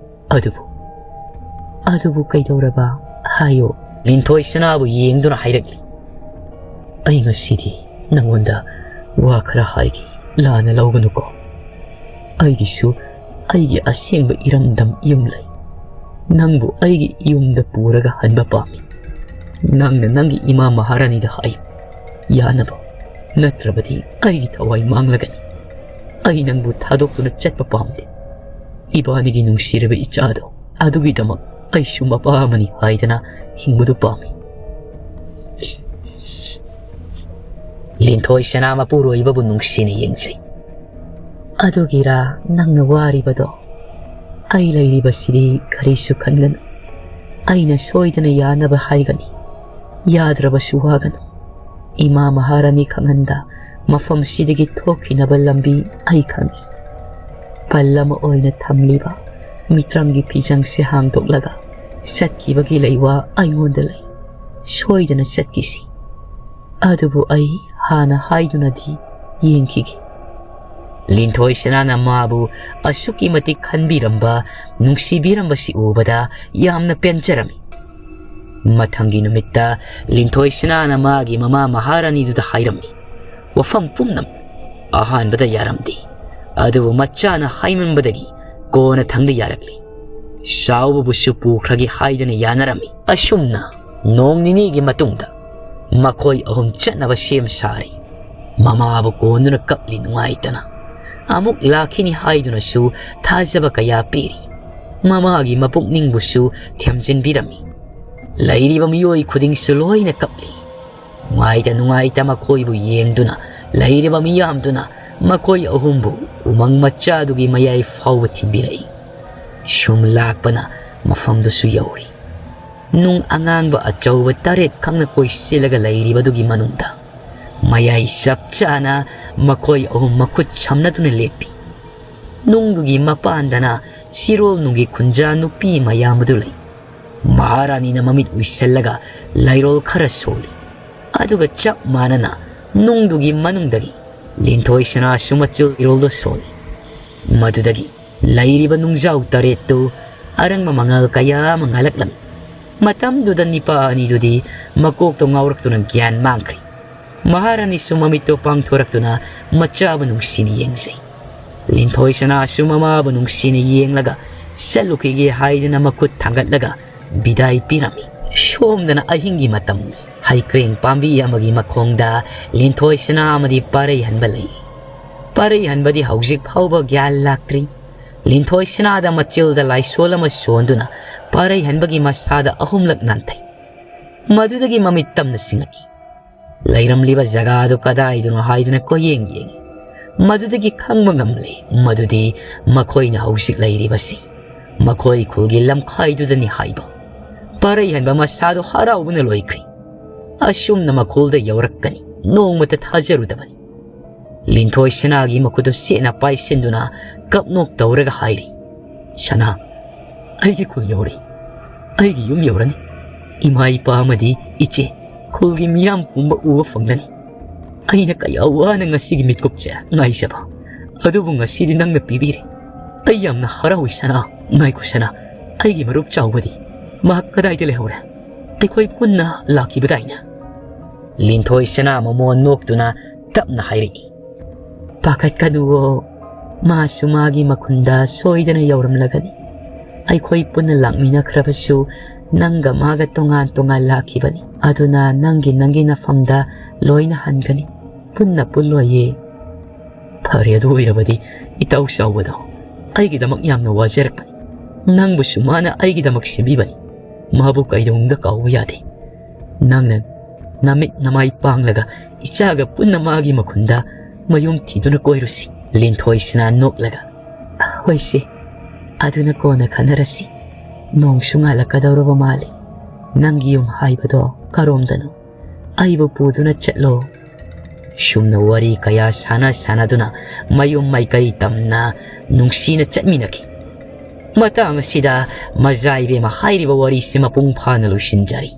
ꯑꯗꯨꯕꯨ, ꯑꯗꯨꯕꯨ ꯀꯩꯗꯧꯔꯕ? ꯍꯥꯏꯌꯣ꯫" ꯂꯤꯟꯊꯣꯏ ꯁꯅꯥꯕꯨ ꯌꯦꯡꯗꯨꯅ ꯍꯥꯏꯔꯛꯂꯤ꯫ "ꯑꯩ ꯉꯁꯤꯗꯤ ꯅꯪꯉꯣꯟꯗ ꯋꯥ ꯈꯔ ꯍꯥꯏꯒꯦ, ꯂꯥꯟꯅ ꯂꯧꯒꯅꯨꯀꯣ꯫ ꯑꯩꯒꯤꯁꯨ ꯑꯩꯒꯤ ꯑꯁꯦꯡꯕ ꯏꯔꯝꯗꯝ ꯌꯨꯝ ꯂꯩ꯫ ꯅꯪꯕꯨ ꯑꯩꯒꯤ ꯌꯨꯝꯗ ꯄꯨꯔꯒ ꯍꯟꯕ ꯄꯥꯝꯃꯤ꯫ ꯅꯪꯅ ꯅꯪꯒꯤ ꯏꯃꯥ ꯃꯍꯥꯔꯥꯅꯤꯗ ꯍꯥꯏꯌꯨ, ꯌꯥꯅꯕ꯫ ꯅꯠꯇ꯭ꯔꯕꯗꯤ ꯑꯩꯒꯤ ꯊꯋꯥꯏ ꯃꯥꯡꯂꯒꯅꯤ꯫ ꯑꯩ ꯅꯪꯕꯨ ꯊꯥꯗꯣꯛꯇꯨꯅ ꯆꯠꯄ ꯄꯥꯝꯗꯦ꯫ ꯏꯕꯥꯅꯤꯒꯤ ꯅꯨꯡꯁꯤꯔꯕ ꯏꯆꯥꯗꯣ ꯑꯗꯨꯒꯤꯗꯃꯛ ꯑꯩꯁꯨ ꯃꯄꯥ ꯑꯃꯅꯤ ꯍꯥꯏꯗꯅ ꯍꯤꯡꯕꯗꯨ ꯄꯥꯝꯃꯤ꯫" ꯂꯤꯟꯊꯣꯏ ꯁꯅꯥ ꯃꯄꯨꯔꯣꯏꯕꯕꯨ ꯅꯨꯡꯁꯤꯅ ꯌꯦꯡꯖꯩ꯫ "ꯑꯗꯨꯒꯤꯔꯥ ꯅꯪꯅ ꯋꯥꯔꯤꯕꯗꯣ? ꯑꯩ ꯂꯩꯔꯤꯕꯁꯤꯗꯤ ꯀꯔꯤꯁꯨ ꯈꯟꯒꯅꯨ꯫ ꯑꯩꯅ ꯁꯣꯏꯗꯅ ꯌꯥꯅꯕ ꯍꯥꯏꯒꯅꯤ꯫ ꯌꯥꯗ꯭ꯔꯕꯁꯨ ꯋꯥꯒꯅꯨ꯫ ꯏꯃꯥ ꯃꯍꯥꯔꯥꯅꯤ ꯈꯪꯍꯟꯗ ꯃꯐꯝꯁꯤꯗꯒꯤ ꯊꯣꯛꯈꯤꯅꯕ ꯂꯝꯕꯤ ꯑꯩ ꯈꯪꯏ꯫ ꯄꯜ ꯑꯃ ꯑꯣꯏꯅ ꯊꯝꯂꯤꯕ ꯃꯤꯇ꯭ꯔꯪꯒꯤ ꯐꯤꯖꯪꯁꯦ ꯍꯥꯡꯗꯣꯛꯂꯒ ꯆꯠꯈꯤꯕꯒꯤ ꯂꯩꯋꯥ ꯑꯩꯉꯣꯟꯗ ꯂꯩ꯫ ꯁꯣꯏꯗꯅ ꯆꯠꯈꯤꯁꯤ꯫ ꯑꯗꯨꯕꯨ ꯑꯩ ꯍꯥꯟꯅ ꯍꯥꯏꯗꯨꯅꯗꯤ ꯌꯦꯡꯈꯤꯒꯦ꯫ ꯂꯤꯟꯊꯣꯏ ꯁꯅꯥꯅ ꯃꯥꯕꯨ ꯑꯁꯨꯛꯀꯤ ꯃꯇꯤꯛ ꯈꯟꯕꯤꯔꯝꯕ, ꯅꯨꯡꯁꯤꯕꯤꯔꯝꯕꯁꯤ ꯎꯕꯗ ꯌꯥꯝꯅ ꯄꯦꯟꯖꯔꯝꯃꯤ꯫ ꯃꯊꯪꯒꯤ ꯅꯨꯃꯤꯠꯇ ꯂꯤꯟꯊꯣꯏ ꯁꯅꯥꯅ ꯃꯥꯒꯤ ꯃꯃꯥ ꯃꯍꯥꯔꯥꯅꯤꯗꯨꯗ ꯍꯥꯏꯔꯝꯃꯤ꯫ ꯋꯥꯐꯝ ꯄꯨꯝꯅꯃꯛ ꯑꯍꯥꯟꯕꯗ ꯌꯥꯔꯝꯗꯦ, ꯑꯗꯨꯕꯨ ꯃꯆꯥꯅ ꯍꯥꯏꯃꯟꯕꯗꯒꯤ ꯀꯣꯟꯅ ꯊꯪꯗ ꯌꯥꯔꯛꯂꯤ꯫ ꯆꯥꯎꯕꯕꯨꯁꯨ ꯄꯨꯈ꯭ꯔꯒꯦ ꯍꯥꯏꯗꯨꯅ ꯌꯥꯅꯔꯝꯃꯤ꯫ ꯑꯁꯨꯝꯅ ꯅꯣꯡ ꯅꯤꯅꯤꯒꯤ ꯃꯇꯨꯡꯗ ꯃꯈꯣꯏ ꯑꯍꯨꯝ ꯆꯠꯅꯕ ꯁꯦꯝ ꯁꯥꯔꯦ꯫ ꯃꯃꯥꯕꯨ ꯀꯣꯟꯗꯨꯅ ꯀꯞꯂꯤ ꯅꯨꯡꯉꯥꯏꯇꯅ꯫ ꯑꯃꯨꯛ ꯂꯥꯛꯈꯤꯅꯤ ꯍꯥꯏꯗꯨꯅꯁꯨ ꯊꯥꯖꯕ ꯀꯌꯥ ꯄꯤꯔꯤ꯫ ꯃꯃꯥꯒꯤ ꯃꯄꯨꯛꯅꯤꯡꯕꯨꯁꯨ ꯊꯦꯝꯖꯤꯟꯕꯤꯔꯝꯃꯤ꯫ ꯂꯩꯔꯤꯕ ꯃꯤꯑꯣꯏ ꯈꯨꯗꯤꯡꯁꯨ ꯂꯣꯏꯅ ꯀꯞꯂꯤ꯫ ꯅꯨꯡꯉꯥꯏꯇ ꯅꯨꯡꯉꯥꯏꯇ ꯃꯈꯣꯏꯕꯨ ꯌꯦꯡꯗꯨꯅ ꯂꯩꯔꯤꯕ ꯃꯤꯌꯥꯝꯗꯨꯅ ꯃꯈꯣꯏ ꯑꯍꯨꯝꯕꯨ ꯎꯃꯪ ꯃꯆꯥꯗꯨꯒꯤ ꯃꯌꯥꯏ ꯐꯥꯎꯕ ꯊꯤꯟꯕꯤꯔꯛꯏ꯫ ꯁꯨꯝ ꯂꯥꯛꯄꯅ ꯃꯐꯝꯗꯨꯁꯨ ꯌꯧꯔꯤ꯫ ꯅꯨꯡ ꯑꯉꯥꯡꯕ ꯑꯆꯧꯕ ꯇꯔꯦꯠ ꯈꯛꯅ ꯀꯣꯏꯁꯤꯜꯂꯒ ꯂꯩꯔꯤꯕꯗꯨꯒꯤ ꯃꯅꯨꯡꯗ ꯃꯌꯥꯏ ꯆꯞ ꯆꯥꯅ ꯃꯈꯣꯏ ꯑꯍꯨꯝ ꯃꯈꯨꯠ ꯁꯝꯅꯗꯨꯅ ꯂꯦꯞꯄꯤ꯫ ꯅꯨꯡꯗꯨꯒꯤ ꯃꯄꯥꯟꯗꯅ ꯁꯤꯔꯣꯜ ꯅꯨꯡꯒꯤ ꯈꯨꯟꯖꯥ ꯅꯨꯄꯤ ꯃꯌꯥꯝ ꯑꯗꯨ ꯂꯩ꯫ ꯃꯍꯥꯔꯥꯅꯤꯅ ꯃꯃꯤꯠ ꯎꯏꯁꯜꯂꯒ ꯂꯩꯔꯣꯜ ꯈꯔ ꯁꯣꯜꯂꯤ꯫ ꯑꯗꯨꯒ ꯆꯞ ꯃꯥꯟꯅꯅ ꯅꯨꯡꯗꯨꯒꯤ ꯃꯅꯨꯡꯗꯒꯤ ꯂꯤꯟꯊꯣꯏ ꯁꯅꯥꯁꯨ ꯃꯆꯨ ꯂꯩꯔꯣꯜꯗꯨ ꯁꯣꯜꯂꯤ꯫ ꯃꯗꯨꯗꯒꯤ ꯂꯩꯔꯤꯕ ꯅꯨꯡꯖꯥꯎ ꯇꯔꯦꯠꯇꯨ ꯑꯔꯪꯕ ꯃꯉꯥꯜ ꯀꯌꯥ ꯑꯃ ꯉꯥꯜꯂꯛꯂꯝꯃꯤ꯫ ꯃꯇꯝꯗꯨꯗ ꯅꯤꯄꯥ ꯑꯅꯤꯗꯨꯗꯤ ꯃꯀꯣꯛꯇꯣ ꯉꯥꯎꯔꯛꯇꯨꯅ ꯒ꯭ꯌꯥꯟ ꯃꯥꯡꯈ꯭ꯔꯦ꯫ ꯃꯍꯥꯔꯥꯅꯤꯁꯨ ꯃꯃꯤꯠꯇꯣ ꯄꯥꯡꯊꯣꯔꯛꯇꯨꯅ ꯃꯆꯥꯕꯨ ꯅꯨꯡꯁꯤꯅ ꯌꯦꯡꯖꯩ꯫ ꯂꯤꯟꯊꯣꯏ ꯁꯅꯥꯁꯨ ꯃꯃꯥꯕꯨ ꯅꯨꯡꯁꯤꯅ ꯌꯦꯡꯂꯒ ꯆꯠꯂꯨꯈꯤꯒꯦ ꯍꯥꯏꯗꯨꯅ ꯃꯈꯨꯠ ꯊꯥꯡꯒꯠꯂꯒ ꯕꯤꯗꯥꯏ ꯄꯤꯔꯝꯃꯤ꯫ ꯁꯣꯝꯗꯅ ꯑꯍꯤꯡꯒꯤ ꯃꯇꯝꯅꯤ꯫ ꯍꯩꯀ꯭ꯔꯦꯡ ꯄꯥꯝꯕꯤ ꯑꯃꯒꯤ ꯃꯈꯣꯡꯗ ꯂꯤꯟꯊꯣꯏ ꯁꯅꯥ ꯑꯃꯗꯤ ꯄꯥꯔꯩ ꯍꯟꯕ ꯂꯩ꯫ ꯄꯥꯔꯩ ꯍꯟꯕꯗꯤ ꯍꯧꯖꯤꯛ ꯐꯥꯎꯕ ꯒ꯭ꯌꯥꯟ ꯂꯥꯛꯇ꯭ꯔꯤ꯫ ꯂꯤꯟꯊꯣꯏ ꯁꯅꯥꯗ ꯃꯆꯤꯜꯗ ꯂꯥꯏꯁꯣꯜ ꯑꯃ ꯁꯣꯟꯗꯨꯅ ꯄꯥꯔꯩ ꯍꯟꯕꯒꯤ ꯃꯁꯥꯗ ꯑꯍꯨꯝꯂꯛ ꯅꯥꯟꯊꯩ꯫ ꯃꯗꯨꯗꯒꯤ ꯃꯃꯤꯠ ꯇꯝꯅ ꯁꯤꯡꯉꯛꯏ꯫ ꯂꯩꯔꯝꯂꯤꯕ ꯖꯒꯥꯗꯨ ꯀꯗꯥꯏꯗꯅꯣ ꯍꯥꯏꯗꯨꯅ ꯀꯣꯏꯌꯦꯡ ꯌꯦꯡꯉꯤ꯫ ꯃꯗꯨꯗꯒꯤ ꯈꯪꯕ ꯉꯝꯂꯦ ꯃꯗꯨꯗꯤ ꯃꯈꯣꯏꯅ ꯍꯧꯖꯤꯛ ꯂꯩꯔꯤꯕꯁꯤ ꯃꯈꯣꯏ ꯈꯨꯜꯒꯤ ꯂꯝꯈꯥꯏꯗꯨꯗꯅꯤ ꯍꯥꯏꯕ꯫ ꯄꯥꯔꯩ ꯍꯟꯕ ꯃꯁꯥꯗꯨ ꯍꯔꯥꯎꯕꯅ ꯂꯣꯏꯈ꯭ꯔꯦ꯫ ꯑꯁꯨꯝꯅ ꯃꯈꯣꯜꯗ ꯌꯧꯔꯛꯀꯅꯤ ꯅꯣꯡꯃꯇ ꯊꯥꯖꯔꯨꯗꯕꯅꯤ꯫ ꯂꯤꯟꯊꯣꯏ ꯁꯅꯥꯒꯤ ꯃꯈꯨꯠꯇꯨ ꯁꯦꯠꯅ ꯄꯥꯏꯁꯤꯟꯗꯨꯅ ꯀꯞꯅꯣꯛ ꯇꯧꯔꯒ ꯍꯥꯏꯔꯤ, "ꯁꯅꯥ, ꯑꯩꯒꯤ ꯈꯨꯜ ꯌꯧꯔꯦ꯫ ꯑꯩꯒꯤ ꯌꯨꯝ ꯌꯧꯔꯅꯤ꯫ ꯏꯃꯥ ꯏꯄꯥ ꯑꯃꯗꯤ ꯏꯆꯦ, ꯈꯨꯜꯒꯤ ꯃꯤꯌꯥꯝ ꯄꯨꯝꯕ ꯎꯕ ꯐꯪꯂꯅꯤ꯫ ꯑꯩꯅ ꯀꯌꯥ ꯋꯥꯅ ꯉꯁꯤꯒꯤ ꯃꯤꯠꯀꯨꯞꯁꯦ ꯉꯥꯏꯖꯕ, ꯑꯗꯨꯕꯨ ꯉꯁꯤꯗꯤ ꯅꯪꯅ ꯄꯤꯕꯤꯔꯦ꯫ ꯑꯩ ꯌꯥꯝꯅ ꯍꯔꯥꯎꯏ ꯁꯅꯥ꯫ ꯉꯥꯏꯈꯣ ꯁꯅꯥ, ꯑꯩꯒꯤ ꯃꯔꯨꯞ ꯆꯥꯎꯕꯗꯤ? ꯃꯍꯥꯛ ꯀꯗꯥꯏꯗ ꯂꯩꯍꯧꯔꯦ? ꯑꯩꯈꯣꯏ ꯄꯨꯟꯅ ꯂꯥꯛꯈꯤꯕꯗꯥꯏꯅꯦ?" ꯂꯤꯟꯊꯣꯏ ꯁꯅꯥ ꯃꯃꯣꯟ ꯅꯣꯛꯇꯨꯅ ꯇꯞꯅ ꯍꯥꯏꯔꯛꯏ꯫ "ꯄꯥꯈꯠꯀꯅꯨꯋꯣ, ꯃꯥꯁꯨ ꯃꯥꯒꯤ ꯃꯈꯨꯟꯗ ꯁꯣꯏꯗꯅ ꯌꯧꯔꯝꯂꯒꯅꯤ꯫ ꯑꯩꯈꯣꯏ ꯄꯨꯟꯅ ꯂꯥꯛꯃꯤꯟꯅꯈ꯭ꯔꯕꯁꯨ ꯅꯪꯒ ꯃꯥꯒ ꯇꯣꯉꯥꯟ ꯇꯣꯉꯥꯟ ꯂꯥꯛꯈꯤꯕꯅꯤ꯫ ꯑꯗꯨꯅ ꯅꯪꯒꯤ ꯅꯪꯒꯤ ꯅꯐꯝꯗ ꯂꯣꯏꯅ ꯍꯟꯒꯅꯤ꯫ ꯄꯨꯟꯅ ꯄꯨꯜꯂꯣꯏꯌꯦ꯫" "ꯐꯔꯦ, ꯑꯗꯨ ꯑꯣꯏꯔꯕꯗꯤ ꯏꯇꯥꯎ ꯆꯥꯎꯕꯗꯣ ꯑꯩꯒꯤꯗꯃꯛ ꯌꯥꯝꯅ ꯋꯥꯖꯔꯛꯄꯅꯤ꯫ ꯅꯪꯕꯨꯁꯨ ꯃꯥꯅ ꯑꯩꯒꯤꯗꯃꯛ ꯁꯦꯝꯕꯤꯕꯅꯤ꯫ ꯃꯥꯕꯨ ꯀꯩꯗꯧꯅꯨꯡꯗ ꯀꯥꯎꯕ ꯌꯥꯗꯦ꯫ ꯅꯪꯅ ꯅꯃꯤꯠ ꯅꯃꯥꯏ ꯄꯥꯡꯂꯒ ꯏꯆꯥꯒ ꯄꯨꯟꯅ ꯃꯥꯒꯤ ꯃꯈꯨꯟꯗ ꯃꯌꯨꯝ ꯊꯤꯗꯨꯅ ꯀꯣꯏꯔꯨꯁꯤ꯫" ꯂꯤꯟꯊꯣꯏꯁꯤꯅ ꯅꯣꯛꯂꯒ, "ꯍꯣꯏꯁꯦ, ꯑꯗꯨꯅ ꯀꯣꯟꯅ ꯈꯟꯅꯔꯁꯤ꯫ ꯅꯣꯡꯁꯨ ꯉꯥꯜꯂꯛꯀꯗꯧꯔꯕ ꯃꯥꯜꯂꯤ꯫ ꯅꯪꯒꯤ ꯌꯨꯝ ꯍꯥꯏꯕꯗꯣ ꯀꯔꯣꯝꯗꯅꯣ? ꯑꯩꯕꯨ ꯄꯨꯗꯨꯅ ꯆꯠꯂꯣ꯫" ꯁꯨꯝꯅ ꯋꯥꯔꯤ ꯀꯌꯥ ꯁꯥꯟꯅ ꯁꯥꯟꯅꯗꯨꯅ ꯃꯌꯨꯝ ꯃꯥꯏꯀꯩ ꯇꯝꯅ ꯅꯨꯡꯁꯤꯅ ꯆꯠꯃꯤꯟꯅꯈꯤ꯫ ꯃꯇꯥꯡ ꯑꯁꯤꯗ ꯃꯖꯥ ꯏꯕꯦꯝꯃ ꯍꯥꯏꯔꯤꯕ ꯋꯥꯔꯤꯁꯤ ꯃꯄꯨꯡ ꯐꯥꯅ ꯂꯣꯏꯁꯤꯟꯖꯔꯤ꯫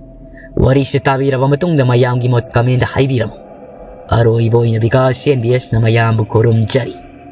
ꯋꯥꯔꯤꯁꯤ ꯇꯥꯕꯤꯔꯕ ꯃꯇꯨꯡꯗ ꯃꯌꯥꯝꯒꯤ ꯃꯣꯠ comment ꯍꯥꯏꯕꯤꯔꯝꯃꯨ꯫ ꯑꯔꯣꯏꯕ ꯑꯣꯏꯅ ꯕꯤꯀꯥꯁ ꯑꯦꯝ ꯕꯤ ꯑꯦꯁꯅ ꯃꯌꯥꯝꯕꯨ ꯈꯨꯔꯨꯝꯖꯔꯤ꯫